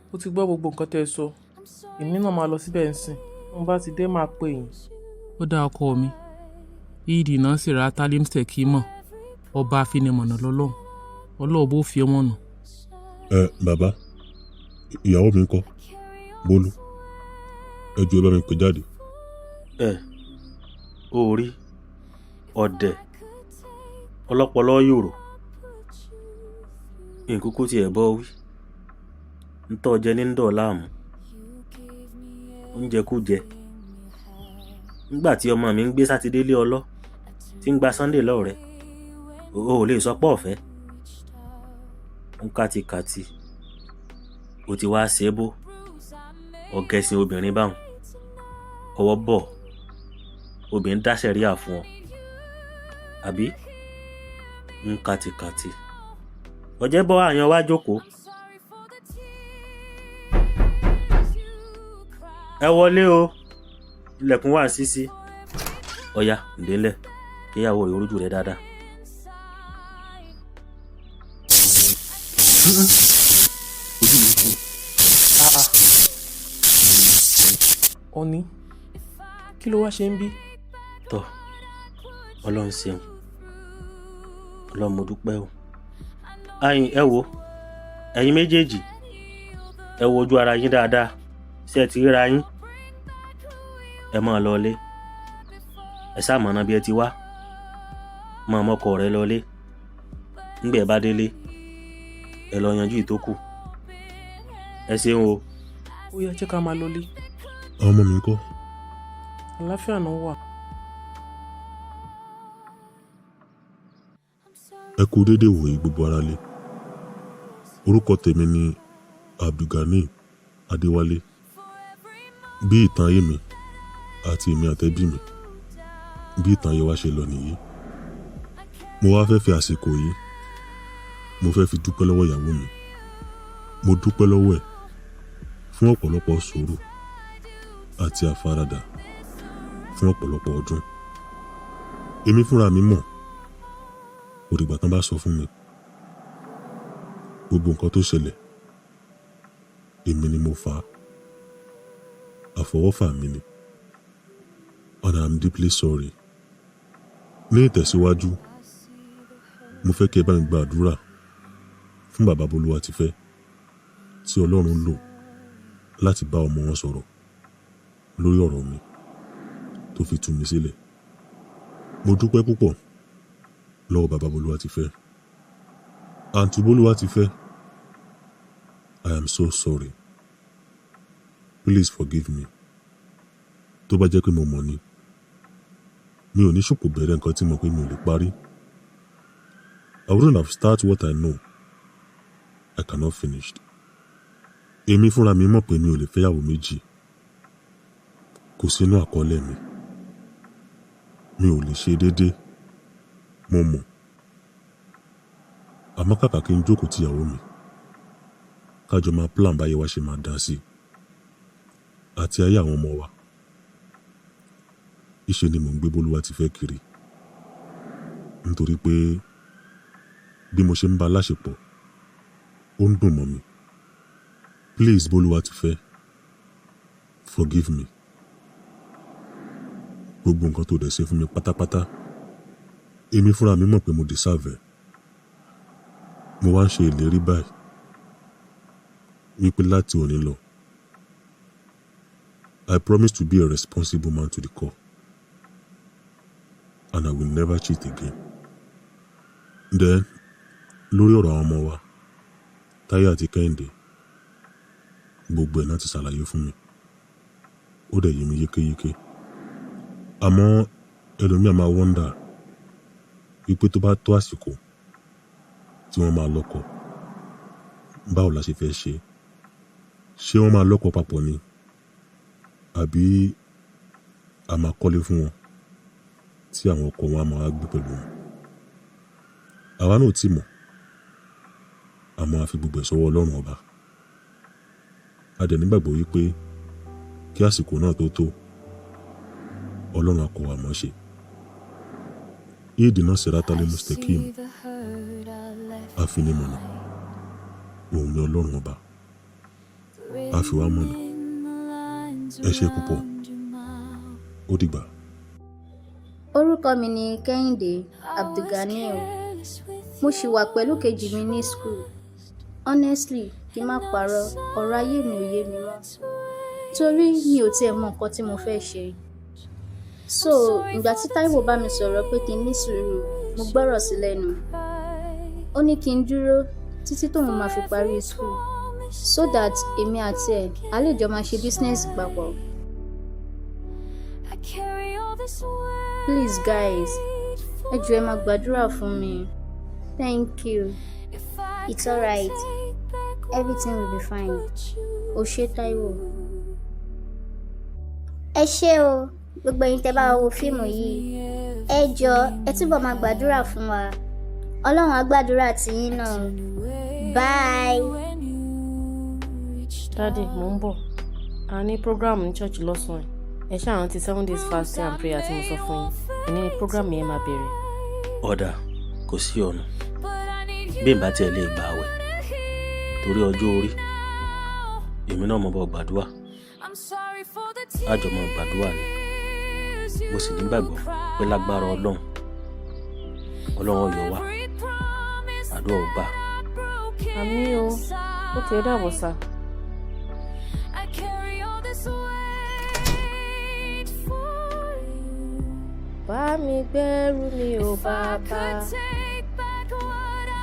mo ti gbọ́ gbogbo nǹkan tẹ́ ẹ sọ. Èmi náà máa lọ síbẹ̀ ńsìn. Bí mo bá ti dé, màá pè yín. Ó dá ọkọ mi. Ìdì náà sì ra Tálímsẹ̀ kí mọ̀. Ọba afinimọ̀nà lọ́lọ́run. Ọlọ́run bó fi ọmọ nù. Ẹ bàbá, ìyàwó mi ńkọ́? Bólú, ẹ jọ̀ọ́ ẹ bá mi pè jáde. Ẹ, ó rí ọ̀dẹ̀ ọlọ́pọlọ yòrò. Nkúkú tí ẹ bọ́ wí. Ntọ́ jẹ ní ń dọ̀ láàmú. Oúnjẹ kú jẹ. Nígbà tí ọmọ mi ń gbé Sátidé lé ọlọ́, tí ń gba Sunday lọ́wọ́ rẹ̀, o ò lè sọ pé ọ̀fẹ́. Ń kátikàti. O ti wá ṣe é bó. Ọ̀gẹ̀sìn obìnrin báun. Ọwọ́ bọ̀. Obìnrin dá sẹ̀ríà fún ọ. Àbí? Ń kátikàti. Ọ̀jẹ̀ bọ́ àyàn wá jókòó. Ẹ wọlé o. Ilẹ̀kùn wà ṣíṣí. Ọya, ǹdè ńlẹ̀. Kíyàwó rẹ̀ orújú rẹ̀ dáadáa. Ojú mi kú. Ah ah. Ọ̀ní, kí ló wá ṣe ń bí? Tọ́, Ọlọ́run ṣeun. Ọlọ́run mo dúpẹ́ o. Ayin, ẹ wo, ẹ̀yin méjèèjì, ẹ wo ojú ara yín dáadáa. Ṣé ẹ ti ríra yín? Ẹ máa lọ ilé. Ẹ sá mọ̀nà bí ẹ ti wá. Máa mọ́kọ rẹ lọ ilé. Nígbà ẹ bá délé, ẹ lọ yanjú ìtókù. Ẹ ṣeun o. Ó yá, jẹ́ ká máa lọ ilé. Àwọn ọmọ mi ńkọ́? Àlàáfíà náà wà. Ẹ kú dédé wòyí gbogbo ara lé. Orúkọ tèmi ni Abdulgani Adéwálé. Bí ìtàn ayé mi àti èmi àtẹbí mi, bí ìtàn ayé wa ṣe lọ nìyí. Mo wá fẹ́ fi àsìkò yìí Mo fẹ́ fi dúpẹ́ lọ́wọ́ ìyàwó mi. Mo dúpẹ́ lọ́wọ́ ẹ̀ fún ọ̀pọ̀lọpọ̀ sùúrù àti àfaradà fún ọ̀pọ̀lọpọ̀ ọdún. Èmi fúnra mi mọ̀, kò dìgbà tán bá sọ fún mi. Gbogbo nǹkan tó ṣẹlẹ̀, èmi ni mo fà á. Àfọwọ́fà mi ni. And I am deeply sorry. Ní ìtẹ̀síwájú, mo fẹ́ kí ẹ bá mi gba àdúrà fún bàbá Bólúwatifẹ́ tí Ọlọ́run lò láti bá ọmọ wọn sọ̀rọ̀ lórí ọ̀rọ̀ mi tó fi tú mi sílẹ̀. Mo dúpẹ́ púpọ̀ lọ́wọ́ bàbá Bólúwatifẹ́. Àǹtí Bólúwatifẹ́, I am so sorry. Please forgive me. Tó bá jẹ́ pé mo mọ̀ ni, mi ò ní ṣòpò bẹ̀rẹ̀ nǹkan tí mo pé mi ò lè parí. I wouldn't have started what I know I cannot finish. Èmi fúnra mi mọ̀ pé mi ò lè fẹ́yàwó méjì. Kò sínú àkọọ́lẹ̀ mi. Mi ò lè ṣe déédéé. Mo mọ̀. Àmọ́ kàkà kí n jókòó tìyàwó mi, ká jọ máa plan báyé wa ṣe máa dá sí àti ayé àwọn ọmọ wa. Ìṣe ni mò ń gbé Bólúwatifẹ́ kiri. Nítorí pé bí mo ṣe ń bá a láṣepọ̀, ó ń dùn mọ́ mi. Please, Bólúwatifẹ́, forgive me. Gbogbo nǹkan tó dẹ̀ ṣe fún mi pátápátá, èmi fúnra mi mọ̀ pé mo deserve ẹ̀. Mo wá ń ṣe ìlérí báyìí wípé láti òní lọ, I promise to be a responsible man to the core and I will never cheat again. Then, lórí ọ̀rọ̀ àwọn ọmọ wa, Táyé àti Kẹ́hìndé, gbogbo ẹ̀ náà ti ṣàlàyé fún mi. Ó dẹ̀ yé mi yékéyéké. Àmọ́ ẹlòmíà máa wonder wípé tó bá tó àsìkò tí wọ́n máa lọ́kọ, báwo la ṣe fẹ́ ṣe? Ṣé wọ́n máa lọ́kọ papọ̀ ni? Àbí a máa kọ́lé fún wọn tí àwọn ọkọ wọn á máa wá gbé pẹ̀lú wọn? Àwa náà ò tí mọ̀. Àmọ́ a fi gbogbo ẹ̀ sọ́wọ́ Ọlọ́run ọba. A dẹ̀ nígbàgbọ́ wípé kí àsìkò náà tó tó, Ọlọ́run á kọ́ wa mọ̀ ṣe. Ihdina siratal mustaqim, afinimọ̀nà, òun ni Ọlọ́run ọba. A fi wá mọ̀nà. Ẹ ṣé púpọ̀. Ó dìgbà. Orúkọ mi ni Kẹ́hìndé Abdulganiu. Mo ṣì wà pẹ̀lú kejì mi ní school. Honestly, kí n má parọ́, ọ̀rọ̀ ayé mi ò yé mi mọ́. Torí mi ò tiẹ̀ mọ nǹkan tí mo fẹ́ ṣe. So, ìgbà tí Táíwò bá mi sọ̀rọ̀ pé kí n ní sùúrù, mo gbọ́rọ̀ sí lẹ́nu. Ó ní kí n dúró títí tóun máa fi parí school so that èmi àti ẹ̀ á lè jọ máa ṣe business papọ̀. Please guys, ẹ jọ̀ọ́, ẹ máa gbàdúrà fún mi. Thank you. It's alright. Everything will be fine. O ṣé, Táíwò. Ẹ ṣé o, gbogbo ẹ̀yin tẹ́ bá wa wo fíìmù yìí. Ẹ jọ̀ọ́, ẹ túbọ̀ máa gbàdúrà fún wa. Ọlọ́run á gbàdúrà tiyín náà. Bye. Daddy, mò ń bọ̀. A ní program ní church lọ́sàn-án. Ẹ ṣáà rántí 7 days fasting and prayer tí mo sọ fún yín. Èní ni program yẹn máa bẹ̀rẹ̀. Ọ̀dà, kò sí ọ̀nà bí n bá tiẹ̀ lè gbà àwẹ̀ torí ọjọ́ orí, èmi náà mọ̀ bọ́ gbàdúrà, àjọ mọ̀ gbàdúrà ni. Mo sì nígbàgbọ́ pé lágbára Ọlọ́run, Ọlọ́run ó yọ wá, àdúrà ó gbà. Àmín o. Ó ti ẹ̀ dàbọ̀ sá. I carry all this weight for you. Bá mi gbẹ́rù mi ò bàbá.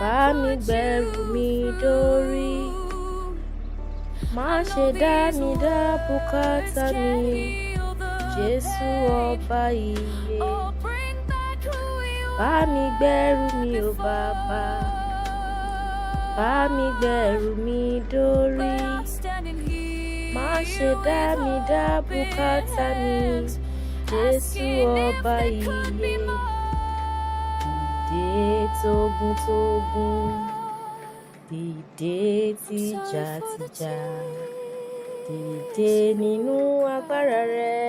Bá mi gbẹ́rù mi dórí. Má ṣe dá mi dá bùkátà mi. Jésù ọba ìyè. Bá mi gbẹ́rù mi ò bàbá. Bá mi gbẹ́rù mi dórí. Má ṣe dá mi dá bùkátà mi. Jésù ọba ìyè. Dìde tógun tógun. Dìde tìjàtìjà, dìde nínú agbára rẹ,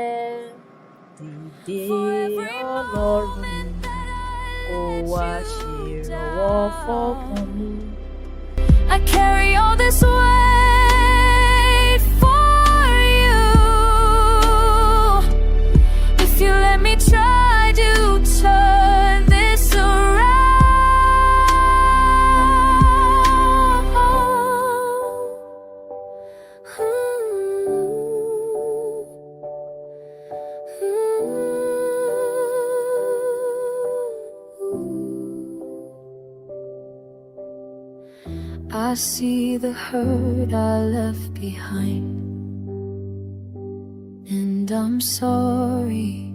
dìde Ọlọ́run mi, kó wá ṣèrànwọ́ fọ́kàn mi. I carry all this weight for you. If you let me try to turn this around. Ooh. Ooh. I see the hurt I left behind, and I'm sorry.